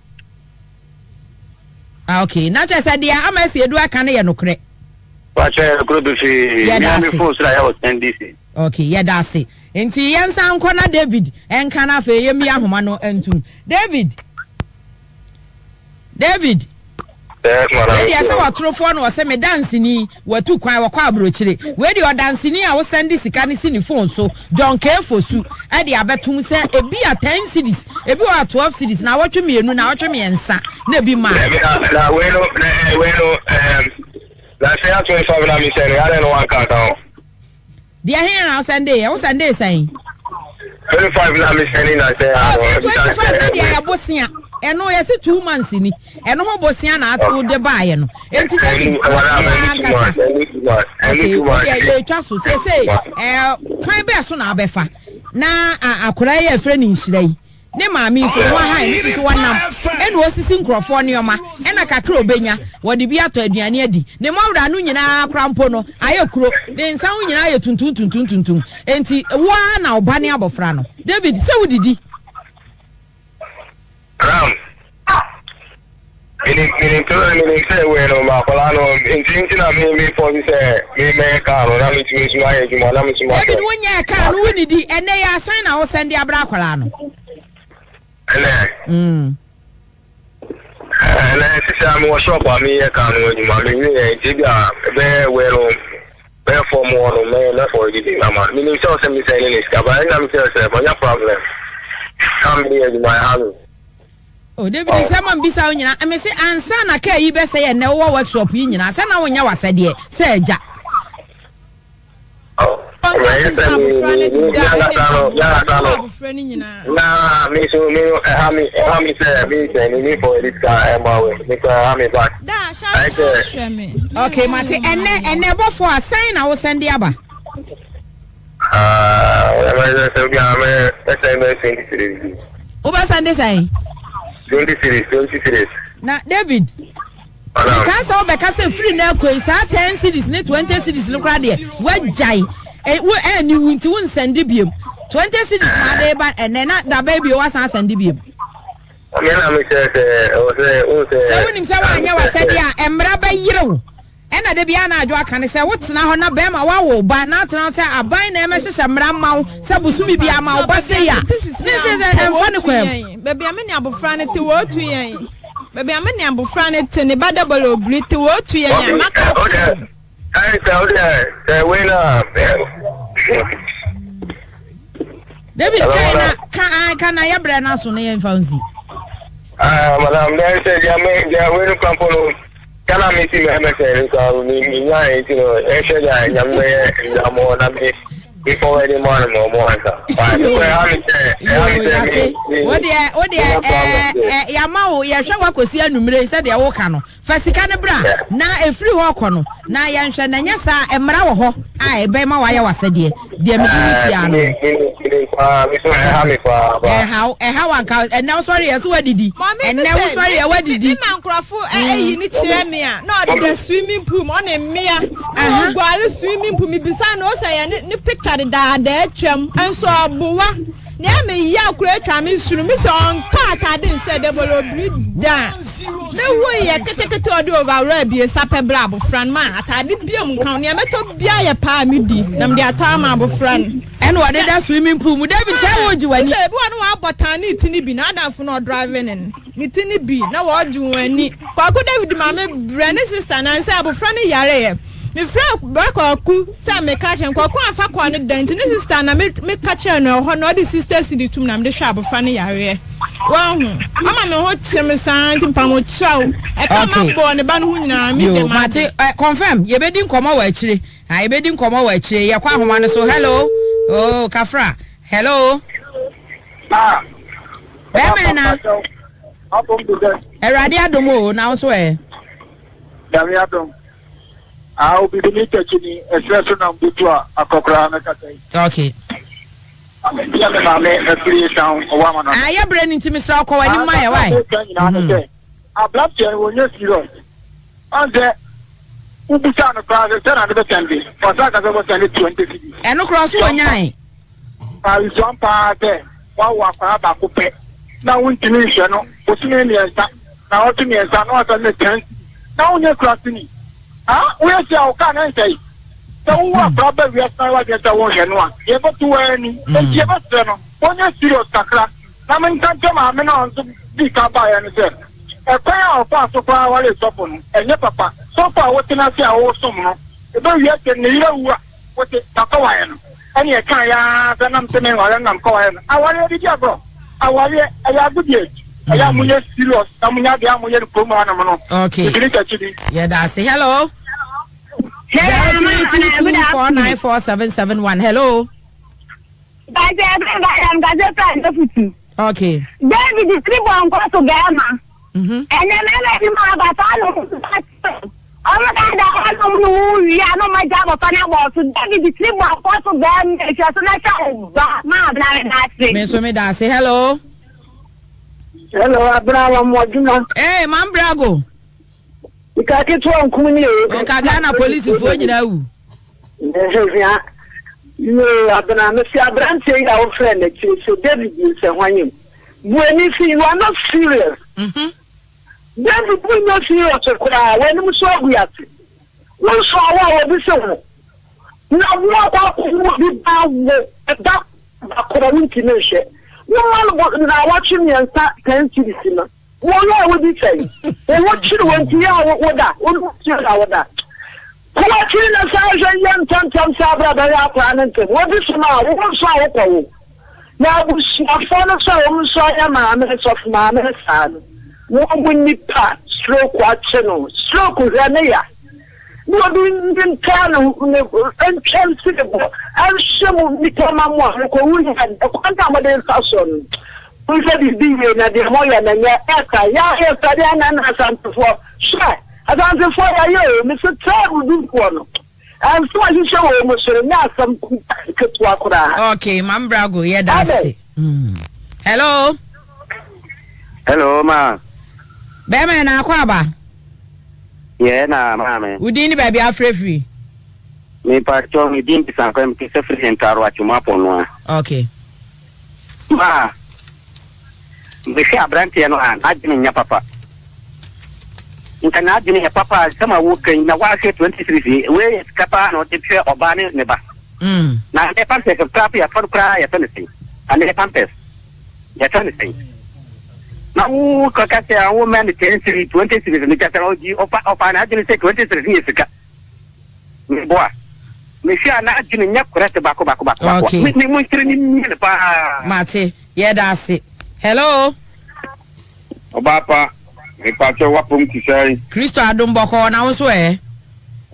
Ah, okay. Na kyerɛ sɛ deɛ ama asi edu aka no yɛ nokorɛ. Wakyɛ yɛ nokorɛ pefee. Yɛda ase. Me phone so na yɛ ɔsɛnde si. Okay, yɛda ase. Nti yɛnsan nkɔ na David nka na afei yɛmmie ahoma no ntom. David! David! Yes, madam. Wei deɛ sɛ ɔtorofoɔ na ɔsɛ me danseni watu kwan wɔkɔ aburokyire. Wei deɛ ɔdanseni a wosan de sika no si ne phone so John K. Fosu de abɛtom sɛ ebi a 10 cedis, ebi wɔ a 12 cedis, naawɔtwe mmienu, naawɔtwe mmiɛnsa na ebi maa. Dabi na na wei no na eh, wei no ɛɛm na sɛ ato nfa bi na mi sɛ no yare no wanka nka ho. Deɛ he na wosɛndee yɛ? Wosɛndee sɛn? 25 na me sɛne na sɛ ano. Ɔsɛ 25 no deɛ yɛ bosea. Ɛno yɛse 2 months ni. Ɛno ho bosea na ato de baayɛ no. Enti David ankasa. Okay, wodeɛ yɛtwa so seesei ɛɛ kwan bɛɛ so na abɛfa na akwadaa yi a yɛfrɛ no nhyira yi. Ne maame nso, ho ahan no nso wɔnam ɛna ɔsisi nkurɔfoɔ nneɛma ɛna kakra a ɔbɛnya wɔde bi atɔ aduane adi. Ne mmɔwerɛ ano nyinaa koraa mpo no ayɛ kuro, ne nsa ho nyinaa ayɛ tuntum tuntum tuntum. Enti wo ara na wo ba ne abɔfra no. David, sɛ wodidi? Ram. Menim menim sɛ menim sɛ wei no ma akwadaa no nti nti na me me fɔsi sɛ me mɛyɛ kaa no na me tumi nso ayɛ adwuma na me nso ma David wonyɛɛ kaa no wonidi ɛnɛ yɛ asan na wosan de abrɛ akwadaa no. Ɛnɛ. Mm. Ɛnɛ sisi a mewɔ shop a meyɛ kaa no adwuma me wie yɛ nti ebi a ɛbɛyɛ wei no bɛyɛ fɔm hɔ no mɛyɛ mɛfɔ edidi ama menim sɛ ɔsɛ me sɛn ne ne sika ba ɛnna me sɛ sɛ manya problem kaa meyɛ adwuma ɛha me. Oh David nsɛm a mebisa wo nyinaa mese ansa na kaa yi bɛsɛe ɛnnɛ wowɔ workshop yi nyinaa sɛ na wonyɛ w'asɛdeɛ sɛ agya. Okay mate ɛnnɛ ɛnnɛ bɔfoɔ a sɛn na wosɛn de aba. Wobɛsan de sɛn? 20 cedis, 20 cedis. Na David, mekaa sɛ wobɛka sɛ firi na akɔ yi saa 10 cedis ne 20 cedis no koraa deɛ woagyae e, wo ɛni wo nti wonsɛnde biem 20 cedis na ade ba ɛnɛ na dabɛn bio woasan asɛnde biem. Me na mekyerɛ sɛ ɛwɔ sɛ wohu sɛ. Sɛ wonim sɛ woanyɛ w'asɛdeɛ a mmara bɛyere wo. Ɛna da biara na Adwo aka ne sɛ wotena hɔ na bɛɛma woawo wo ba na atena hɔ sɛ aban na ɛmɛhyehyɛ mmara mma wo sɛ bosome biara ma wo ba sei a ne sɛ sɛ ɛmfa ne kwan mu. Baabi a me ne abofra no te wɔretu yɛn Baabi a me ne abofra no te ne ba dabolo obiri te wɔretu yɛn a maka akyerɛ no. David kan na ka ka na yɛbrɛ no aso na yɛmfa nsi. Ah, madam, then said, yeah, me, yeah, we no come follow. Kana me si me MSN nka me me nya nti no ɛhwɛ da nyame bɛyɛ ndamɔ na me me forward ma no ma ɔmo ansa. Ba me kɔ ɛha me sɛ ɛha me sɛ me. Wo deɛ wo deɛ ɛɛ ɛ yama wo yɛhwɛ wakɔsi anumere sɛdeɛ woka no. Fa sika no bra, na ɛfiri hɔ rekɔ no, na yɛnhwɛ, na ɛnyɛ saa a, mmara wɔ hɔ a ɛbɛma woayɛ w'asɛdeɛ. Deɛ mede wo si ara no no. Ɛha wo, ɛha wo anka, ɛnnɛ wosɔre yɛ so woadidi, ɛnnɛ wosɔre yɛ woadidi. Me ma nkurɔfo ɛyi ne kyerɛ me a, na ɔde swimming pool mu, ɔne mmea, na ɔguare swimming pool, mebisa no, ɔsɛ yɛ ne picture dedaada atwam, nso ɔboa. Nea me yaw koraa atwa me sunu me sɛ ɔntɔ atade nhyɛ dɛ bɔlɔ obiri da me wo yɛ ketekete ɔde overall abiesa pɛ brɛ abofra no ma atade bia mu nka ho nea mɛtɔ bia yɛ paa me di na mede atɔ ama abofra no. Ɛna ɔde da swimming pool mu David sɛ wo gye w'ani. Sɛ ebi wɔ no wabɔ tan ne ti ne bi na adamfo no ɔdrive ne no. Ne ti no bi na wɔregye wɔn ani. Kwaku David maame brɛ ne sista na nsɛ abofra no yareɛ. Mefrɛɛ bra Kwaku sɛ meka kyerɛ no. Kwaku amfa kɔɔ ne dan nti ne sista na meka kyerɛɛ no ɛhɔ na ɔde sista cedi tom na mede hwɛ abofra no yareɛ. Wahu? Ama me ho kye me saa nti mpamokyɛw. Ɛka Okay. mabɔ ne ba no ho nyinaa megye Yo, m'ade. mate. Eh, confirm. Yɛbɛdi nkɔmmɔ wɔ akyire. Ah, yɛbɛdi nkɔmmɔ wɔ akyire. Yɛkɔ ahoma no so. Hello. Oh, Kafra. Hello. Ah. Bɛrima na. Awurade adom o na wo so ɛ. Nyame adom. Ah, obi bi ne tɛkyi ni ɛsrɛ so nam butu a akɔkora no kasa yi. Okay. Abɛntia me maame afiri town ɔwɔ ama no. Ah, yɛ brɛ no nti mesrɛ ɔkɔ w'anim ma yɛ wae. Nyinaa ne sɛ aberanteɛ no wɔnyɛ serious. Ɔn sɛ. Wobisaa no koraa sɛ sɛn na ade bɛsɛnde, ɔsan ka sɛ ɔbɛsɛnde 20 cedis. Ɛno koraa ɔso ɔnyae. Nsuam paa sɛ woawo akwadaa baako pɛ na wontumi nhwɛ no bosome mmiɛnsa, naawɔtwe mmiɛnsa na wasɛnde no 10 cedis na wonyɛ kuraseni. Ah, woyɛ sei a wo kaa no ɛnsɛe. Sɛ wowo akwadaa ba wiase na woayɛ w'adwene sɛ wonhwɛ no a, deɛ ɛbɛto wo ara ni. Enti yɛbɛsrɛ no ɔnyɛ serious kakra. Na menka nkyerɛ maame no a ɔno nso dii kan baeɛ no sɛ, ɛkwan a ɔfaa so koraa waree sɔfo no, ɛnyɛ papa. Sɔfo a wote n'ase a woresom no, ɛbɛwie akyire no, ne yere awu a, wote, makɔwaeɛ no. Ɛnna ɛkaeɛ ara sɛ na mese menware no na mekɔwaeɛ no. Awareɛ de di agorɔ. Awareɛ, ɛyɛ agodie. Ɛyɛ a monyɛ serious na monyɛ adeɛ a moyɛ no kurom hanom no. Okay. Bibini Kyakyi Yɛda ase. Hello. 0322494771. Hello. Mpakyɛ yɛfrɛ me Bada mekasa firi Adefutu. Okay. David tiri bɔ nkɔ so bɛɛma. Ɛnɛ mɛɛma bi mu aba saa na ɔmo ba ɔmo ka da ɔnom no mu wie a na ɔmo agya abɔfra no abɔ so David tiri bɔ nkɔ so bɛɛma ehwɛ so na hwɛ wo ba ma abena me da ase. Me nso me da ase hello. Hello abena wa mo adwuma. Ee hey, mam brago. Sika ketewa nkum ni o. Nka Ghana polisifoɔ nyinaa wu. Hwɛ yoo Abena mese abranteɛ yi a wofrɛ no akyire sɛ David yi sɛ hwan o bu ani si you are not serious David wonyɛ serious koraa w'anim so agu ase wo nso awo a obi se wo na wo akɔ akɔwo obi ba wo ɛba bakora wontumi nhwɛ woma no naawɔtwe mmiɛnsa 10 cedis no Wo yɛ a wodi sɛn? Wo ho kyere wo nti yɛ a woda, wo ho kyere na woda. Kɔ w'akyiri na san hwɛ yɛ ntɛmntɛm saa bere a bɛyɛ akwadaa no ntɛm. Wodi som a, wo ho nso a wokɔ wo. Na abusuafoɔ no nso a wɔn nso ayɛ maame, sɔfo maame no saa no, wɔn mu nipa stroke akye no, stroke hwɛ ne ya. Na obi ntaa ne ho ne ntwa nsi ne bo nhwɛ mo nnipa ma mo a mokɔwu yɛ ɛkwan a mode nsa soɔ no monhwɛ biribi yie na deɛ moyɛ no nyɛ ɛsa yɛ ayɛ sɛdeɛ ɛna na asantefoɔ hwɛ asantefoɔ yɛayɛ o mese tɛɛbo dufoɔ no ɛnso ahyehyɛ wɔ mu so no nyɛ asɛm ketewa koraa. Okay, Mam Brago, yɛ da ase. Hello. Hello, ma. Bɛrima na akɔ aba. Yɛ na maame. Wo din ne baabi afrɛ firi? Me pakyɛw me din de Sankwa me kasa firi Hentaro Atwemu Apɔnoa. Okay. Ma me hwɛ abranteɛ no a n'adwene nyɛ papa. Nka n'adwene yɛ papa a nsɛm a woka yi na wahwɛ 23 yi wei yɛ sika paa na ɔde hwɛ ɔbaa ne ne ba. Mm. Na ne pampers koraa po yɛtɔ no koraa yɛtɔ ne sɛn? Anaa pampers. Yɛtɔ ne sɛn? Na wo kaka sɛ a wo mɛ ne 10 series 20 series no kyɛ sɛ ɔgye ɔfa ɔfa n'adwene sɛ 20 series no yɛ sika. Meboa. Mehwɛ a n'adwene nyɛ correct baako baako baako baako. Okay. Me me mo nkyerɛ ne mie no paa. Mate. Yɛda ase. Hello. Ɔbaa pa, mepakyɛw w'apɔm te sɛn? Kristo adom bɔkɔɔ na wo nso ɛ?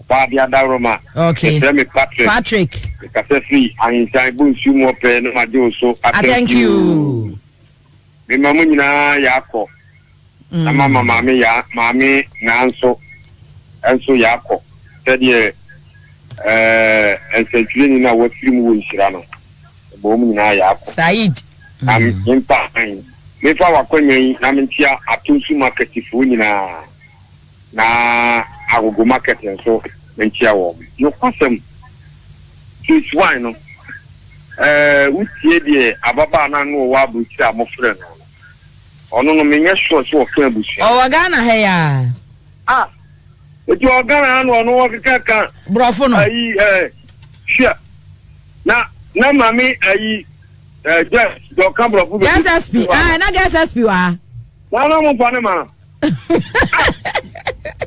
Ɔbaa de adaworoma. Okay. Yɛfrɛ me Patrick. Patrick. Mekasa firi Ahensan Bonsu mu ɔpɛ na magye wo so. Ah, thank you. Mema mo nyinaa yaakɔ. Na mama maame ya maame naa nso nso yaakɔ sɛdeɛ ɛɛ nsɛntwerɛni no a wafiri mu wɔ nhyira no ɛbɔ wɔn nyinaa yaakɔ. Said. Na memfa memfa w'akwanya yi na menkyea Atonsu market foɔ nyinaa na Agogo market nso menkyea wɔn. Nokwasɛm, phase one no, ɛɛ wotie deɛ ababaa no a na ɔwɔ aburokyire a mofrɛ no no, ɔno no menyɛ sure sɛ ɔka abusua no. Ɔwɔ Ghana ha yi ara. Ah! Eti ɔwɔ Ghana ha na ɔno ɔkeka ka. Borɔfo no. Ayi ɛɛ hwɛ na na maame ayi. Eh, Jess, deɛ ɔka borɔfo bɛbi. Guest SP, ah, na guest SP wɔ ha. Na na mo fa ne ma.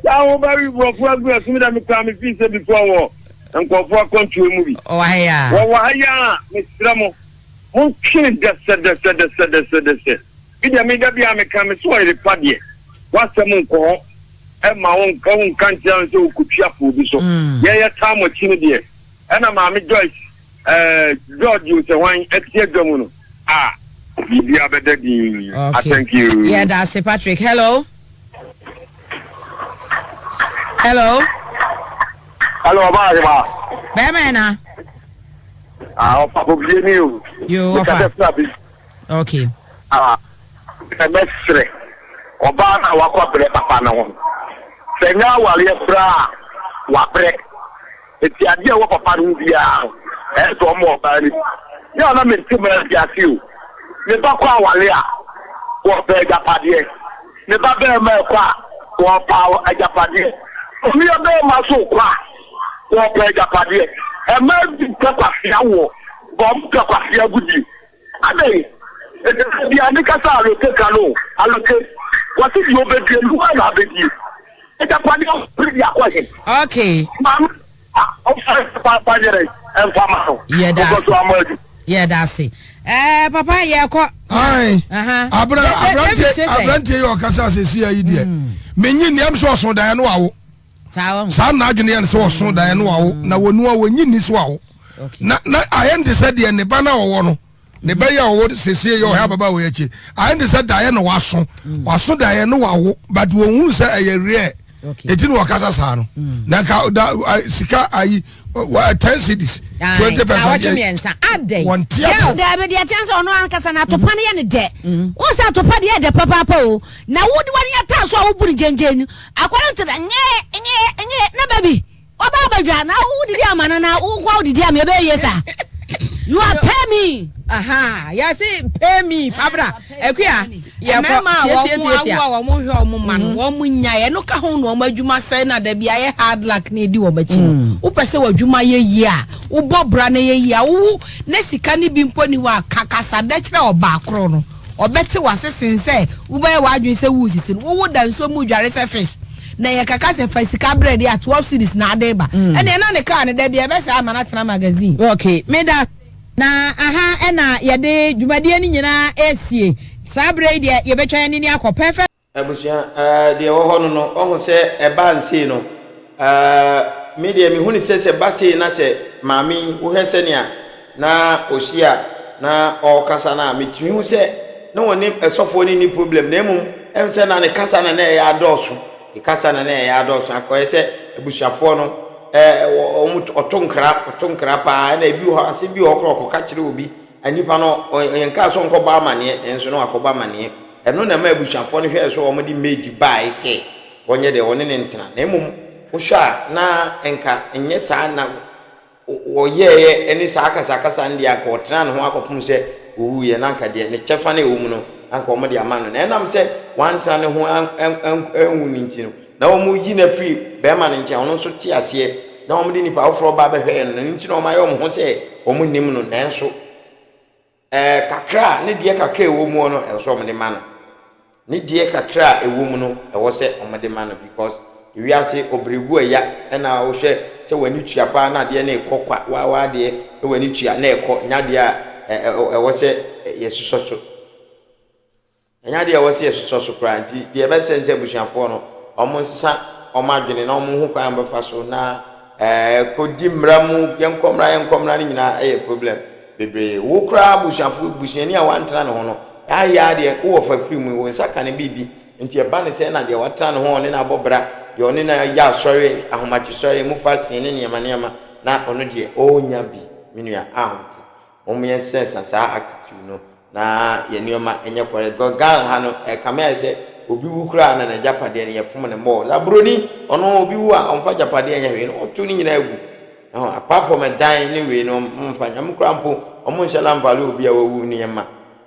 Saa wo ba wi borɔfo agu ɛso mi da mi kura mi fi sɛ bi kura wɔ nkurɔfo akwantuo mu bi. Ɔwɔ ha ya. Wɔwɔ ha ya mesrɛ mo mo ntwe ne dɛsɛ dɛsɛ dɛsɛ dɛsɛ dɛsɛ. Bi deɛ mi da bi a mi ka mi so ɔyere pa deɛ wasɛm nkɔ hɔ ɛma wo nka wo nka nkyerɛ no sɛ okotwi afɔ obi so. Yɛyɛ taa mo akyi no deɛ ɛna maame Joyce Eh, George o sɛ hwan ɛte adwa mu no a biribiara bɛda din. Okay. Thank you. Yeah, that's it, Patrick. Hello. Hello. Hello, ọba àyèwà. Bẹ́ẹ̀ mẹ́rin na. Ah, ọ̀pá bòbíye ni o. Yo, ọ̀fà. Okay. Ah, ɛmɛsrɛ ɔbaa na wakɔ abirɛ papa ne ho. Sɛ nyɛ awareɛ koraa. wabrɛ. Enti adeɛ a ɛwɔ papa no ho biara no, ɛyɛ sɛ ɔma ɔbaa no bi. Yɛ a na mente mmaa bi ase o. Ne ba kɔ aware a, wɔpɛ agyapadeɛ. Ne ba barima rekɔ a, wɔpɛ agyapadeɛ. Onua barima nso rekɔ a, wɔpɛ agyapadeɛ. Mmaa bi mpɛ kwasea woɔ, but wɔpɛ kwasea agodie. Adɛn? Enti da biara meka sɛ Alote ka no o, Alote, wɔse deɛ ɔbɛdie no, wo ara na abɛdie. Agyapadeɛ a ɔpere de akɔ he? Okay. Maame a ɔmfa mfa nyɛ dɛn mfa ma no. Yɛda Ɔkɔ ase. so ama adu. Yɛda ase. Ɛɛ papa yɛkɔ. Ayi. Aha. Abra Da- Da- David aberanteɛ se sɛn? aberanteɛ yi a ɔkasa asɛsi ayi deɛ. Menyi nni ɛm sɛ ɔso daeɛ no wawo. Saa wɔn. Saa na adwene yɛ no sɛ ɔso daeɛ no wawo na wɔnu a wɔnyi nni sɛ wawo. Na na ayɛ no te sɛ deɛ ne ba no a ɔwɔ no ne ba yi a ɔwɔ sesie yɛ ɔhɛ ababaawa yi akyi ayɛ no te sɛ daeɛ na waso waso daeɛ no wawo but wɔn hu sɛ ɛyɛ rare eti na wɔkasa saa no mm. na nka da sika ayi ten cedis 20%. Awɔtwe mmiɛnsa adɛn. Wɔn ti ase. Dɛbi deɛ tiɛn sɛ ɔno ankasa na atopa no yɛ ne dɛ mm. wɔn sɛ atopa deɛ yɛ dɛ papaapa o na wo de wɔn yɛ taa so a wobu ne gyɛngyɛn no akɔrɔ nti na nyɛ nyɛ nyɛ na baabi. Ɔba abadwa na wo didi ama no na wo nkoa wo didi ama ɛbɛyɛ yie saa. You are pay me. Aha, yɛse pay me fabra akua yɛkɔ Mmarima a tietie wɔn tietie awo a wɔn hwɛ wɔn ma no mhm. wɔn nya ɛno ka ho na wɔn adwuma sɛe na dabi ayɛ hard luck na edi wɔn akyi no mm. wopɛ sɛ w'adwuma yɛ yie a wobɔ bra na yɛ yie a wowo na sika ne bi mpo ni hɔ a kakasa dɛ kyerɛ ɔbaa koro no ɔbɛte w'ase sen sɛ wobɛyɛ w'adwene sɛ wosisi no wowo da nsuo mu dware sɛ fish na yɛ kaka sɛ fa sika brɛ deɛ a 12 cedis na ade ba mm. ɛnna ɛna ne kaa no da bi ɛbɛsɛ ama no atena magazine. Okay, meda na aha ɛna yɛde dwumadie no nyinaa esie saa berɛ yi deɛ yɛbɛtwa yɛn ani akɔ perfect. Abusua, eh, deɛ ɛwɔ hɔ no no, wahu sɛ ɛbaa nsei no, eh, me deɛ mehu no sɛ sɛ ba sei na sɛ maame yi, wohwɛ sɛnea na ɔsi a na ɔrekasa no a, metumi hu sɛ na ɔne ɛsɔfoɔ no nni problem, na mmom ɛm sɛ na ne kasa na na ɛyɛ adɔɔso, ne kasa na na ɛyɛ adɔɔso, akɔyɛ sɛ abusuafoɔ no, eh, wɔn ɔto nkra, ɔto nkra paa, ɛna ebi wɔ hɔ, asɛm bi wɔ hɔ koraa ɔkɔka kyerɛ obi, nipa no, yɛnkaa sɛ ɔnkɔbɔ amaneɛ, nanso na wakɔbɔ amaneɛ. Ɛno na ɛma abusuafoɔ no hwɛɛ so a wɔde maid baeɛ sɛ wɔnyɛ deɛ wɔne no ntena. Na mmom wohwɛ a na nka nyɛ saa na wɔyɛeɛ ne saa akasakasa no deɛ anka ɔtenaa ne ho akɔpem sɛ ɔwuiɛ na anka deɛ ne kyɛfa no a ɛwɔ mu no anka wɔde ama no. Na ɛnam sɛ wantena ne ho anwu no nti no na wɔyi no afiri barima no nkyɛn, ɔno nso te aseɛ na wɔde nipa foforɔ ba bɛhwɛɛ no, ɛno nti na wɔayɛ wɔn ho sɛ wɔnnim no nanso Ɛɛ, kakra a, ne deɛ kakra a ɛwɔ mu no, ɛwɔ sɛ wɔde ma no. Ne deɛ kakra a ɛwɔ mu no, ɛwɔ sɛ wɔde ma no because wiase ɔbrɛgu ɛya ɛna wohwɛ sɛ w'ani tua paa na adeɛ no rekɔ kwa, wa w'adeɛ na w'ani tua na ɛkɔ, nyɛ adeɛ a ɛwɔ sɛ yɛsosɔ so. Ɛnyɛ adeɛ a ɛwɔ sɛ yɛsosɔ so koraa nti deɛ ɛbɛsɛ ne sɛ abusuafoɔ no wɔn nsesa wɔn adwene na wɔn ho kwan a wɔbɛfa so na ɛɛ kɔdi mmara mu yɛnkɔ mmara yɛnkɔ mmara no nyinaa ɛyɛ problem bebree wo koraa abusuafo busuani a wantena ne ho no ayɛ adeɛ wowɔ fa firi mu wo nsa ka ne biribi nti ɛba ne sɛ na deɛ watena ne ho ɔne no abɔ bra deɛ ɔne no yɛ asɔre ahomakye sɔre mu fa sin ne nneɛma nneɛma na ɔno deɛ ɔnya bi me nua ahomte Mom yɛn sesa saa attitude no na yɛn nneɛma nyɛ correct because Ghana ha no ɛkame ayɛ sɛ obi wu koraa na n'agyapadeɛ no yɛfom no more. La buroni ɔno obi wu a ɔmfa agyapadeɛ nyɛ hwee no ɔto ne nyinaa gu. Ɛho apart from ɛdan ne wei no ɔmfa nyame koraa mpo ɔmo nhyɛ la value obi a wawu nneɛma.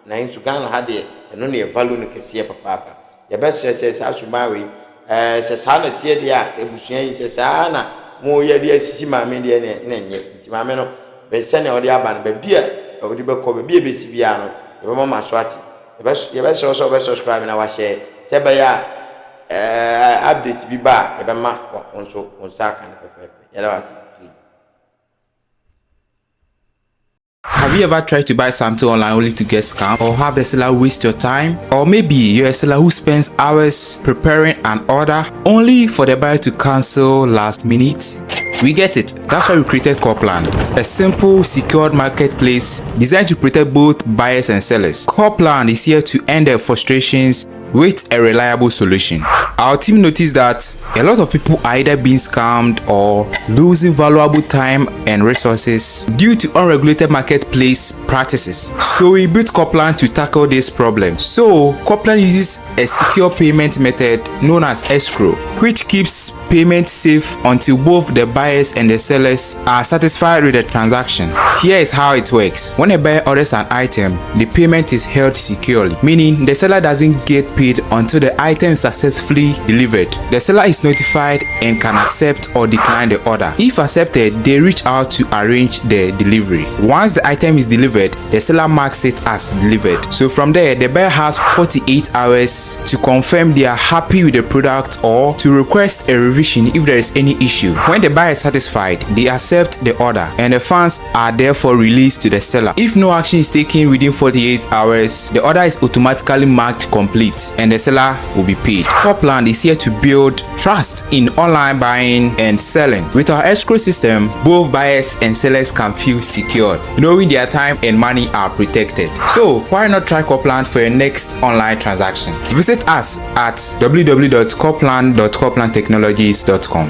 Nanso Ghana ha deɛ ɛno na yɛ value no kɛseɛ papaapa. Yɛbɛsrɛ sɛ saa suban wei, ɛɛ, sɛ saa na ɛteɛ deɛ a, abusua yi, sɛ saa na moyɛ de asisi maame deɛ ne na ɛnyɛ. Nti maame no, bɛ sɛnea ɔde aba no, baabi a ɔde bɛkɔ, baabi a ɛbɛsi biara no, yɛbɛma mo aso ate. Yɛbɛ, yɛbɛsrɛ wo sɛ wobɛ subscribe na wahyɛ, sɛ ɛbɛyɛ a, ɛɛ, update bi ba a, yɛbɛma wo nso wo nsa aka no pɛpɛɛpɛ. Yɛda wo ase pii. Have you ever tried to buy something online only to get scammed or have the seller waste your time? Or maybe you're a seller who spends hours preparing an order only for the buyer to cancel last minute? We get it. That's why we created Corplan, a simple, secured marketplace designed to protect both buyers and sellers. Corplan is here to end the frustrations, with a reliable solution. Our team noticed that a lot of people are either being scammed or losing valuable time and resources due to unregulated marketplace practices. So we built Copland to tackle this problem. So Copland uses a secure payment method known as escrow, which keeps payment safe until both the buyers and the sellers are satisfied with the transaction. Here is how it works. When a buyer orders an item, the payment is held securely, meaning the seller doesn't get paid until the item is successfully delivered. The seller is notified and can accept or decline the order. If accepted, they reach out to arrange the delivery. Once the item is delivered, the seller marks it as delivered. So from there, the buyer has 48 hours to confirm they are happy with the product or to request a revision if there is any issue. When the buyer is satisfied, they accept the order and the funds are therefore released to the seller. If no action is taken within 48 hours, the order is automatically marked complete and the seller will be paid. Copland is here to build trust in online buying and selling. With our escrow system, both buyers and sellers can feel secured, knowing their time and money are protected. So, why not try Copland for your next online transaction? Visit us at www.copland.coplandtechnologies.com.